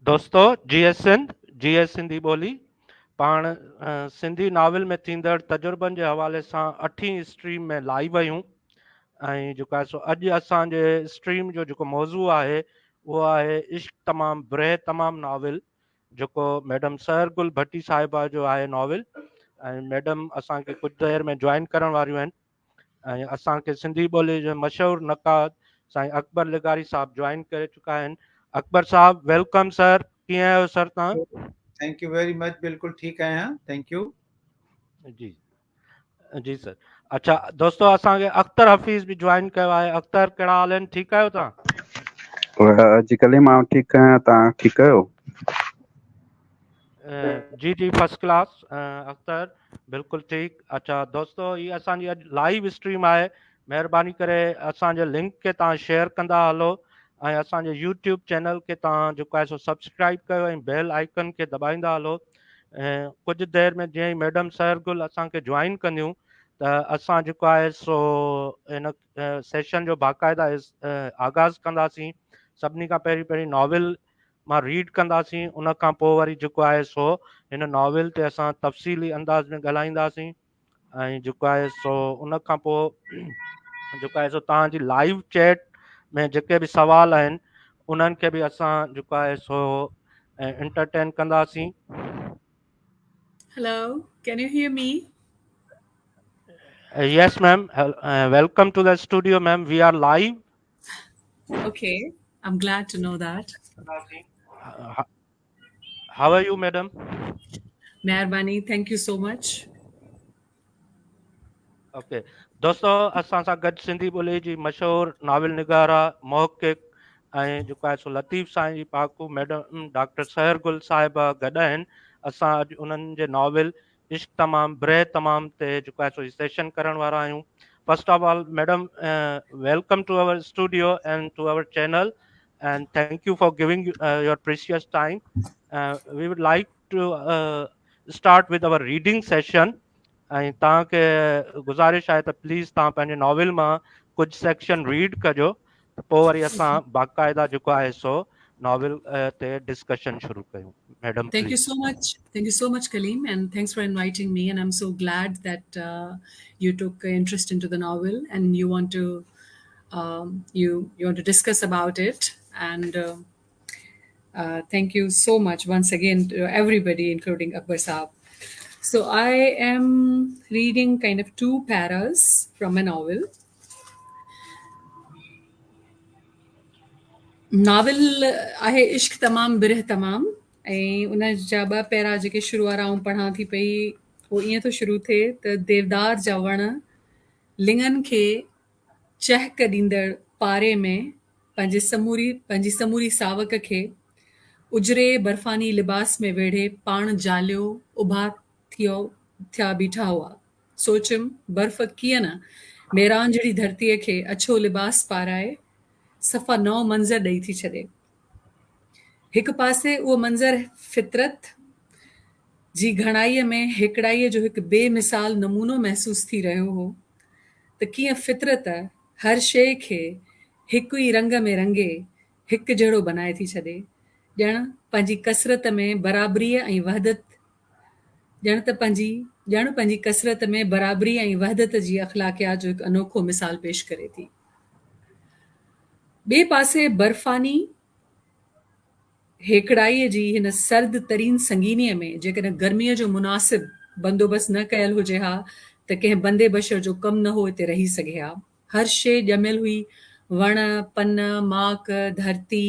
دوستو جيئي سنڌ جيئي سنڌي ٻولي پاڻ سنڌي ناول ۾ ٿيندڙ تجربن جي حوالي سان اٺين اسٽريم ۾ لائيو آهيون ۽ جيڪو آهي سو اڄ اسان جي اسٽريم جو جيڪو موضوع آهي اهو آهي عشق تمام برهه تمام ناول جيڪو ميڊم سحر گل ڀٽي صاحبه جو آهي ناول ۽ ميڊم اسان کي ڪجهه دير ۾ جوائن ڪرڻ واريون آهن ۽ اسان کي سنڌي ٻولي جو مشهور نقاد سائين اڪبر لغاري صاحب جوائن ڪري چڪا آهن. اڪبر صاحب welcome سر ڪيئن آهيو سر توهان؟ Thank you very much بلڪل ٺيڪ آهيان thank you. جي جي سر اڇا دوستو اسان کي اختر حفيظ به جوائن ڪيو آهي اختر ڪهڙا حال آهن ٺيڪ آهيو توهان؟ جي ڪليم آئون ٺيڪ آهيان توهان ٺيڪ آهيو؟ جي جي فرسٽ ڪلاس اختر بلڪل ٺيڪ اچھا دوستو هي اسان جي اڄ لائيو اسٽريم آهي مهرباني ڪري اسان جي لنڪ کي تان شيئر ڪندا هلو ۽ اسان جي يوٽيوب چينل کي تان جيڪو آهي سو سبسڪرائب ڪيو ۽ بيل آئيڪن کي دٻائيندا هلو ۽ ڪجهه دير ۾ جيئن ئي ميڊم سحر گل اسان کي جوائن ڪنديون ته اسان جيڪو آهي سو ان سيشن جو باقاعده آغاز ڪنداسين سڀني کان پهرين پهرين ناول مان ريڊ ڪنداسين ان کان پوء وري جيڪو آهي سو هن ناول تي اسان تفصيلي انداز ۾ ڳالهائينداسين ۽ جيڪو آهي سو ان کان پوء جيڪو آهي سو توهان جي لائيو چيٽ ۾ جيڪي به سوال آهن انهن کي به اسان جيڪو آهي سو انٽرٽين ڪنداسين. Hello, can you hear me? Yes, ma'am. Welcome to the studio, ma'am. We are live. Okay, I'm glad to know that. How are you, madam? Mehrbani, thank you so much. Okay دوستو اسان سان گڏ سنڌي ٻولي جي مشهور novel نگارا محقق ۽ جيڪو آهي سو لطيف سائين جي پاڪو ميڊم ڊاڪٽر سحر گل صاحبه گڏ آهن اسان اڄ انهن جي ناول عشق تمام برهه تمام تي جيڪو آهي سو سيشن ڪرڻ وارا آهيون first of all madam welcome to our studio and to our channel and thank you for giving your precious time we would like to start with our reading session ۽ توهان کي گذارش آهي ته پليز توهان پنهنجي ناول مان ڪجهه section red ڪجو ته پوء وري اسان باقاعده جيڪو آهي سو ناول تي ڊسڪشن شروع ڪيون madam thank you so much thank you so much Kaleem and thanks for inviting me and I am so glad that you took interest into the novel and you want to you you want to discuss about it and thank you so much once again to everybody including Akbar Sahab so I am reading kind of two paras from a novel novel آهي عشق تمام برهه تمام ۽ ان جا ٻه پيرا جيڪي شروع وارا آئون پڙهان ٿي پئي اهو ائين ٿو شروع ٿئي ته ديودار جا وڻ لڱن کي چهڪ ڏيندڙ پاري ۾ پنهنجي سموري پنهنجي سموري ساوڪ کي اجري برفاني لباس ۾ ويڙهي پاڻ جاليو اڀا ٿيو ٿيا بيٺا هئا. سوچيم، برف ڪيئن نه ميرانجهڙي ڌرتيء کي اڇو لباس پارائي صفا نئون منظر ڏئي ٿي ڇڏي. هڪ پاسي اهو منظر فطرت جي گهڻائيء ۾ هيڪڙائيء جو هڪ بي مثال نمونو محسوس ٿي رهيو هو ته ڪيئن فطرت هر شيء کي هڪ ئي رنگ ۾ رنگي هڪجهڙو بنائي ٿي ڇڏي، ڄڻ پنهنجي ڪثرت ۾ برابريء ۽ وحدت ڄڻ ته پنهنجي ڄڻ پنهنجي ڪثرت ۾ برابري ۽ وحدت جي اخلاقيات جو هڪ انوکو مثال پيش ڪري ٿي. ٻئي پاسي برفاني هيڪڙائيء جي هن سرد ترين سنگينيء ۾ جيڪڏهن گرميء جو مناسب بندوبست نه ڪيل هجي ها ته ڪنهن بندي بشر جو ڪم نه هو اتي رهي سگهي ها. هر شيء ڄميل هئي، وڻ، پن، ماڪ، ڌرتي،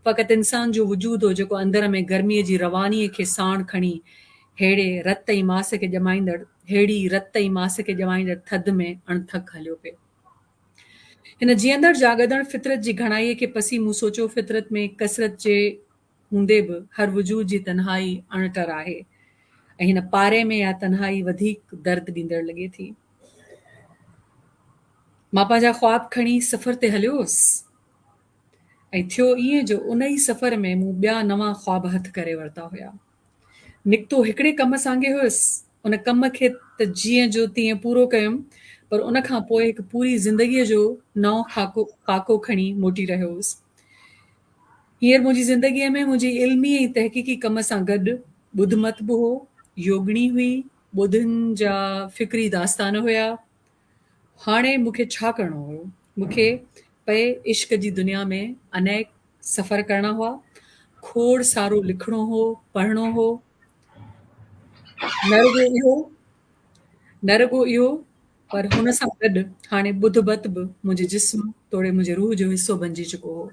فقط انسان جو وجود هو جيڪو اندر ۾ گرميء جي روانيء کي ساڻ کڻي ههڙي رت ۽ ماس کي ڄمائيندڙ ههڙي رت ۽ ماس کي ڄمائيندڙ ٿڌ ۾ اڻٿڪ هليو پئي. هن جيئندڙ جاڳندڙ فطرت جي گهڻائيء کي پسي مون سوچيو فطرت ۾ ڪثرت جي هوندي به هر وجود جي تنهائي اڻ ٽر آهي ۽ هن پاري ۾ اها تنهائي وڌيڪ درد ڏيندڙ لڳي ٿي. مان پنهنجا خواب کڻي سفر تي هليو هوس ۽ ٿيو ائين جو ان ئي سفر ۾ مون ٻيا نوان خواب هٿ ڪري ورتا هيا. نڪتو هڪڙي ڪم سانگي هيس، ان ڪم کي ته جيئن جو تيئن پورو ڪيم، پر ان کان پوء هڪ پوري زندگيء جو نئون خاڪو خاڪو کڻي موٽي رهيو هوس. هينئر منهنجي زندگيء ۾ منهنجي علمي ۽ تحقيقي ڪم سان گڏ ٻڌ مت به هو، يوڳڻي هئي، ٻوڌين جا فڪري داستان هيا. هاڻي مون کي ڇا ڪرڻو هيو؟ مون کي پئي عشق جي دنيا ۾ انيڪ سفر ڪرڻا هئا، کوڙ سارو لکڻو هو، پڙهڻو هو. نه رڳو اهو، نه رڳو اهو پر هن سان گڏ هاڻي ٻڌ مت به منهنجي جسم توڙي منهنجي روح جو حصو بنجي چڪو هو.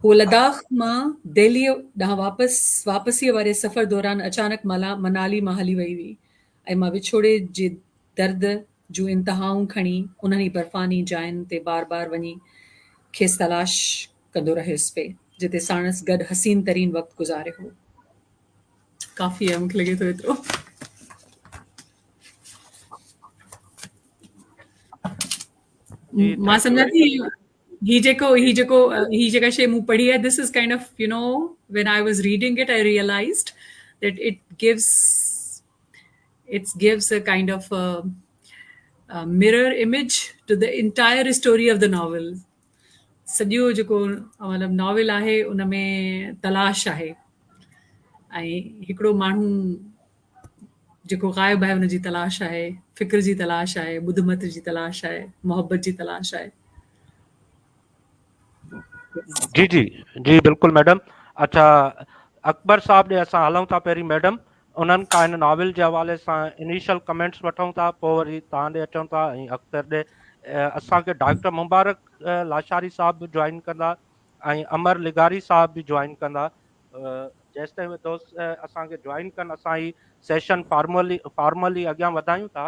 هوء لداخ مان دهليء ڏانهن واپس واپسيء واري سفر دوران اچانڪ منالي مان هلي وئي هئي ۽ مان وڇوڙي جي درد جون انتهائون کڻي انهن ئي برفاني جاين تي بار بار وڃي کيس تلاش ڪندو رهيس پئي، جتي ساڻس گڏ حسين ترين وقت گذاريو هو. ڪافي آهي مون کي لڳي ٿو ايترو. مان سمجهان ٿي هي جيڪو هي جيڪو هي جيڪا شي مون پڙهي آهي this is kind of you know when I was reading it I realized that it gives it gives a kind of mirror image to the entire story of the novel سڄو جيڪو مطلب ناول آهي ان ۾ تلاش آهي ۽ هڪڙو ماڻهو جيڪو غائب آهي ان جي تلاش آهي، فڪر جي تلاش آهي، ٻڌ مت جي تلاش آهي، محبت جي تلاش آهي. جي جي جي بلڪل ميڊم اڇا اڪبر صاحب ڏي اسان هلون ٿا پهرين ميڊم انهن کان هن ناول جي حوالي سان انيشل ڪمينٽس وٺون ٿا پوء وري توهان ڏي اچون ٿا ۽ اختر ڏي اسان کي ڊاڪٽر مبارڪ لاشاري صاحب به جوائن ڪندا ۽ امر لغاري صاحب به جوائن ڪندا جيستائين اهي دوست اسان کي جوائن ڪن اسان هي سيشن فارملي فارملي اڳيان وڌايون ٿا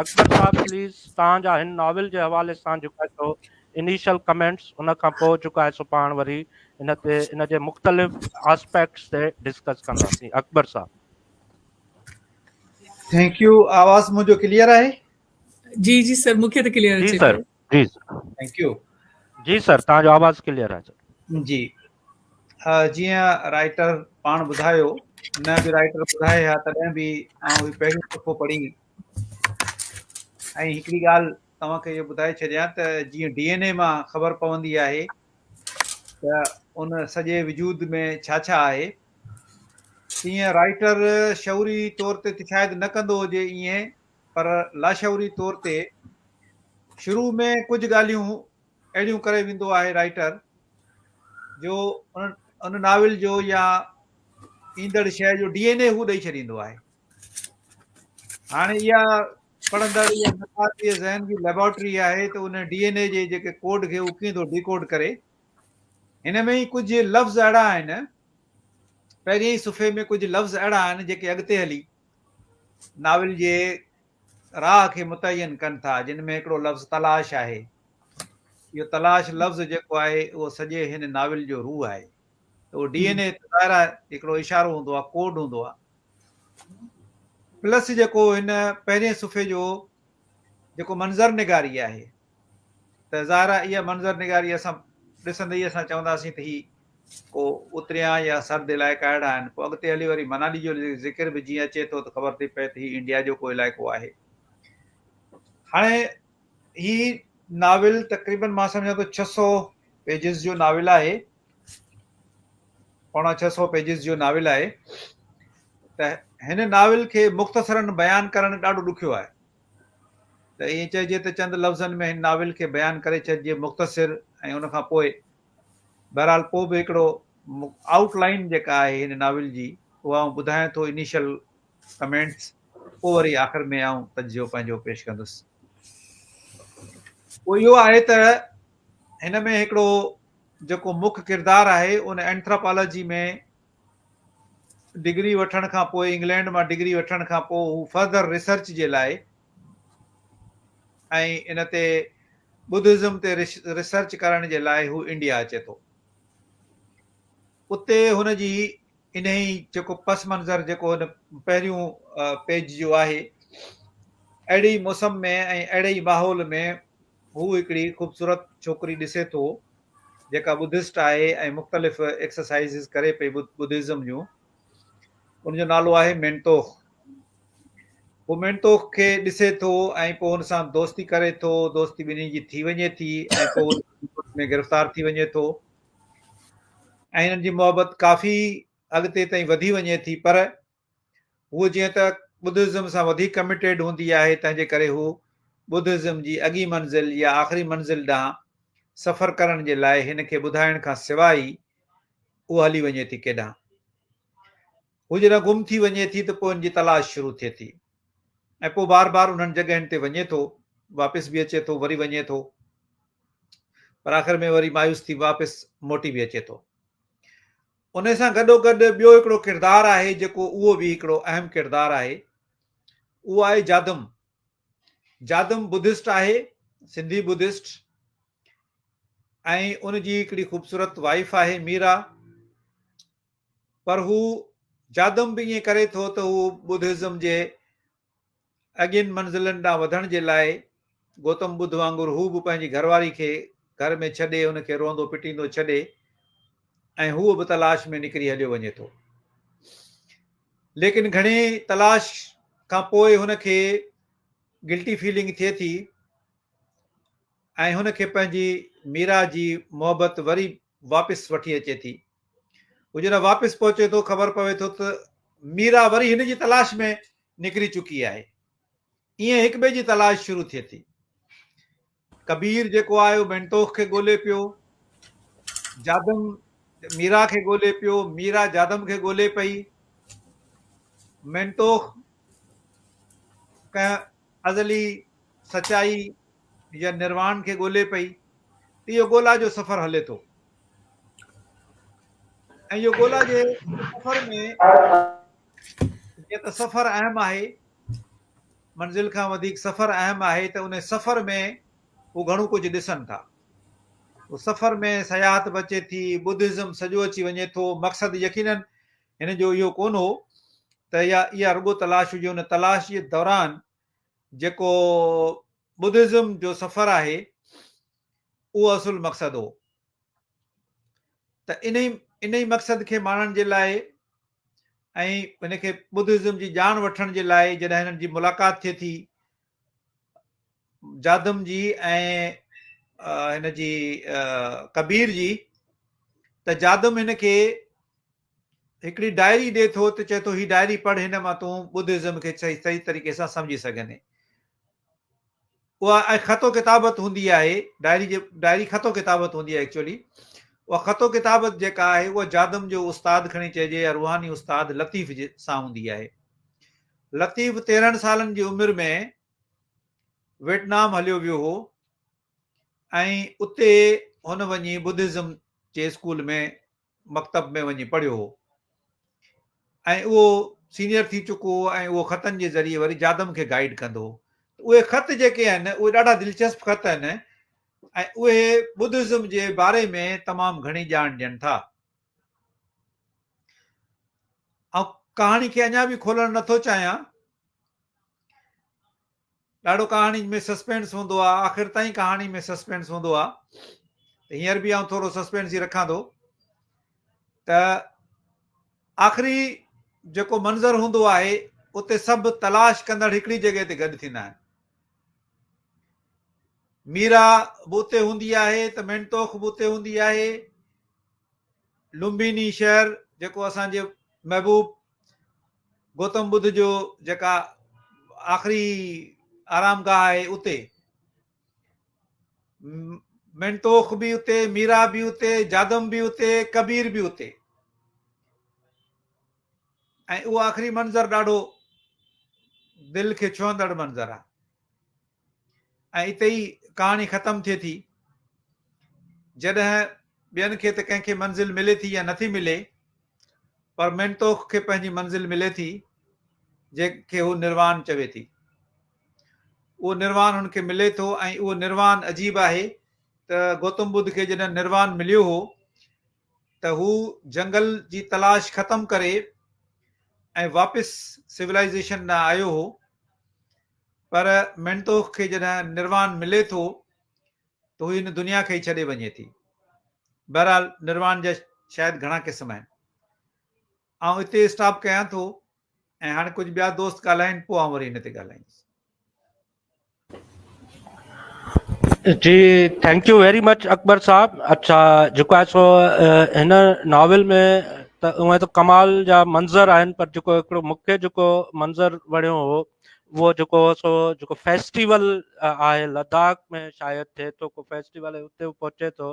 اڪبر صاحب پليز توهان جا هن ناول جي حوالي سان جيڪو آهي سو انيشل ڪمينٽس ان کان پوء جيڪو آهي سو پاڻ وري ان تي ان جي مختلف آسپيڪٽس تي ڊسڪس ڪنداسين اڪبر صاحب. Thank you آواز منهنجو ڪليئر آهي؟ جي جي سر مونکي ته ڪليئر جي سر جي thank you جي سر توهان جو آواز ڪليئر آهي سر. جي جيئن رائيٽر پاڻ ٻڌايو نه به رائيٽر ٻڌائي ها تڏهن به آئون هي پهريون دفعو پڙهي ۽ هڪڙي ڳالهه توهان کي اهو ٻڌائي ڇڏيان ته جيئن ڊي اين اي مان خبر پوندي آهي ته ان سڄي وجود ۾ ڇا ڇا آهي تيئن رائيٽر شعوري طور تي شايد نه ڪندو هجي ائين پر لاشعوري طور تي شروع ۾ ڪجهه ڳالهيون اهڙيون ڪري ويندو آهي رائيٽر جو ان ناول جو يا ايندڙ شيء جو ڊي اين اي هو ڏئي ڇڏيندو آهي. هاڻي اها پڙهندڙ يا نقاد جي ذهن جي ليبارٽري آهي ته ان ڊي اين اي جي جيڪي ڪوڊ کي هو ڪيئن ٿو ڊيڪوڊ ڪري. هن ۾ ئي ڪجهه لفظ اهڙا آهن، پهرين ئي صفحي ۾ ڪجهه لفظ اهڙا آهن جيڪي اڳتي هلي ناول جي راهه کي متعين ڪن ٿا، جن ۾ هڪڙو لفظ تلاش آهي. اهو تلاش لفظ جيڪو آهي، اهو سڄي هن ناول جو روح آهي. ته اهو ڊي اين اي ته ظاهر آهي هڪڙو اشارو هوندو آهي، ڪوڊ هوندو آهي. پلس جيڪو هن پهرين صفحي جو جيڪو منظر نگاري آهي ته ظاهر آهي اها منظر نگاري اسان ڏسندي ئي اسان چونداسين ته هي ڪو اتريان يا سرد علائقا اهڙا آهن. پوء اڳتي هلي وري منالي جو ذڪر به جيئن اچي ٿو ته خبر ٿي پئي ته هي انڊيا جو ڪو علائقو آهي. هاڻي هي ناول تقريبن مان سمجهان ٿو 600 پيجز جو ناول آهي. پوڻا 600 پيجز جو ناول آهي ته هن ناول کي مختصرن بيان ڪرڻ ڏاڍو ڏکيو آهي. ته ائين چئجي ته چند لفظن ۾ هن ناول کي بيان ڪري ڇڏجي مختصر ۽ ان کان پوء بهرحال پوء به هڪڙو آئوٽ لائين جيڪا آهي هن ناول جي اها آئون ٻڌايان ٿو انيشل ڪمينٽس پوء وري آخر ۾ آئون تجزيو پنهنجو پيش ڪندس. اهو اهو آهي ته هن ۾ هڪڙو جيڪو مک ڪردار آهي ان اينٿراپالاجي ۾ ڊگري وٺڻ کان پوء انگلينڊ مان ڊگري وٺڻ کان پوء هو فردر ريسرچ جي لاء ۽ ان تي ٻڌزم تي ريسرچ ڪرڻ جي لاء هو انڊيا اچي ٿو. اتي هن جي انهي جيڪو پس منظر جيڪو هن پهريون پيج جو آهي، اهڙي موسم ۾ ۽ اهڙي ئي ماحول ۾ هو هڪڙي خوبصورت ڇوڪري ڏسي ٿو جيڪا ٻڌسٽ آهي ۽ مختلف ايڪسرسائيزز ڪري پئي ٻڌزم جون. ان جو نالو آهي مينتوخ. هو مينتوخ کي ڏسي ٿو ۽ پوء هن سان دوستي ڪري ٿو، دوستي ٻنهي جي ٿي وڃي ٿي ۽ پوء هو ۾ گرفتار ٿي وڃي ٿو. ۽ هنن جي محبت ڪافي اڳتي تائين وڌي وڃي ٿي پر هوء جيئن ته ٻڌزم سان وڌيڪ ڪميٽيڊ هوندي آهي تنهن جي ڪري هو ٻڌزم جي اڳين منزل يا آخري منزل ڏانهن سفر ڪرڻ جي لاء هن کي ٻڌائڻ کان سواء ئي اها هلي وڃي ٿي ڪيڏانهن. هو جڏهن گم ٿي وڃي ٿي ته پوء هن جي تلاش شروع ٿئي ٿي ۽ پوء بار بار انهن جڳهين تي وڃي ٿو، واپس به اچي ٿو، وري وڃي ٿو پر آخر ۾ وري مايوس ٿي واپس موٽي به اچي ٿو. ان سان گڏوگڏ ٻيو هڪڙو ڪردار آهي جيڪو اهو به هڪڙو اهم ڪردار آهي، اهو آهي جادم. جادم ٻڌسٽ آهي، سنڌي ٻڌسٽ ۽ ان جي هڪڙي خوبصورت وائيف آهي ميرا. پر هو جادم به ائين ڪري ٿو ته هو ٻڌزم جي اڳين منزلن ڏانهن وڌڻ جي لاء گوتم ٻڌ وانگر هو به پنهنجي گهرواري کي گهر ۾ ڇڏي ان کي روئندو پٽيندو ڇڏي ۽ هو به تلاش ۾ نڪري هليو وڃي ٿو. ليڪن گهڻي تلاش کان پوء هن کي گلٽي فيلنگ ٿئي ٿي ۽ هن کي پنهنجي ميرا جي محبت وري واپس وٺي اچي ٿي. هو جڏهن واپس پهچي ٿو خبر پوي ٿو ته ميرا وري هن جي تلاش ۾ نڪري چڪي آهي. ائين هڪ ٻئي جي تلاش شروع ٿئي ٿي. ڪبير جيڪو آهي اهو مينٽوخ کي ڳولي پيو، جادم ميرا کي ڳولي پيو، ميرا جادم کي ڳولي پئي. مينٽوخ ڪنهن ازلي سچائي يا نرواڻ کي ڳولي پئي ته اهو ڳولا جو سفر هلي ٿو ۽ اهو ڳولا جي سفر ۾ جيئن ته سفر اهم آهي منزل کان وڌيڪ سفر اهم آهي ته ان سفر ۾ هو گهڻو ڪجهه ڏسن ٿا سفر ۾ سياحت به اچي ٿي ٻڌزم سڄو اچي وڃي ٿو مقصد يقينن هن جو اهو ڪونه هو ته اها اها رڳو تلاش هجي ان تلاش جي دوران جيڪو ٻڌزم جو سفر آهي اهو اصل مقصد هو ته انهي انهي مقصد کي ماڻڻ جي لاء ۽ هن کي ٻڌزم جي ڄاڻ وٺڻ جي لاء جڏهن هنن جي ملاقات ٿئي ٿي جادم جي ۽ هن جي ڪبير جي ته جادم هن کي هڪڙي ڊائري ڏي ٿو ته چئي ٿو هي ڊائري پڙهه هن مان تون ٻڌزم کي صحيح صحيح طريقي سان سمجهي سگهندين. اها ۽ خط و ڪتابت هوندي آهي ڊائري جي ڊائري خط و ڪتابت هوندي آهي ايڪچوئلي اها خط و ڪتابت جيڪا آهي اها جادم جو استاد کڻي چئجي يا روحاني استاد لطيف جي سان هوندي آهي. لطيف 13 سالن جي عمر ۾ ويٽنام هليو ويو هو ۽ اتي هن وڃي ٻڌزم جي اسڪول ۾ مڪتب ۾ وڃي پڙهيو هو ۽ اهو سينيئر ٿي چڪو هو ۽ اهو خطن جي ذريعي وري جادم کي گائيڊ ڪندو هو. ته اهي خط جيڪي آهن اهي ڏاڍا دلچسپ خط آهن ۽ اهي ٻڌزم جي باري ۾ تمام گهڻي ڄاڻ ڏين ٿا. آئون ڪهاڻي کي اڃا به کولڻ نٿو چاهيان. ڏاڍو ڪهاڻي ۾ سسپينس هوندو آ آخر تائين ڪهاڻي ۾ سسپينس هوندو آ ته هينئر به آئون ٿورو سسپينس ئي رکان ٿو ته آخري جيڪو منظر هوندو آهي اتي سڀ تلاش ڪندڙ هڪڙي جڳهه تي گڏ ٿيندا آهن ميرا به اتي هوندي آهي ته مينٽوخ به اتي هوندي آهي لمبيني شهر جيڪو اسان جي محبوب گوتم ٻڌ جو جيڪا آخري آرام گاهه آهي اتي مينٽوخ به اتي ميرا به اتي جادم به اتي ڪبير به اتي ۽ اهو آخري منظر ڏاڍو دل کي ڇهندڙ منظر آهي ۽ اتي ئي ڪهاڻي ختم ٿئي ٿي. جڏهن ٻين کي ته ڪنهن کي منزل ملي ٿي يا نٿي ملي پر مينٽوخ کي پنهنجي منزل ملي ٿي جنهن کي هو نروان چوي ٿي. اهو نروان هن کي ملي ٿو ۽ اهو نروان عجيب آهي ته گوتم ٻڌ کي جڏهن نروان مليو هو ته هو جنگل جي تلاش ختم ڪري ۽ واپس سولائيزيشن ڏانهن آيو هو. پر مينٽوخ کي جڏهن نروان ملي ٿو ته هو هن دنيا کي ئي ڇڏي وڃي ٿي. بهرحال نروان جا شايد گهڻا قسم آهن. آئون اتي اسٽاپ ڪيان ٿو ۽ هاڻي ڪجهه ٻيا دوست ڳالهائين پوء آئون وري هن تي ڳالهائيندس. جي thank you very much Akbar صاحب اڇا جيڪو آهي سو هن ناول ۾ ته اونئن ته ڪمال جا منظر آهن پر جيڪو هڪڙو مون کي جيڪو منظر وڻيو هو اهو جيڪو هو سو جيڪو فيسٽيول آهي لداخ ۾ شايد ٿئي ٿو ڪو فيسٽيول اتي هو پهچي ٿو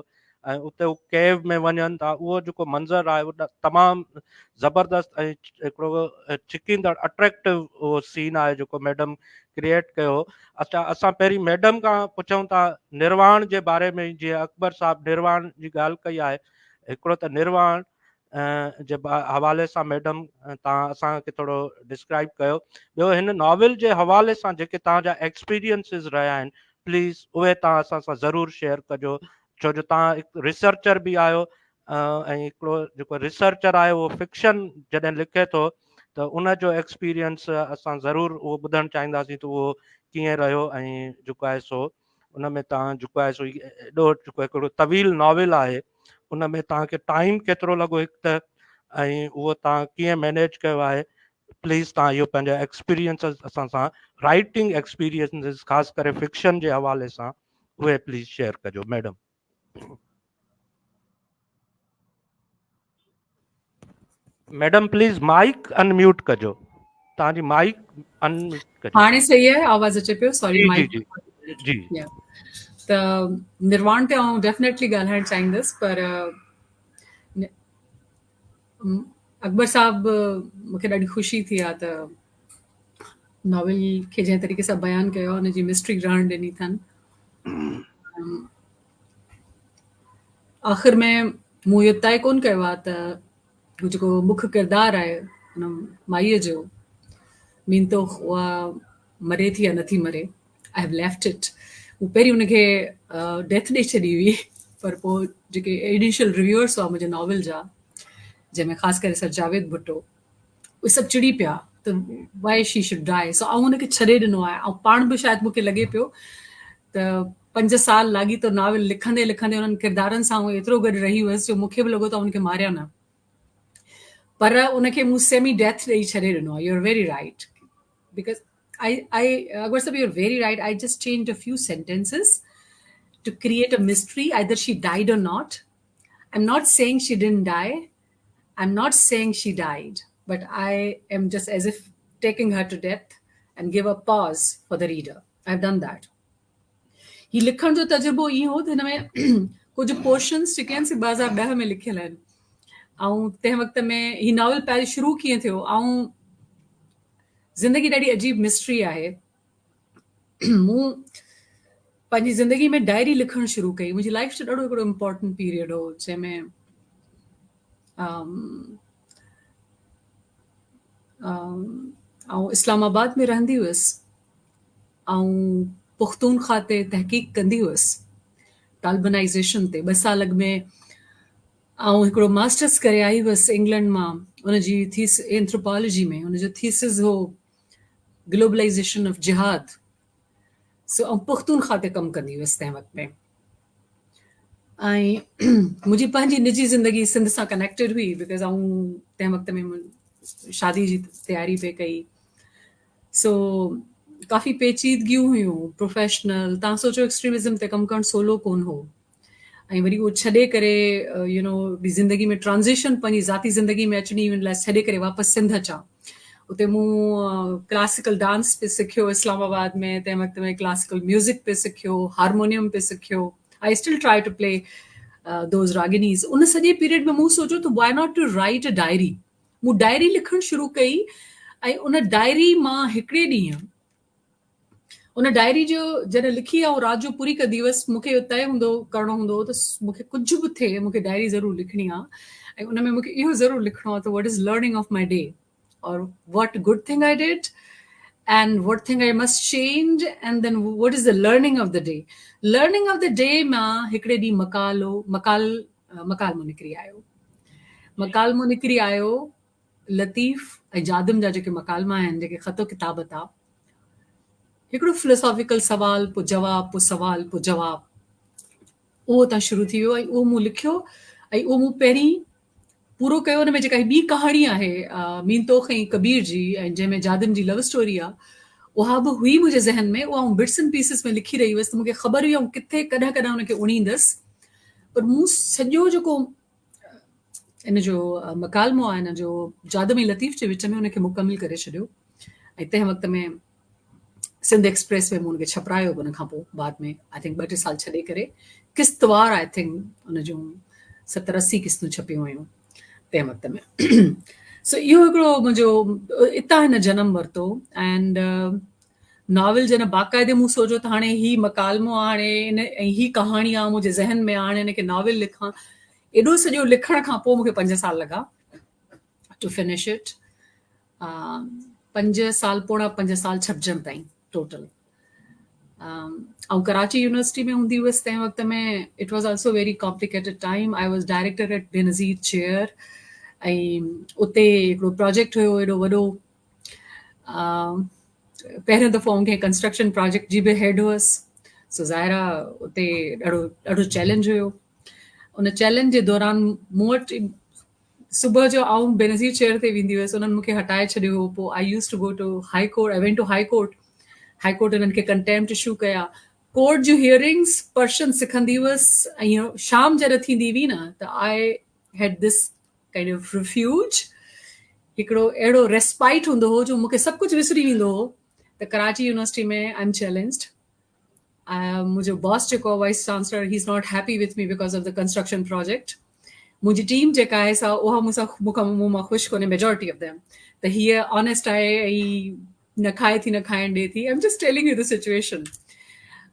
۽ اتي هو ڪيو ۾ وڃن ٿا اهو جيڪو منظر آهي اهو تمام زبردست ۽ هڪڙو ڇڪيندڙ اٽريڪٽو اهو سين آهي جيڪو ميڊم ڪريئيٽ ڪيو اچا اسان پهرين ميڊم کان پڇون ٿا نرواڻ جي باري ۾ جيئن اڪبر صاحب نرواڻ جي ڳالهه ڪئي آهي هڪڙو ته نرواڻ جي حوالي سان ميڊم تان اسان کي ٿورو ڊسڪرائب ڪيو ٻيو هن ناول جي حوالي سان جيڪي تان جا ايڪسپيرينسز رهيا آهن پليز اهي توهان اسان سان ضرور شيئر ڪجو ڇو جو توهان هڪ ريسرچر به آهيو ۽ هڪڙو جيڪو ريسرچر آهي اهو فڪشن جڏهن لکي ٿو ته ان جو ايڪسپيرينس اسان ضرور اهو ٻڌڻ چاهينداسين ته اهو ڪيئن رهيو ۽ جيڪو آهي سو ان ۾ توهان جيڪو آهي سو ايڏو جيڪو هڪڙو طويل ناول آهي ان ۾ توهان کي ٽائيم ڪيترو لڳو هڪ ته ۽ اهو توهان ڪيئن مينيج ڪيو آهي پليز توهان اهو پنهنجا ايڪسپيرينسز اسان سان رائٽنگ ايڪسپيرينسز خاص ڪري فڪشن جي حوالي سان اهي پليز شيئر ڪجو ميڊم. ميڊم پليز مائڪ ان ميوٽ ڪجو توهان جي مائڪ ان ميوٽ ڪجو. هاڻي صحيح آهي آواز اچي پيو سوري مائڪ جي جي جي ته نرواڻ تي آئون ڊيفنيٽلي ڳالهائڻ چاهيندس پر اڪبر صاحب مون کي ڏاڍي خوشي ٿي آ ته ناول کي جنهن طريقي سان بيان ڪيو ان جي مسٽري رهڻ ڏني اٿن آخر ۾ مون اهو طئي ڪون ڪيو آ ته هو جيڪو مک ڪردار آهي ان مائيء جو مينتو اها مري ٿي يا نٿي مري I have left it مون پهرين ان کي ڊيٿ ڏئي ڇڏي هئي پر پوء جيڪي ايڊيشنل ريويورس هئا منهنجي ناول جا جنهن ۾ خاص ڪري سر جاويد ڀٽو اهي سڀ چڙي پيا ته وائي شي should ڊائي سو آئون ان کي ڇڏي ڏنو آهي ۽ پاڻ به شايد مون کي لڳي پيو ته پنج سال لاڳيتو ناول لکندي لکندي انهن ڪردارن سان آئون ايترو گڏ رهي هئس جو مون کي به لڳو ته آئون ان کي ماريان نه پر ان کي مون سيمي ڊيٿ ڏئي ڇڏي ڏنو آهي you are very right because I I Akbar sahib you are very right I just change a few sentences to create a mystery either she died or not I am not saying she didn't die I am not saying she died but I am just as if taking her to death and give a pause for the reader I have done that هي لکڻ جو تجربو ائين هو ته هن ۾ ڪجهه portions جيڪي آهن سي 2010 ۾ لکيل آهن ۽ تنهن وقت ۾ هي ناول پهرين شروع ڪيئن ٿيو آئون زندگي ڏاڍي عجيب مسٽري آهي مون پنهنجي زندگي ۾ ڊائري لکڻ شروع ڪئي منهنجي لائف جو ڏاڍو هڪڙو امپورٽنٽ پيريڊ هو جنهن ۾ آئون اسلام آباد ۾ رهندي هيس آئون پختونخوا تي تحقيق ڪندي هيس طالبانائيزيشن تي ٻه سال اڳ ۾ آئون هڪڙو ماسٽرس ڪري آئي هيس انگلنڊ مان ان جي ٿيس اينٿروپالاجي ۾ ان جو ٿيسز هو گلوبلائيزيشن آف جهاد سو آئون پختونخوا تي ڪم ڪندي هيس تنهن وقت ۾ ۽ منهنجي پنهنجي نجي زندگي سنڌ سان ڪنيڪٽيڊ هئي because آئون تنهن وقت ۾ شادي جي تياري پئي ڪئي سو ڪافي پيچيدگيون هيون پروفيشنل تان سوچو ايڪسٽريمزم تي ڪم ڪرڻ سولو ڪون هو ۽ وري اهو ڇڏي ڪري يو نو ٻي زندگي ۾ ٽرانزيشن پنهنجي ذاتي زندگي ۾ اچڻي ان لاء ڇڏي ڪري واپس سنڌ اچان اتي مون ڪلاسيڪل ڊانس پي سکيو اسلام آباد ۾ تنهن وقت ۾ ڪلاسيڪل ميوزڪ پي سکيو هارمونيم پي سکيو I still try to play those raginis ان سڄي پيريڊ ۾ مون سوچيو ته why not to write a diary مون ڊائري لکڻ شروع ڪئي ۽ ان ڊائري مان هڪڙي ڏينهن ان ڊائري جو جڏهن لکي آئون رات جو پوري ڪندي هئس مون کي اهو طئي هوندو ڪرڻو هوندو هو ته مون کي ڪجهه به ٿئي مون کي ڊائري ضرور لکڻي آهي ۽ ان ۾ مون کي اهو ضرور لکڻو آهي ته what is learning of my day اور what good thing I did and what thing I must change and then what is the learning of the day learning of the day مان هڪڙي ڏينهن مقالو مقال مڪالمو نڪري آيو. مڪالمو نڪري آيو لطيف ۽ جادم جا جيڪي مڪالما آهن جيڪي خط و ڪتابت آ هڪڙو فلسافيڪل سوال پوء جواب پوء سوال پوء جواب اهو اتان شروع ٿي ويو ۽ اهو مون لکيو ۽ اهو مون پهرين پورو ڪيو ان ۾ جيڪا هي ٻي ڪهاڻي آهي مين توخ ۽ ڪبير جي ۽ جنهن ۾ جادم جي لو اسٽوري آ اها به هئي منهنجي ذهن ۾ اها آئون بٽس اينڊ پيسز ۾ لکي رهي هيس ته مون کي خبر هئي آئون ڪٿي ڪڏهن ڪڏهن ان کي اڻيندس پر مون سڄو جيڪو ان جو مڪالمو آهي ان جو جادم ۽ لطيف جي وچ ۾ ان کي مڪمل ڪري ڇڏيو ۽ تنهن وقت ۾ سنڌ ايڪسپريس ۾ مون ان کي ڇپرايو به ان کان پوء بعد ۾ I think ٻه ٽي سال ڇڏي ڪري قسطوار I think ان جون ستر اسي قسطون ڇپيون هيون تنهن وقت ۾ سو اهو هڪڙو منهنجو اتان هن جنم ورتو اينڊ ناول جڏهن باقاعدي مون سوچيو ته هاڻي هي مڪالمو آ هاڻي ان ۽ هي ڪهاڻي آ منهنجي ذهن ۾ آ هاڻي ان کي ناول لکان ايڏو سڄو لکڻ کان پوء مون کي پنج سال لڳا ٽو فنش it پنج سال پوڻا پنج سال ڇپجڻ تائين ٽوٽل آئون ڪراچي يونيورسٽي ۾ هوندي هيس تنهن وقت ۾ it was also very complicated time I was director at Benazir chair ۽ اتي هڪڙو پروجيڪٽ هيو ايڏو وڏو پهريون دفعو آئون ڪنهن ڪنسٽرڪشن پراجيڪٽ جي به هيڊ هئس سو ظاهر آ اتي ڏاڍو ڏاڍو چئلينج هيو ان چئلينج جي دوران مون وٽ صبح جو آئون بينظير چيئر تي ويندي هيس انهن مون کي هٽائي ڇڏيو هو پوء I use to go to high court I went to high court high court انهن کي ڪنٽيمپٽ اشو ڪيا ڪورٽ جون هيئرنگس پرشن سکندي هيس ۽ شام جڏهن ٿيندي هئي نه ته I had this kind of refuge هڪڙو اهڙو ريسپائٽ هوندو هو جو مون کي سڀ ڪجهه وسري ويندو هو ته Karachi university ۾ I M challenged منهنجو باس جيڪو آهي vice chancellor he is not happy with me because of the construction project منهنجي ٽيم جيڪا آهي سا اها مون سان مون کان مون مان خوش ڪونهي ميجورٽي آف ديم ته هيء آنيسٽ آهي ۽ نه کائي ٿي نه کائڻ ڏي ٿي I'm just telling you the situation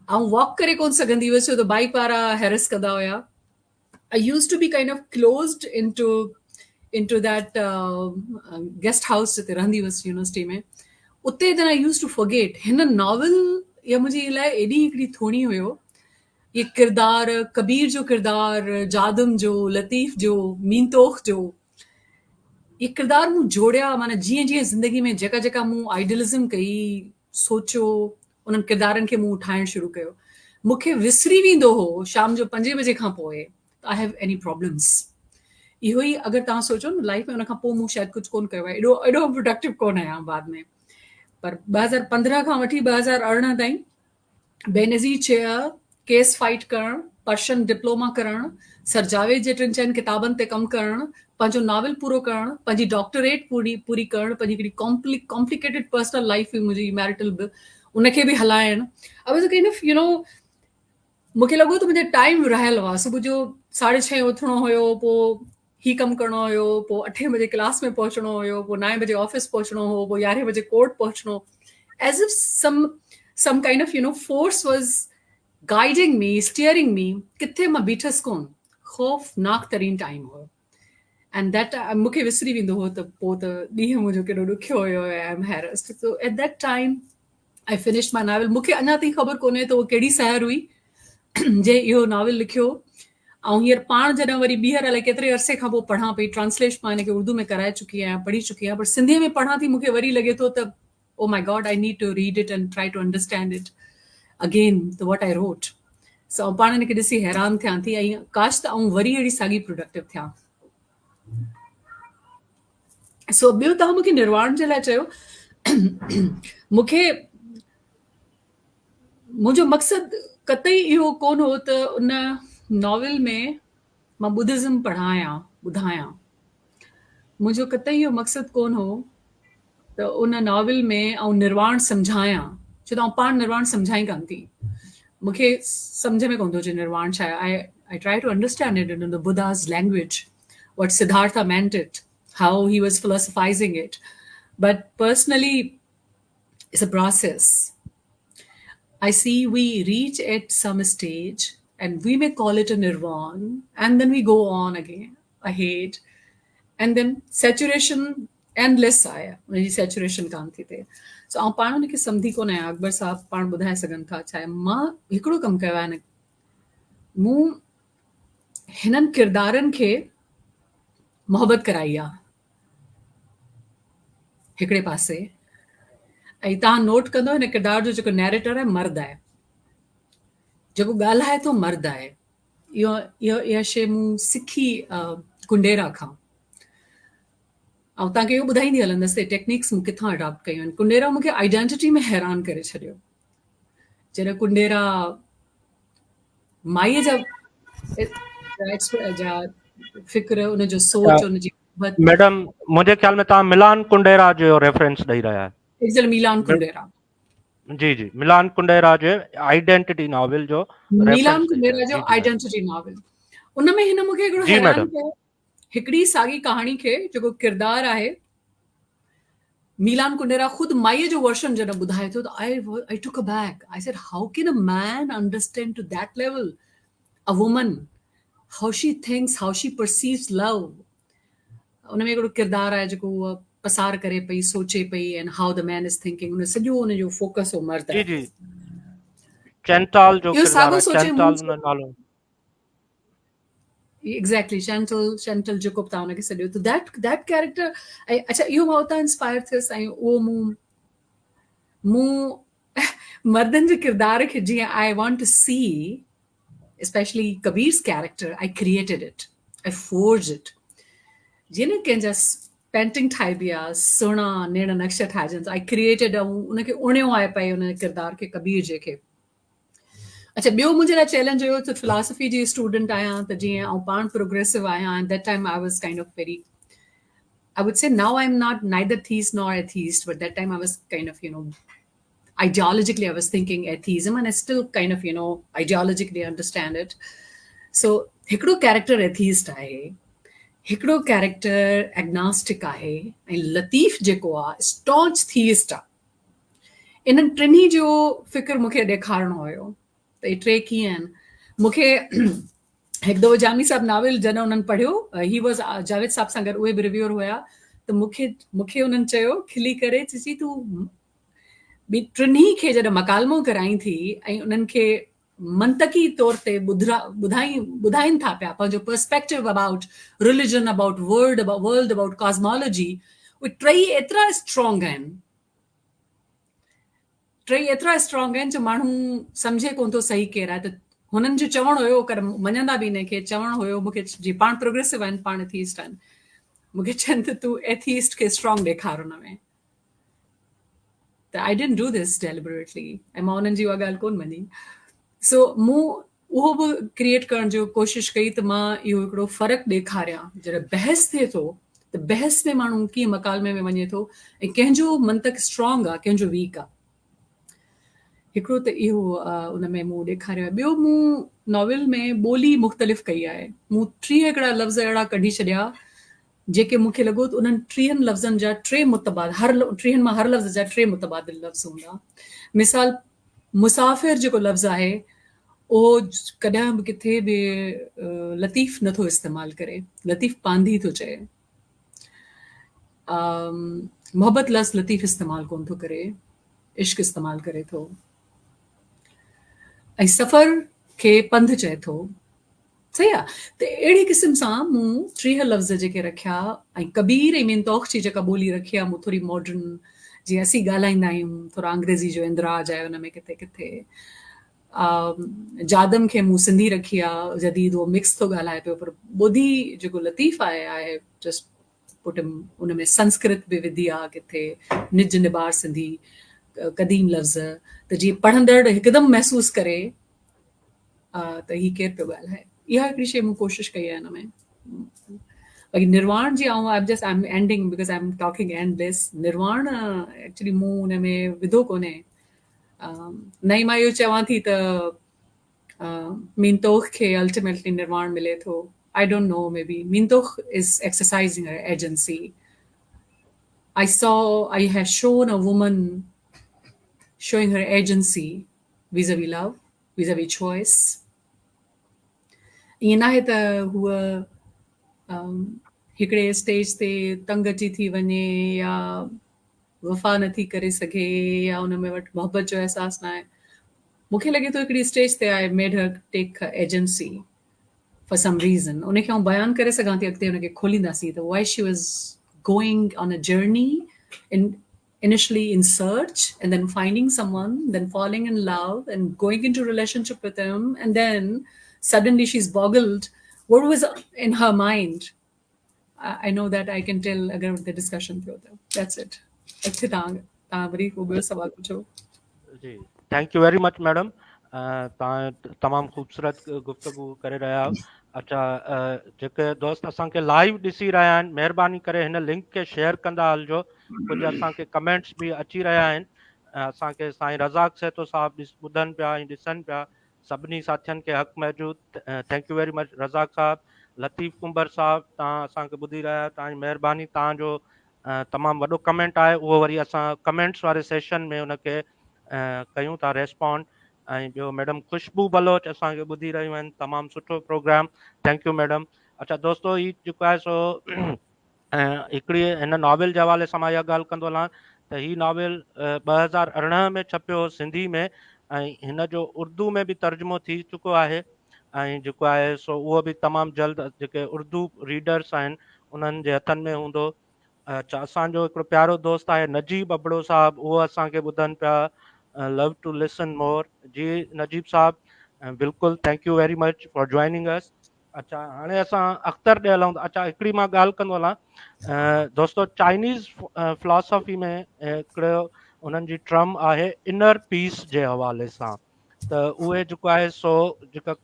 آئون واڪ ڪري ڪون سگهندي هيس ڇو ته بائيڪ وارا هيرس ڪندا هيا I used to be kind of closed into into that guest house جتي رهندي هيس يونيورسٽي ۾ اتي then I used to forget هن ناول يا منهنجي لاء ايڏي هڪڙي ٿوڻي هيو هي ڪردار ڪبير جو ڪردار جادم جو لطيف جو مينتوخ جو هي ڪردار مون جوڙيا معنيٰ جيئن جيئن زندگي ۾ جيڪا جيڪا مون آئيڊلزم ڪئي سوچيو انهن ڪردارن کي مون ٺاهڻ شروع ڪيو. مون کي وسري ويندو هو شام جو پنجين بجي کان پوء ته I have any problems. اهو ئي اگر توهان سوچو نه لائيف ۾ ان کان پوء مون شايد ڪجهه ڪونه ڪيو آهي ايڏو ايڏو پروڊڪٽو ڪونه آهيان بعد ۾ پر 2015 کان وٺي 2018 تائين بينظير چيئر ڪيس فائيٽ ڪرڻ، پرشن ڊپلوما ڪرڻ، سر جاويد جي ٽن چئن ڪتابن تي ڪم ڪرڻ، پنهنجو ناول پورو ڪرڻ، پنهنجي ڊاڪٽوريٽ پوري پوري ڪرڻ، پنهنجي هڪڙي ڪامپلي ڪامپليڪيٽيڊ پرسنل لائيف هئي منهنجي ميريٽل به ان کي به هلائڻ I was kind of you know مون کي لڳو ته منهنجا ٽائيم ورهايل هئا صبح جو ساڍي ڇهين اٿڻو هيو پوء هي ڪم ڪرڻو هيو پوء اٺين بجي ڪلاس ۾ پهچڻو هيو پوء نائين بجي آفيس پهچڻو هو پوء يارهين بجي ڪورٽ پهچڻو as if some some kind of you know force was guiding me steering me ڪٿي مان بيٺس ڪون خوفناڪ ترين ٽائيم هيو اينڊ that مون کي وسري ويندو هو ته پوء ته ڏينهن منهنجو ڪيڏو ڏکيو هيو I am harassed so at that time I finished my novel مون کي اڃا تائين خبر ڪونهي ته اهو ڪهڙي سحر هئي جنهن اهو ناول لکيو آئون هينئر پاڻ جڏهن وري ٻيهر الائي ڪيتري عرصي کان پوء پڙهان پئي ٽرانسليشن مان هن کي اردو ۾ ڪرائي چڪي آهيان پڙهي چڪي آهيان پر سنڌيء ۾ پڙهان ٿي مون کي وري لڳي ٿو ته oh my God I need to read it and try to understand it again ته what I wrote سو آئون پاڻ هن کي ڏسي حيران ٿيان ٿي ۽ ڪاش ته آئون وري اهڙي ساڳي پروڊڪٽو ٿيان سو ٻيو توهان مون کي نرواڻ جي لاء چيو مون کي منهنجو مقصد قطعي اهو ڪونه هو ته ان ناول ۾ مان ٻڌزم پڙهايان ٻڌايان منهنجو قطعي اهو مقصد ڪونه هو ته ان ناول ۾ آئون نرواڻ سمجهايان ڇو ته آئون پاڻ نرواڻ سمجهان ئي ڪانه ٿي مون کي سمجهه ۾ ڪونه ٿو اچي نرواڻ ڇا آهي I try to understand it in the Buddha's language what Siddhartha meant it how he was philosophizing it but personally it's a process I see we reach at some stage and we may call it a nirvana and then we go on again ahead and then saturation endless آهي ان جي saturation ڪانه ٿي ٿئي سو آئون پاڻ ان کي سمجهي ڪونه آهيان اڪبر صاحب پاڻ ٻڌائي سگهن ٿا ڇا آهي مان هڪڙو ڪم ڪيو آهي مون هنن ڪردارن کي محبت ڪرائي آهي هڪڙي پاسي ۽ توهان نوٽ ڪندو هن ڪردار جو جيڪو نيريٽر آهي مرد آهي جيڪو ڳالهائي ٿو مرد آهي اهو اهو اها شيء مون سکي ڪنڊيرا کان. آئون توهان کي اهو ٻڌائيندي هلندس ته ٽيڪنيڪس مون ڪٿان اڊاپٽ ڪيون آهن. ڪنڊيرا مون کي آئيڊينٽٽي ۾ حيران ڪري ڇڏيو. جڏهن ڪنڊيرا مائيء جا جا فڪر ان جو سوچ ان جي محبت. ميڊم منهنجي خيال ۾ توهان ملان ڪنڊيرا جو ريفرنس ڏئي رهيا آهيو. Exactly Milan Kundera. جي جي ملان ڪنڊيرا جي آئيڊينٽٽي ناول جو ميلان ڪنڊيرا جو آئيڊينٽٽي ناول ان ۾ هن مون کي هڪڙو حيران ڪيو. هڪڙي ساڳي ڪهاڻي کي جيڪو ڪردار آهي ميلان ڪنڊيرا خود مائيء جو ورشن جڏهن ٻڌائي ٿو ته I took aback I said how can a man understand to that level a woman how she thinks how she perceives love ان ۾ هڪڙو ڪردار آهي جيڪو هوء پسار ڪري پئي سوچي پئي and how the man is thinking ان سڄو ان جو فوڪس هو مرد جي جي چينٽال جو ڪردار آهي چينٽال ان نالو ايگزيڪٽلي شينٽل شينٽل جيڪو به توهان ان کي سڏيو ته that that character ۽ اڇا اهو مان اتان انسپائر ٿيس ۽ اهو مون مون مردن جي ڪردار کي جيئن I want to see especially Kabir's character I created it I forge it جيئن نه ڪنهن جا پينٽنگ ٺاهبي آ سهڻا نيڻ نقش ٺاهجن I created ان کي اڻيو آهي پئي ان ڪردار کي ڪبير جي کي اڇا ٻيو منهنجي لاء چئلينج هيو ته فلاسفي جي اسٽوڊنٽ آهيان ته جيئن آئون پاڻ پروگريسو آهيان that time I was kind of very I would say now I am not neither theist nor atheist but that time I was kind of you know ideologically I was thinking atheism and I still kind of you know ideologically understand it. So هڪڙو character ايٿيسٽ آهي هڪڙو character ايگناسٽڪ آهي ۽ لطيف جيڪو آهي اسٽانچ ٿيسٽ آهي انهن ٽنهي جو فڪر مون کي ڏيکارڻو هيو ته اهي ٽي ڪيئن آهن. مون کي هڪ دفعو جامي صاحب ناول جڏهن انهن پڙهيو، he was Javed صاحب سان گڏ اهي به ريويور هيا ته مون کي مون کي انهن چيو کلي ڪري چي تون ٻي ٽنهي کي جڏهن مڪالمو ڪرائين ٿي ۽ انهن کي منطقي طور تي ٻڌائين ٻڌائين ٿا پيا پنهنجو perspective about religion about world world about cosmology اهي ٽئي ايترا اسٽرانگ آهن ٽئي ايترا اسٽرانگ آهن جو ماڻهو سمجهي ڪونه ٿو صحيح ڪير آهي ته هنن جو چوڻ هيو ڪر مڃندا به ان کي چوڻ هيو مونکي جي پاڻ پروگريسو آهن پاڻ ايٿيسٽ آهن مونکي چون ته تون ايٿيسٽ کي اسٽرانگ ڏيکار ان ۾ ته I didn't do this deliberately ۽ مان انهن جي اها ڳالهه ڪونه مڃي سو مون اهو به ڪريئيٽ ڪرڻ جو ڪوشش ڪئي ته مان اهو هڪڙو فرق ڏيکاريان جڏهن بحث ٿئي ٿو ته بحث ۾ ماڻهو ڪيئن مڪالمي ۾ وڃي ٿو ۽ ڪنهن جو منطق اسٽرانگ آهي ڪنهن جو ويڪ آهي هڪڙو ته اهو ان ۾ مون ڏيکاريو آهي ٻيو مون ناول ۾ ٻولي مختلف ڪئي آهي مون 30 هڪڙا لفظ اهڙا ڪڍي ڇڏيا جيڪي مون کي لڳو ته انهن 30 لفظن جا ٽي متبادل هر 30 مان هر لفظ جا ٽي متبادل لفظ هوندا مثال مسافر جيڪو لفظ آهي اهو ڪڏهن به ڪٿي به لطيف نه ٿو استعمال ڪري لطيف پانڌي ٿو چئي محبت لفظ لطيف استعمال ڪون ٿو ڪري عشق استعمال ڪري ٿو ۽ سفر کي پنڌ چئي ٿو صحيح آ ته اهڙي قسم سان مون 30 لفظ جيڪي رکيا ۽ ڪبير ۽ مينتوخ جي جيڪا ٻولي رکي آ مون ٿوري ماڊرن جيئن اسين ڳالهائيندا آهيون ٿورو انگريزي جو اندراج آهي ان ۾ ڪٿي ڪٿي جادم کي مون سنڌي رکي آ جديد اهو مڪس ٿو ڳالهائي پيو پر ٻوڌي جيڪو لطيف آهي آء جسٽ پٽ ان ۾ سنسڪرت به وڌي آ ڪٿي نج نبار سنڌي قديم لفظ ته جيئن پڙهندڙ هڪدم محسوس ڪري ته هي ڪير پيو ڳالهائي اها هڪڙي شيء مون ڪوشش ڪئي آهي هن ۾ باقي نرواڻ جي آئون I'm just I'm ending because I'm talking endless نرواڻ actually مون ان ۾ وڌو ڪونهي نه ئي مان اهو چوان ٿي ته مينتوخ کي الٽيميٽلي نرواڻ ملي ٿو I don't know maybe مينتوخ is exercising her agency I saw I have shown a woman showing her agency vis a vis love vis a vis choice ائين ناهي ته هوء هڪڙي اسٽيج تي تنگ اچي ٿي وڃي يا وفا نٿي ڪري سگهي يا ان ۾ وٽ محبت جو احساس ناهي مون کي لڳي ٿو هڪڙي اسٽيج تي I made her take agency for some reason ان کي آئون بيان ڪري سگهان ٿي اڳتي ان کي کولينداسين ته why she was going on a journey in initially in search and then finding someone, then falling in love and going into relationship with him and then suddenly she's boggled what was in her mind. I know that I can tell اگر ان تي discussion ٿيو ته that's it. اڳتي توهان توهان وري ڪو ٻيو سوال پڇو. جي thank you very much madam توهان تمام خوبصورت گفتگو ڪري رهيا آهيو. اچا جيڪي دوست اسان کي لائيو ڏسي رهيا آهن مهرباني ڪري هن لنڪ کي شيئر ڪندا هلجو. ڪجهه اسان کي ڪمينٽس به اچي رهيا آهن. اسان کي سائين رزاق سهتو صاحب ٻڌن پيا ۽ ڏسن پيا. سڀني ساٿين کي حق موجود. Thank you very much Razzaq صاحب. لطيف ڪنڀر صاحب توهان اسان کي ٻڌي رهيا آهيو توهان جي مهرباني. توهان جو تمام وڏو ڪمينٽ آهي اهو وري اسان ڪمينٽس واري سيشن ۾ ان کي ڪيون ٿا ريسپونڊ. ۽ ٻيو ميڊم خوشبو بلوچ اسان کي ٻڌي رهيون آهن تمام سٺو پروگرام thank you madam. اچا دوستو هي جيڪو آهي سو هڪڙي هن ناول جي حوالي سان مان اها ڳالهه ڪندو هلان ته هي ناول 2018 ۾ ڇپيو هو سنڌي ۾ ۽ هن جو اردو ۾ به ترجمو ٿي چڪو آهي ۽ جيڪو آهي سو اهو به تمام جلد جيڪي اردو ريڊرس آهن انهن جي هٿن ۾ هوندو. اچا اسان جو هڪڙو پيارو دوست آهي نجيب ابڙو صاحب اهو اسان کي ٻڌن پيا لو ٽو لسن مور. جي نجيب صاحب بلڪل thank you very much for joining اس. اچا هاڻي اسان اختر ڏي هلون ٿا. اچا هڪڙي مان ڳالهه ڪندو هلان دوستو چائنيز فلاسافي ۾ هڪڙو انهن جي ٽرم آهي انر پيس جي حوالي سان ته اهي جيڪو آهي سو جيڪا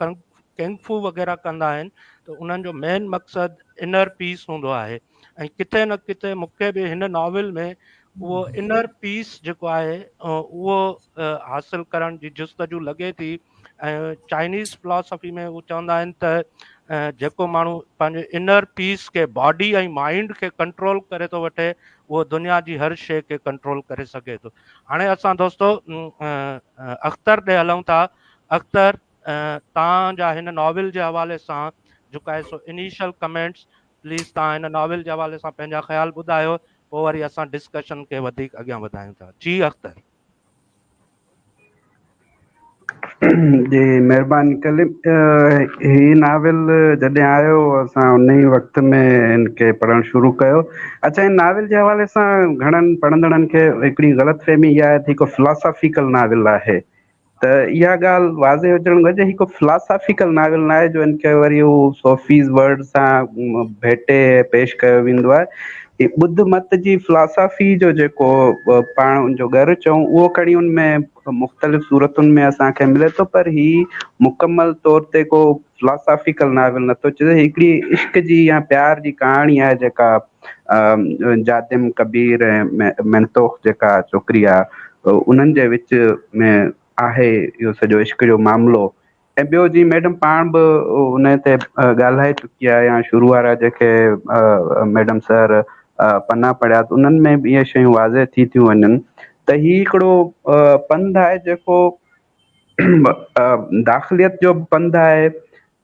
ڪنگ فو وغيره ڪندا آهن ته انهن جو مين مقصد انر پيس هوندو آهي ۽ ڪٿي نه ڪٿي مون کي به هن ناول ۾ اهو انر پيس جيڪو آهي اهو حاصل ڪرڻ جي جستجو لڳي ٿي. ۽ چائنيز فلاسافي ۾ هو چوندا آهن ته جيڪو ماڻهو پنهنجي انر پيس کي باڊي ۽ مائنڊ کي ڪنٽرول ڪري ٿو وٺي اهو دنيا جي هر شيء کي ڪنٽرول ڪري سگهي ٿو. هاڻي اسان دوستو اختر ڏي هلون ٿا. اختر توهان جا هن ناول جي حوالي سان جيڪو آهي سو انيشل ڪمينٽس پليز توهان هن ناول جي حوالي سان پنهنجا خيال ٻڌايو پوء وري اسان ڊسڪشن کي وڌيڪ اڳيان وڌايون ٿا. جي اختر. جي مهرباني ڪليم هي ناول جڏهن آيو اسان ان ئي وقت ۾ هن کي پڙهڻ شروع ڪيو. اچا هن ناول جي حوالي سان گهڻن پڙهندڙن کي هڪڙي غلط فهمي اها آهي ته هي ڪو فلاسافيڪل ناول آهي ته اها ڳالهه واضح هجڻ گهرجي هي ڪو فلاسافيڪل ناول نه آهي جو ان کي وري هو صوفيز ورڊ سان ڀيٽي پيش ڪيو ويندو آهي. هي ٻڌ مت جي فلاسافي جو جيڪو پاڻ ان جو ڳر چئون اهو کڻي ان ۾ مختلف صورتن ۾ اسان کي ملي ٿو پر هي مڪمل طور تي ڪو فلاسافيڪل ناول نٿو چئجي. هي هڪڙي عشق جي يا پيار جي ڪهاڻي آهي جيڪا جادم ڪبير ۽ مينتوخ جيڪا ڇوڪري آهي انهن جي وچ ۾ آهي اهو سڄو عشق جو معاملو. ۽ ٻيو جي ميڊم پاڻ به ان تي ڳالهائي چڪي آهي يا شروع وارا جيڪي ميڊم سر پنا پڙهيا ته انهن ۾ به اهي شيون واضح ٿي ٿيون وڃن ته هي هڪڙو پنڌ آهي جيڪو داخليت جو به پنڌ آهي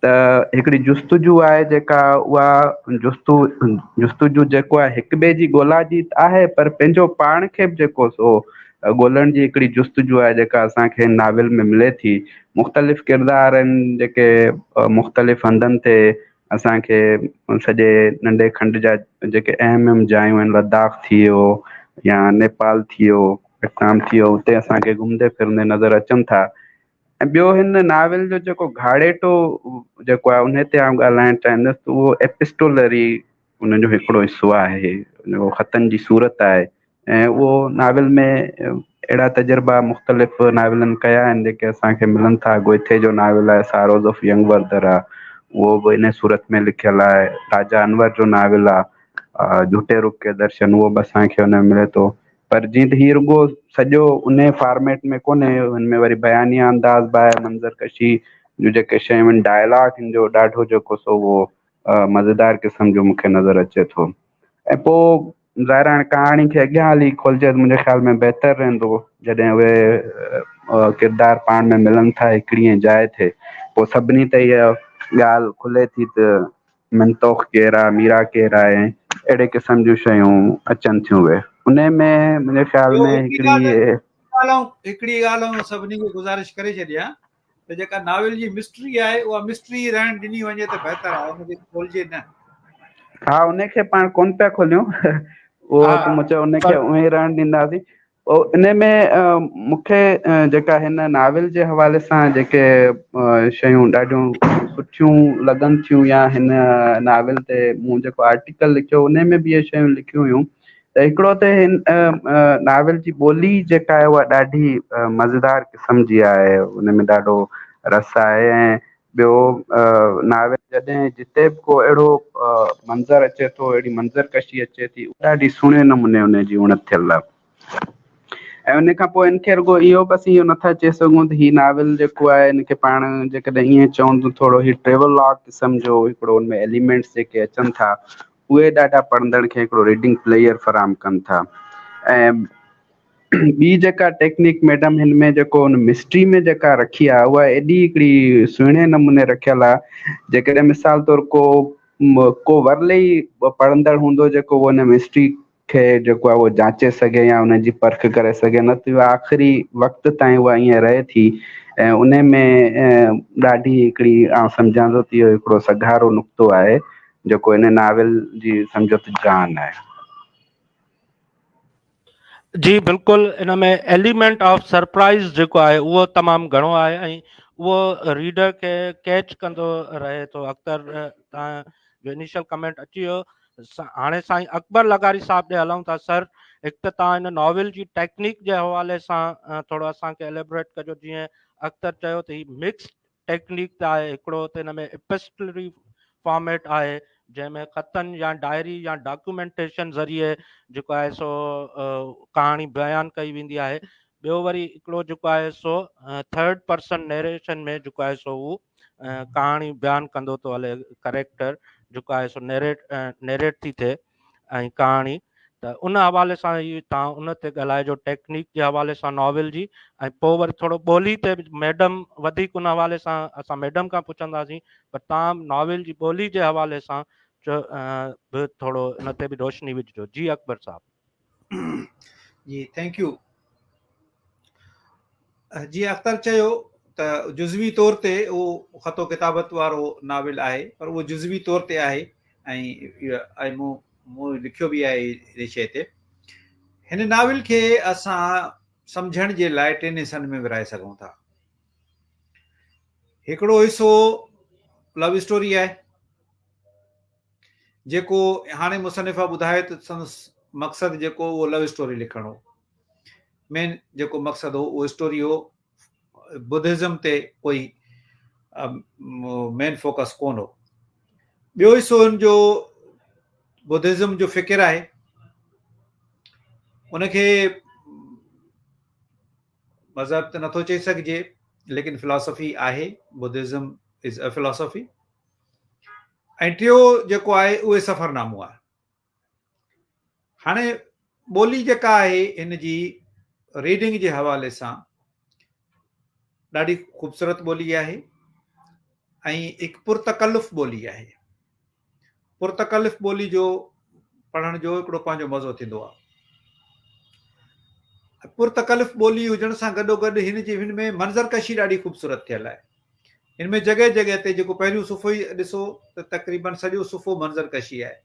ته هڪڙي جستجو آهي جيڪا اها جستجو جيڪو آهي هڪ ٻئي جي ڳولا جي آهي پر پنهنجو پاڻ کي به جيڪو سو ڳولڻ جي هڪڙي جستجو آهي جيڪا اسان کي ناول ۾ ملي ٿي. مختلف ڪردار آهن جيڪي مختلف هنڌن تي اسان کي سڄي ننڍي کنڊ جا جيڪي اهم اهم جايون آهن لداخ ٿي ويو يا نيپال ٿي ويو ويٽنام ٿي ويو اتي اسان کي گهمندي ڦرندي نظر اچن ٿا. ۽ ٻيو هن ناول جو جيڪو گهاڙيٽو جيڪو آهي ان تي آئون ڳالهائڻ چاهيندس ته اهو ايپسٽولري ان جو هڪڙو حصو آهي جيڪو خطن جي صورت آهي ۽ اهو ناول ۾ اهڙا تجربا مختلف ناولن ڪيا آهن جيڪي اسان کي ملن ٿا. گوئٿي جو ناول آهي ساروز آف ينگ وردر آهي اهو به ان صورت ۾ لکيل آهي. راجا انور جو ناول آهي جهوٽي رخ ڪي درشن اهو به اسان کي ان ۾ ملي ٿو. پر جيئن ته هي رڳو سڄو ان فارميٽ ۾ ڪونهي، هن ۾ وري بيانيه انداز به آهي، منظر ڪشي جون جيڪي شيون آهن، ڊائلاگ هن جو ڏاڍو جيڪو سو اهو مزيدار قسم جو مون کي نظر اچي ٿو. ۽ پوء ظاهر آهي ڪهاڻي کي اڳيان هلي کولجي ته منهنجي خيال ۾ بهتر رهندو جڏهن اهي ڪردار پاڻ ۾ ملن ٿا هڪڙي جاء تي پوء سڀني تي اها ڳالهه کلي ٿي ته منتوخ ڪير آهي ميرا ڪير آهي اهڙي قسم جون شيون اچن ٿيون اهي ان ۾ منهنجي خيال ۾ هڪڙي هڪڙي ڳالهه آئون سڀني کي گذارش ڪري ڇڏيان ته جيڪا ناول جي مسٽري آهي اها مسٽري ئي رهڻ ڏني وڃي ته بهتر آهي ان کي کولجي نه. ها ان کي پاڻ ڪون پيا کوليون اهو ته مون چيو ان کي اونئين ئي رهڻ ڏينداسين. ان ۾ مون کي جيڪا هن ناول جي حوالي سان جيڪي شيون ڏاڍيون سٺيون لڳن ٿيون يا هن ناول تي مون جيڪو آرٽيڪل لکيو ان ۾ به اهي شيون لکيون هيون ته هڪڙو ته هن ناول جي ٻولي جيڪا آهي اها ڏاڍي مزيدار قسم جي آهي، ان ۾ ڏاڍو رس آهي ۽ ٻيو ناول جڏهن جتي به ڪو اهڙو منظر اچي ٿو، اهڙي منظر ڪشي اچي ٿي، اها ڏاڍي سهڻي نموني ان جي اڻت ٿيل آهي. ۽ ان کان پوء ان کي رڳو اهو بس اهو نٿا چئي سگهون ته هي ناول جيڪو آهي ان کي پاڻ جيڪڏهن ائين چئون ته ٿورو هي ٽريول لاگ قسم جو هڪڙو ان ۾ ايليمينٽس جيڪي اچن ٿا اهي ڏاڍا پڙهندڙ کي هڪڙو ريڊنگ پليئر فراهم ڪن ٿا. ۽ ٻي جيڪا ٽيڪنيڪ ميڊم هن ۾ جيڪو ان مسٽري ۾ جيڪا رکي آهي اها ايڏي هڪڙي سهڻي نموني رکيل آهي، جيڪڏهن مثال طور ڪو ڪو ورلي ئي پڙهندڙ هوندو جيڪو ان مسٽري کي جيڪو آهي اهو جانچي سگهي يا ان جي پرک ڪري سگهي، نه ته اها آخري وقت تائين اها ائين رهي ٿي ۽ ان ۾ ڏاڍي هڪڙي آئون سمجهان ٿو ته اهو هڪڙو سگهارو نقطو آهي جيڪو ان ناول جي سمجهو ته جان آهي. جي بلڪل ان ۾ ايليمينٽ آف سرپرائز جيڪو آهي اهو تمام گهڻو آهي ۽ اهو ريڊر کي ڪيچ ڪندو رهي ٿو. اختر تان جو انيشل ڪمينٽ اچي ويو. هاڻي سائين اڪبر لغاري صاحب ڏي هلون ٿا. سر هڪ ته تان ان ناول جي ٽيڪنيڪ جي حوالي سان ٿورو اسان کي ايليبوريٽ ڪجو، جيئن اختر چيو ته هي مڪسڊ ٽيڪنيڪ ته آهي، هڪڙو ته ان ۾ اپسٽلري فارميٽ آهي جنهن ۾ خطن يا ڊائري يا ڊاڪيومينٽيشن ذريعي جيڪو آهي سو ڪهاڻي بيان ڪئي ويندي آهي، ٻيو وري هڪڙو جيڪو آهي سو ٿرڊ پرسن نيريشن ۾ جيڪو آهي سو هو ڪهاڻي بيان ڪندو ٿو هلي، ڪريڪٽر جيڪو آهي سو نيريٽ نيريٽ ٿي ٿئي ۽ ڪهاڻي، ته ان حوالي سان ئي توهان ان تي ڳالهائجو ٽيڪنيڪ جي حوالي سان ناول جي ۽ پوء وري ٿورو ٻولي تي به ميڊم وڌيڪ ان حوالي سان اسان ميڊم کان پڇنداسين، پر توهان ناول جي ٻولي جي حوالي سان به ٿورو ان تي به روشني وجهجو. جي اڪبر صاحب. جي thank you. جيئن اختر چيو ته جزوي طور تي اهو خط و ڪتابت وارو ناول آهي، پر اهو جزوي طور تي آهي ۽ مون مون لکيو به آهي ان شيء تي. هن ناول کي اسان سمجهڻ جي لاء ٽن حصن ۾ ورهائي سگهون ٿا. هڪڙو حصو لو اسٽوري آهي، جيڪو هاڻي مصنفه ٻڌايو ته سندس مقصد جيڪو اهو لو اسٽوري لکڻ هو. مين جيڪو مقصد هو اهو اسٽوري هو، بدهزم تي ڪوئي مين فوڪس ڪون هو. ٻيو حصو ان جو بدهزم جو فڪر آهي، ان کي مذهب ته نٿو چئي سگهجي ليڪن فلاسفي آهي، بدهزم از اي فلاسفي. ۽ ٽيو جيڪو آهي اهي سفرنامو آهي. هاڻي ٻولي جيڪا آهي هن جي ريڊنگ جي حوالي سان ڏاڍي خوبصورت ٻولي آهي ۽ هڪ پرتڪلف ٻولي آهي. پرتڪلف ٻولي جو پڙهڻ جو هڪڙو پنهنجو مزو ٿيندو آهي. پرتڪلف ٻولي هجڻ سان گڏوگڏ هن جي هن ۾ منظر ڪشي ڏاڍي خوبصورت ٿيل آهي. هن ۾ جڳهه جڳهه تي جيڪو پهريون صفحو ئي ڏسو ته تقريبن سڄو صفحو منظر ڪشي آهي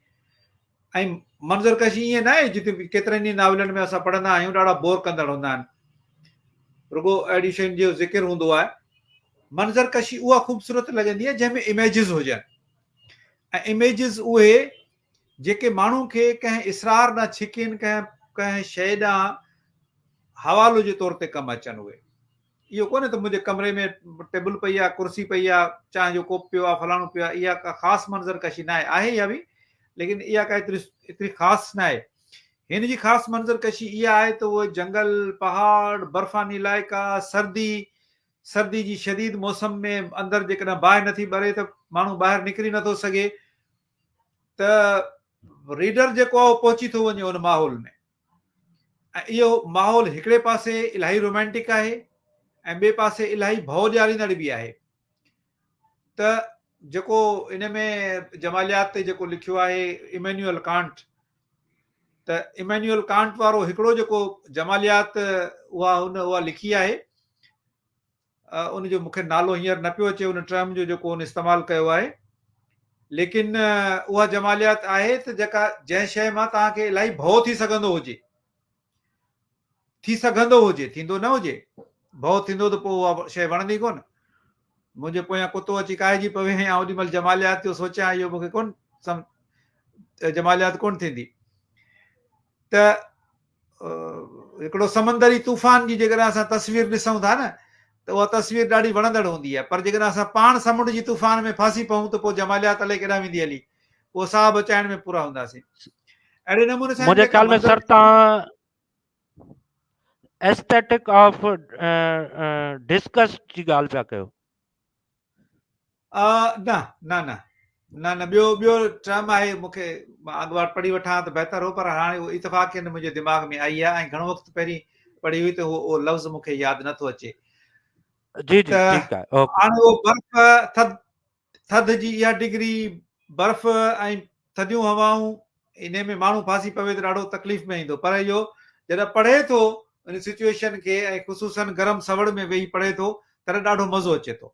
۽ منظر ڪشي ائين نه آهي جتي ڪيترن ئي ناولن ۾ اسان پڙهندا آهيون ڏاڍا بور ڪندڙ هوندا آهن، رڳو اهڙي شين جو ذڪر هوندو آهي. منظر ڪشي اها خوبصورت لڳندي آهي جنهن ۾ اميجز هجن ۽ اميجز اهي جيڪي ماڻهو کي ڪنهن اسرار ڏانهن ڇڪين، ڪنهن ڪنهن شيء ڏانهن حوالو جي طور تي ڪم اچن. اهي اهو ڪونهي ته منهنجي ڪمري ۾ ٽيبل پئي آهي، ڪرسي پئي آهي، چانهه جو ڪوپ پيو آهي، فلاڻو پيو آهي، اها ڪا خاص منظر ڪشي ناهي، آهي اها به ليڪن اها ڪا ايتري ايتري خاص ناهي. هن جي خاص منظر ڪشي اها آهي ته اهي جنگل، پهاڙ، برفاني علائقا، سردي، سردي جي شديد موسم ۾ اندر جيڪڏهن باهه نٿي ٻري ته ماڻهو ٻاهر نڪري نٿو سگهي ته ريڊر جيڪو آهي اهو پهچي ٿو وڃي ان ماحول ۾. ۽ اهو ماحول هڪڙي پاسي الاهي رومانٽڪ آهي ۽ ٻئي پاسي الاهي ڀؤ ڏياريندڙ به آهي ته جيڪو ان ۾ جماليات تي جيڪو لکيو آهي امينيول ڪانٽ ته امينيول ڪانٽ وارو هڪڙو جيڪو جماليات اها هن اها لکي آهي ان جو مون کي نالو هينئر نه پيو اچي ان ٽرم جو جيڪو ان استعمال ڪيو آهي ليڪن اها جماليات آهي ته جيڪا جنهن شيء مان توهان کي الاهي ڀؤ ٿي سگهندو هجي. ٿي سگهندو هجي، ٿيندو نه هجي، ڀؤ ٿيندو ته پوء اها شيء وڻندي ڪونه. منهنجي پويان ڪتو اچي ڪاهجي پوي ۽ آئون اوڏي مهل جماليات جو سوچيان اهو مون کي ڪونه جماليات ڪونه ٿيندي. ته هڪڙو سمندري طوفان جي جيڪڏهن اسان تصوير ڏسون ٿا نه ته اها تصوير ڏاڍي وڻندڙ هوندي آهي پر جيڪڏهن اسان پاڻ سمنڊ جي طوفان ۾ ڦاسي پئون ته پوء جماليات الائي ڪيڏانهن ويندي هلي، پوء ساهه بچائڻ ۾ پورا هونداسين. اهڙي نموني سان منهنجي خيال ۾ سر تان ايسٿيٽڪ آف ڊسڪس جي ڳالهه پيا ڪيو. نه نه نه نه نه ٻيو ٻيو ٽرم آهي مون کي مان اڳواٽ پڙهي وٺان ته بهتر هو پر هاڻي اهو اتفاق ان منهنجي دماغ ۾ آئي آهي ۽ گهڻو وقت پهرين پڙهي هئي ته اهو لفظ مون کي ياد نه ٿو اچي. جي جي ٺيڪ آهي اوڪي. هاڻي اهو برف ٿڌ ٿڌ جي اها ڊگري، برف ۽ ٿڌيون هوائون، انهي ۾ ماڻهو ڦاسي پوي ته ڏاڍو تڪليف ۾ ايندو پر اهو جڏهن پڙهي ٿو ان سچوئيشن کي ۽ خصوصاً گرم سوڙ ۾ ويهي پڙهي ٿو تڏهن ڏاڍو مزو اچي ٿو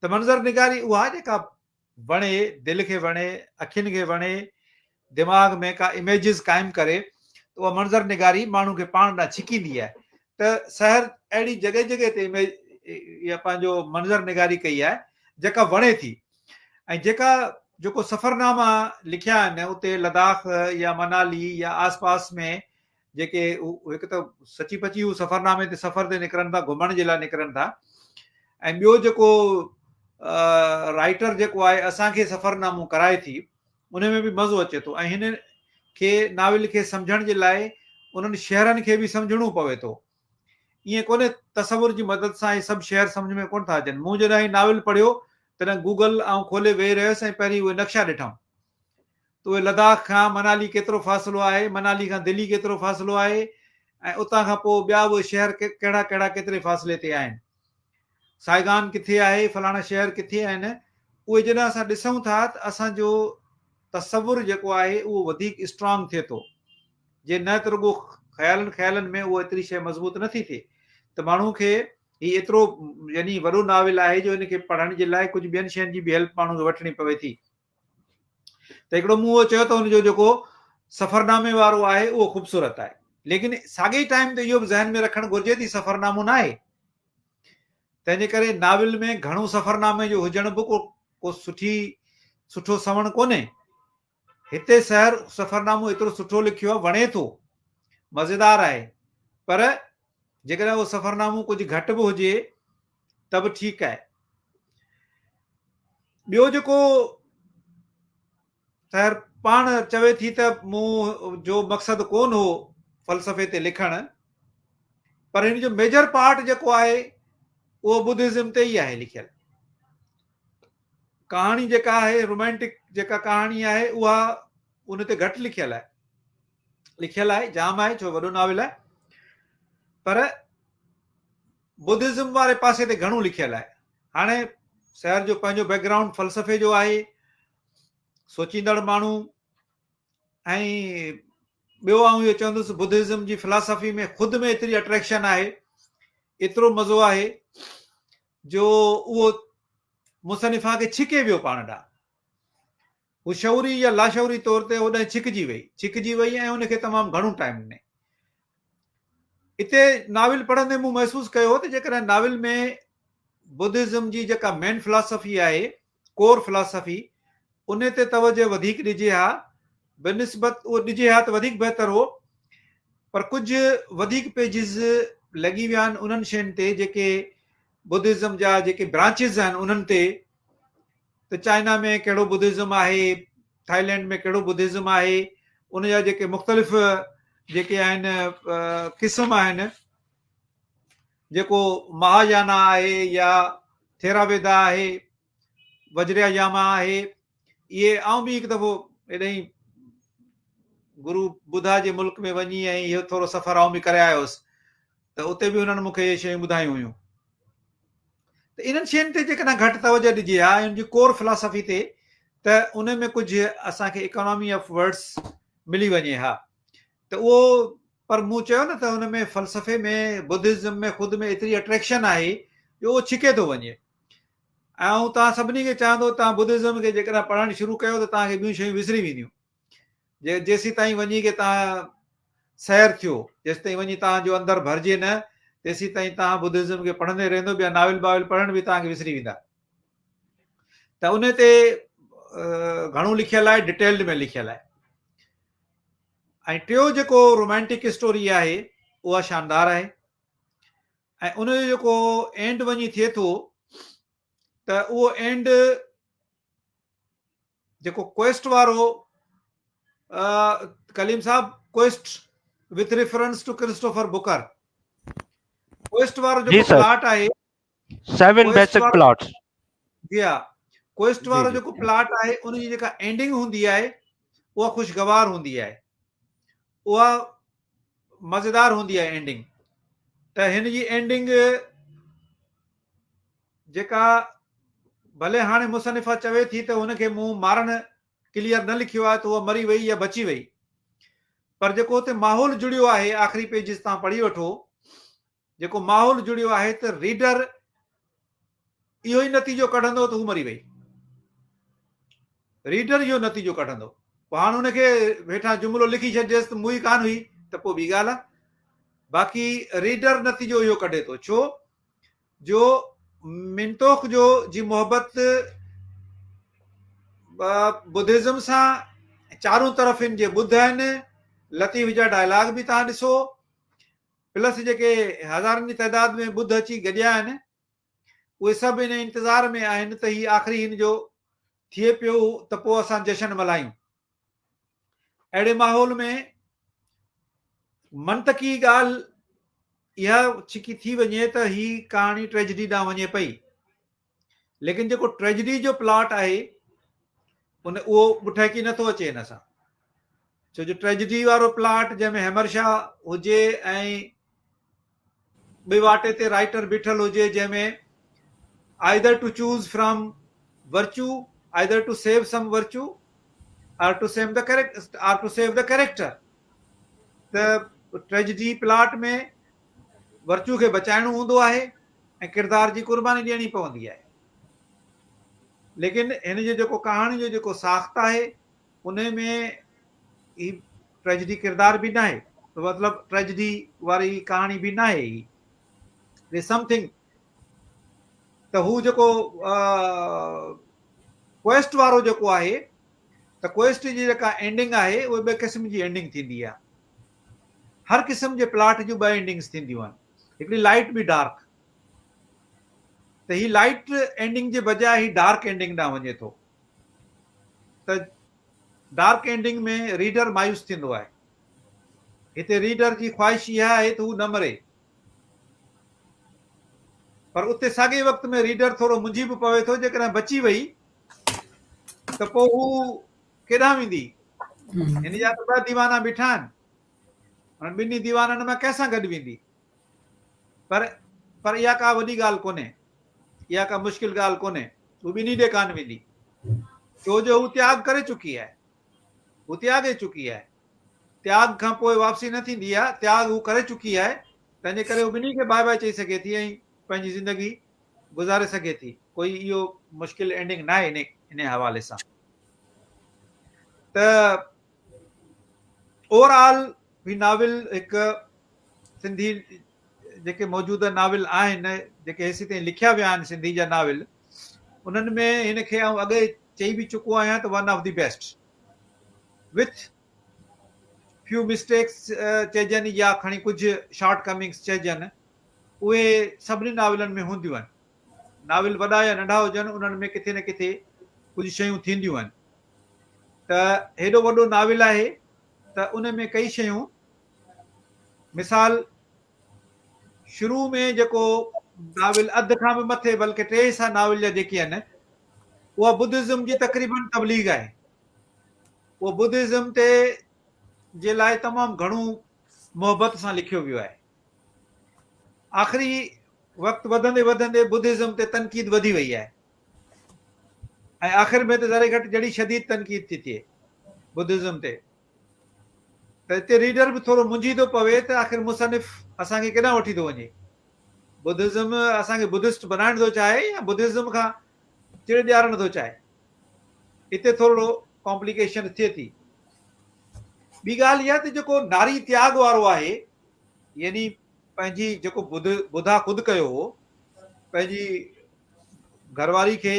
ته منظر نگاري اها جيڪا وڻي، دل کي وڻي، اکين کي وڻي، دماغ ۾ ڪا اميجز قائم ڪري ته اها منظر نگاري ماڻهو کي پاڻ ڏانهن ڇڪيندي آهي ته سحر اهڙي جڳهه جڳهه تي اميج يا پنهنجو منظر نگاري ڪئي آهي جيڪا وڻي ٿي ۽ جيڪا جيڪو سفرناما لکيا آهن اتي لداخ يا منالي يا آس پاس ۾ جيڪي هڪ ته سچي پچي هو سفرنامي تي سفر تي نڪرن ٿا گهمڻ جي لاء نڪرن ٿا ۽ ٻيو جيڪو رائٽر جيڪو آهي اسان کي سفرنامو ڪرائي ٿي ان ۾ به مزو اچي ٿو ۽ هن کي ناول کي سمجهڻ جي لاء انهن شهرن کي به سمجهڻو پوي ٿو. ائين ڪونهي تصور جي مدد سان اهي سڀ شهر سمجهه ۾ ڪونه ٿا اچن. مون جڏهن هي ناول پڙهيو تڏهن گوگل آئون کولي ويهي رهيس ۽ پهرين اهي نقشا ڏٺم ته اهي لداخ کان منالي ڪيترو فاصلو آهي، منالي کان دلي ڪيترو فاصلو آهي ۽ اتان کان پوء ٻيا اهي شهر ڪهڙا ڪهڙا ڪيتري فاصلي تي آهن. سائگان ڪٿي آهي، فلاڻا شهر ڪٿي آهن، اهي جڏهن اسان ڏسون ٿا ته اسان جو تصور جيڪو آهي اهو وڌيڪ اسٽرانگ ٿئي ٿو، جي نه ته رڳو خيالن خيالن ۾ اهو ايتري شيء مضبوط نه ٿي ٿئي ته ماڻهو کي هي ايترو يعني وڏو ناول آهي جو ان کي پڙهڻ جي لاء ڪجهه ٻين شين جي به هيلپ ماڻهو کي وٺڻي پوي ٿي. ته هڪڙو مون اهو چيو ته ان جو جيڪو سفرنامي وارو آهي اهو خوبصورت آهي ليڪن ساڳئي ٽائيم تي اهو به ذهن ۾ رکڻ گهرجي ته هي سفرنامو ناهي تنهن جي ڪري ناول ۾ گهڻو سفرنامي جو هجڻ به ڪو ڪو سٺي سٺو سوڻ ڪونهي. هتي سحر سفرنامو ايترو سٺو لکيو آهي وڻي ٿو مزيدار آهي پر جيڪڏهن اهو سفرنامو ڪجهه گهٽ به هجي ته به ٺيڪ آهي. ٻيو جيڪو سحر پاڻ چوي ٿي ته مون جو مقصد ڪون هو فلسفي تي لکڻ پر هن جو ميجر پارٽ جيڪو آهي اهو ٻڌزم تي ئي آهي لکيل. ڪهاڻي جيڪا آهي رومانٽڪ جيڪا ڪهاڻي آهي اها ان تي گهٽ لکيل آهي، لکيل آهي جام آهي ڇو وڏو ناول آهي پر ٻڌزم واري پاسي تي گهڻو لکيل آهي. هاڻي سحر جو پنهنجو بيڪ گرائونڊ فلسفي جو آهي، سوچيندڙ ماڻهو ۽ ٻيو آئون اهو چوندس ٻڌزم جي فلاسافي ۾ خود ۾ ايتري اٽريڪشن آهي، ايترو مزو آهي جو اهو مصنفه کي ڇڪي ويو پاڻ ڏانهن. هو شعوري يا لاشعوري طور تي اوڏانهن ڇڪجي وئي، ڇڪجي وئي ۽ ان کي تمام گهڻو ٽائيم ڏني. اتي ناول پڙهندي مون محسوس ڪيو ته جيڪڏهن ناول ۾ ٻڌزم جي جيڪا مين فلاسافي آهي، ڪور فلاسافي، ان تي توجه وڌيڪ ڏجي ها، بنسبت اهو ڏجي ها ته وڌيڪ بهتر هو، پر ڪجهه وڌيڪ پيجز لڳي ويا آهن انهن شين تي جيڪي ٻڌزم جا جيڪي برانچز آهن انهن تي ته چائنا ۾ ڪهڙو ٻڌزم آهي، ٿائيلينڊ ۾ ڪهڙو ٻڌزم آهي، ان جا جيڪي مختلف جيڪي آهن قسم آهن، جيڪو مهايانا آهي يا ٿيراويدا آهي، وجريا ياما آهي، اهي آئون به هڪ دفعو ايڏانهن گرو ٻڌا جي ملڪ ۾ وڃي ۽ اهو ٿورو سفر آئون به ڪري آيو هوس ته اتي به انهن مون کي اهي شيون ٻڌايون هيون ته انهن شين تي جيڪڏهن گهٽ توجه ڏجي ها ۽ ان جي ڪور فلاسافي تي ته ان ۾ ڪجهه اسان کي اڪانامي آف ورڊس ملي وڃي ها ته اهو پر مون چيو نه ته ان ۾ فلسفي ۾ بدهزم ۾ خود ۾ ايتري اٽريڪشن آهي جو اهو ڇڪي ٿو وڃي ۽ آئون توهان سڀني کي چاهيان ٿو توهان بدهزم کي جيڪڏهن پڙهڻ شروع ڪيو ته توهان کي ٻيون شيون وسري وينديون جي جيسين تائين وڃي ڪي توهان سير ٿيو، جيستائين وڃي توهان جو اندر ڀرجي نه، تيسيتائين توهان ٻڌزم کي پڙهندي رهندو، ٻيا ناول باول پڙهڻ به توهان کي وسري ويندا. ته ان تي گهڻو لکيل آهي، ڊيٽيلڊ ۾ لکيل آهي. ۽ ٽيو جيڪو رومانٽڪ اسٽوري آهي، اها شاندار آهي ۽ ان جو جيڪو اينڊ وڃي ٿئي ٿو ته اهو اينڊ جيڪو ڪوئسٽ وارو ڪليم صاحب quest with reference to Christopher Booker quest وارو جيڪو پلاٽ آهي 7 بيسڪ پلاٽس جي ها ڪوئسٽ وارو جيڪو پلاٽ آهي ان جي جيڪا اينڊنگ هوندي آهي اها خوشگوار هوندي آهي اها مزيدار هوندي آهي اينڊنگ ته هن جي اينڊنگ جيڪا ڀلي هاڻي مصنفه چوي ٿي ته هن کي مون مارڻ ڪليئر نه لکيو آهي ته هوء مري وئي يا بچي وئي پر جيڪو اتي ماحول جڙيو آهي آخري پيجز تان پڙهي وٺو جيڪو ماحول جڙيو آهي ته ريڊر اهو ئي نتيجو ڪڍندو ته هو مري وئي ريڊر اهو نتيجو ڪڍندو پوء هاڻ ان کي هيٺان جملو لکي ڇڏجيس ته موئي ڪانه هئي ته پوء ٻي ڳالهه آهي باقي ريڊر نتيجو اهو ڪڍي ٿو ڇو جو منتوخ جو جي محبت ٻڌزم سان چارون طرف ان جي ٻڌ آهن لطيف جا ڊائلاگ به تهان ڏسو پلس جيڪي هزارن جي تعداد ۾ ٻڌ اچي گڏيا آهن اهي سڀ ان انتظار ۾ آهن ته هي آخري هن جو ٿئي پيو ته پوء اسان جشن ملهايون اهڙي ماحول ۾ منطقي ڳالهه اها ڇڪي ٿي وڃي ته هي ڪهاڻي ٽريجڊي ڏانهن وڃي پئي ليڪن جيڪو ٽريجڊي جو پلاٽ آهي ان اهو ٻٺهڪي نٿو اچي هن سان ڇو جو ٽريجڊي وارو پلاٽ جنهن ۾ هيمر شاهه هجي ۽ ٻي واٽي تي رائيٽر بيٺل هجي جنهن ۾ either to choose from virtue either to save some virtue or to save the or to save the character ته ٽريجڊي پلاٽ ۾ ورچو کي بچائڻو هوندو آهي ۽ ڪردار جي قرباني ڏيڻي پوندي آهي ليڪن هن جو جيڪو ڪهاڻي جو جيڪو ساخت آهي انهي ۾ هي ٽريجڊي ڪردار به ناهي مطلب ٽريجڊي واري ڪهاڻي به ناهي هي هي سمٿنگ ته هو جيڪو ڪوئسٽ وارو جيڪو آهي ته ڪوئسٽ جي جيڪا اينڊنگ آهي اهي ٻه قسم جي اينڊنگ ٿيندي آهي هر قسم جي پلاٽ جون ٻه اينڊنگس ٿينديون آهن هڪڙي لائٽ ٻي ڊارڪ ته هي لائٽ اينڊنگ جي بجاء هي ڊارڪ اينڊنگ ڏانهن وڃي ٿو ته ڊارڪ اينڊنگ ۾ ريڊر مايوس ٿيندو آهي. هتي ريڊر جي خواهش اها آهي ته هو نه مري. پر اتي ساڳئي وقت ۾ ريڊر ٿورو منجهي به پوي ٿو جيڪڏهن بچي وئي ته پوء هو ڪيڏانهن ويندي؟ هن جا ته ٻه ديوانا بيٺا آهن. انهن ٻنهي ديوانن مان ڪنهن سان گڏ ويندي؟ پر پر اها ڪا وڏي ڳالهه ڪونهي. اها ڪا مشڪل ڳالهه ڪونهي. هو ٻنهي ڏي ڪانه ويندي. ڇو جو هو تياڳ ڪري چڪي آهي. هو تياڳي چڪي آهي. تياڳ کان پوء واپسي نه ٿيندي آهي. تياڳ هو ڪري چڪي آهي. تنهنجي ڪري هو ٻنهي کي باء باء چئي سگهي ٿي ۽ پنهنجي زندگي گذاري سگهي ٿي. ڪوئي اهو مشڪل اينڊنگ ناهي انهي حوالي سان. ته اوور آل هي ناول هڪ سنڌي جيڪي موجوده ناول آهن جيڪي هيسي تائين لکيا ويا آهن سنڌي جا ناول انهن ۾ هن کي آئون اڳي چئي به چڪو آهيان ته one of the best with few mistakes چئجن يا کڻي ڪجهه شارٽ ڪمنگس چئجن اهي سڀني ناولن ۾ هونديون آهن ناول وڏا يا ننڍا هجن انهن ۾ ڪٿي نه ڪٿي ڪجهه شيون ٿينديون آهن ته هيڏو وڏو ناول آهي ته ان ۾ ڪئي شيون مثال شروع ۾ جيڪو ناول اڌ کان به مٿي بلڪه ٽي حصا ناول جا جيڪي آهن اها بدهزم جي تقريبن تبليغ آهي اهو بدهزم تي جي لاء تمام گهڻو محبت سان لکيو ويو آهي آخري وقت وڌندي وڌندي بدهزم تي تنقيد وڌي وئي آهي ۽ آخر ۾ ته ذري گهٽ جهڙي شديد تنقيد ٿي ٿئي بدهزم تي ته اتي ريڊر به ٿورو منجهي ٿو پوي ته آخر مصنف اسان کي ڪيڏانهن وٺي ٿو وڃي. بدهزم اسان کي بدهسٽ بنائڻ ٿو چاهي يا بدهزم کان چڙ ڏيارڻ ٿو چاهي. اتي ٿورڙو ڪامپليڪيشن ٿئي ٿي. ٻي ڳالهه اها ته جيڪو ناري تياڳ وارو آهي يعني پنهنجي جيڪو ٻڌ ٻڌا خود ڪيو هو پنهنجي گهرواري کي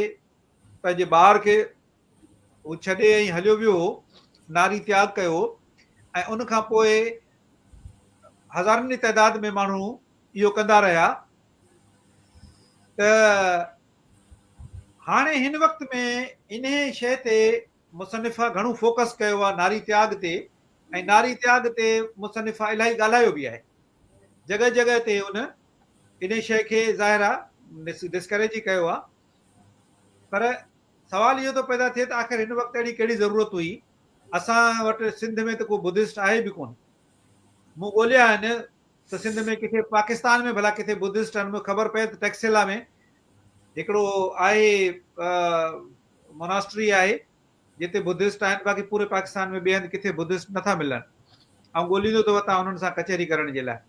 پنهنجي ٻار کي هو ڇڏي ۽ هليو ويو هو ناري تياڳ ڪيو هو ۽ ان کان پوء هزارن جي تعداد ۾ ماڻهو اهو ڪندا رهيا ته هاڻي هن وقت ۾ انهي شيء تي مصنفه گهڻو فوڪس ڪيو آهي ناري تياڳ تي ۽ ناري تياڳ تي مصنفه الاهي ڳالهايو به آهي جڳهه جڳهه تي ان انهي شيء کي ظاهر آهي ڊسڪريج ئي ڪيو آهي پر سوال اهو ٿو پيدا ٿئي ته آخر هن وقت اهڙي ڪهڙي ضرورت هئي اسان وٽ سنڌ ۾ ته ڪو بدسٽ آهي به ڪونه مون ڳوليا آهن ته سنڌ ۾ ڪٿي پاڪستان ۾ ڀلا ڪٿي بدسٽ آهن مون کي خبر پئي ته ٽيڪسيلا ۾ هڪڙو آهي موناسٽري آهي جتي بدسٽ آهن باقي پوري پاڪستان ۾ ٻئي هنڌ ڪٿي بدسٽ نٿا ملن آئون ڳوليندو ٿو وتان انهن سان ڪچهري ڪرڻ جي لاء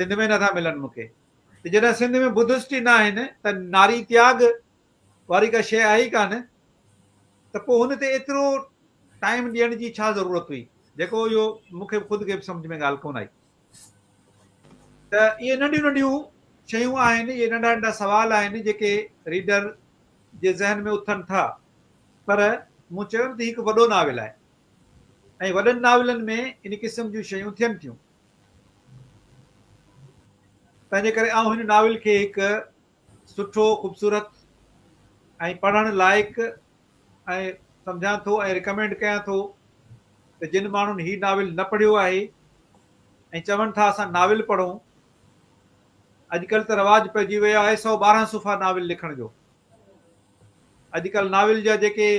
سنڌ ۾ نٿا ملن مون کي ته جڏهن سنڌ ۾ بدسٽ ئي نه آهن ته ناري تياڳ واري ڪا شيء آهي ئي ڪانه ته پوء هن تي ايترو ٽائيم ڏيڻ جي ڇا ضرورت هئي جيڪو اهو مون کي خود کي به سمجهه ۾ ڳالهه ڪونه آئي ته اهي ننڍيون ننڍيون شيون آهن اهي ننڍا ننڍا سوال آهن جيڪي ريڊر جي ذهن ۾ اٿن ٿا پر مون چيو نه ته هي هڪ وڏو ناول آهي ۽ وڏن ناولن ۾ ان قسم جون شيون ٿين ٿيون تنهنجي ڪري آئون هن ناول کي هڪ سٺو، خوبصورت ۽ پڙهڻ لائق ۽ سمجهان ٿو ۽ ريڪمينڊ ڪيان ٿو ته جن ماڻهن هي ناول نه پڙهيو آهي ۽ چون ٿا اسان ناول پڙهون اڄڪلهه ته رواج پئجي ويو آهي 112 صفحا ناول لکڻ جو اڄڪلهه ناول جا جيڪي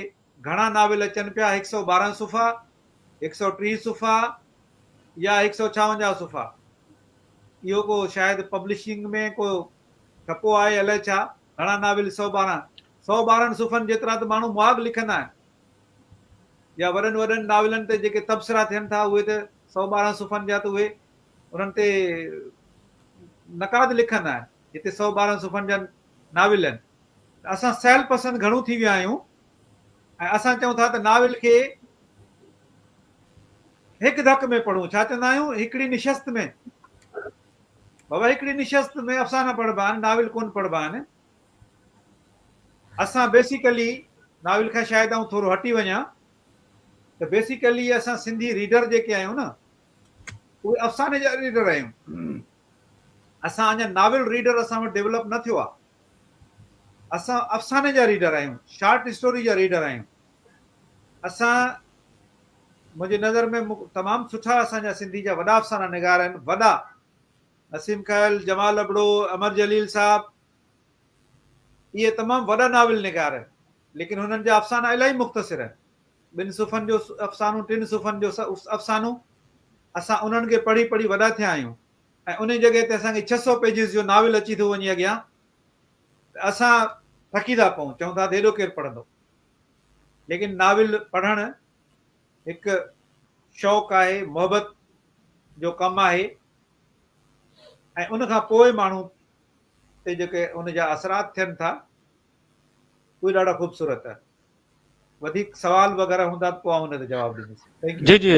گهڻا ناول اچن پيا 112 صفحا 130 صفحا يا 156 صفحا اهو ڪو شايد پبلشنگ ۾ ڪو ٺپو آهي الائي ڇا، گهڻا ناول 112، 112 صفحن جيترا ته ماڻهو مهاڳ لکندا آهن يا وڏن وڏن ناولن تي جيڪي تبصرا ٿين ٿا اهي ته 112 صفحن جا ته اهي انهن تي نقاد لکندا آهن هتي 112 صفحن جا ناول آهن ته اسان سهل پسند گهڻو ٿي ويا آهيون ۽ اسان چئون ٿا ته ناول کي هڪ ڌڪ ۾ پڙهون ڇا چوندا آهيون هڪڙي نشست ۾ بابا هڪڙي نشست ۾ افسانا پڙهبا آهن ناول ڪونه پڙهبا آهن اسان بيسيڪلي ناول کان شايد آئون ٿورو هٽي وڃان ته بيسيڪلي اسان سنڌي ريڊر جيڪي آهيون نه اهي افساني جا ريڊر آهيون اسان اڃا ناول ريڊر اسان وٽ ڊيولپ نه ٿيو آهي اسان افساني جا ريڊر آهيون شارٽ اسٽوري جا ريڊر آهيون اسان منهنجي نظر ۾ تمام سٺا اسان جا سنڌي جا وڏا افسانا نگار آهن وڏا نسيم کيل جمال ابڙو امر جليل صاحب اهي تمام وڏا ناول نگار آهن ليڪن هنن جا افسانا الاهي مختصر آهن ٻن صفحن جو افسانو ٽن صفحن جو افسانو اسان انهن کي پڙهي پڙهي وڏا ٿيا آهيون ۽ ان جڳهه تي اسان کي 600 پيجز جو ناول اچي ٿو وڃي اڳيان ته اسان ٿڪي ٿا پئون چئون ٿا ته هيڏو ڪير پڙهندو ليڪن ناول پڙهڻ هڪ شوق آهي، محبت جو ڪم آهي ۽ ان کان پوء ماڻهو تي جيڪي ان جا اثرات ٿين ٿا اهي ڏاڍا خوبصورت آهن. وڌيڪ سوال وغيره هوندا ته پوء آئون ان تي جواب ڏيندس. Thank you. جي جي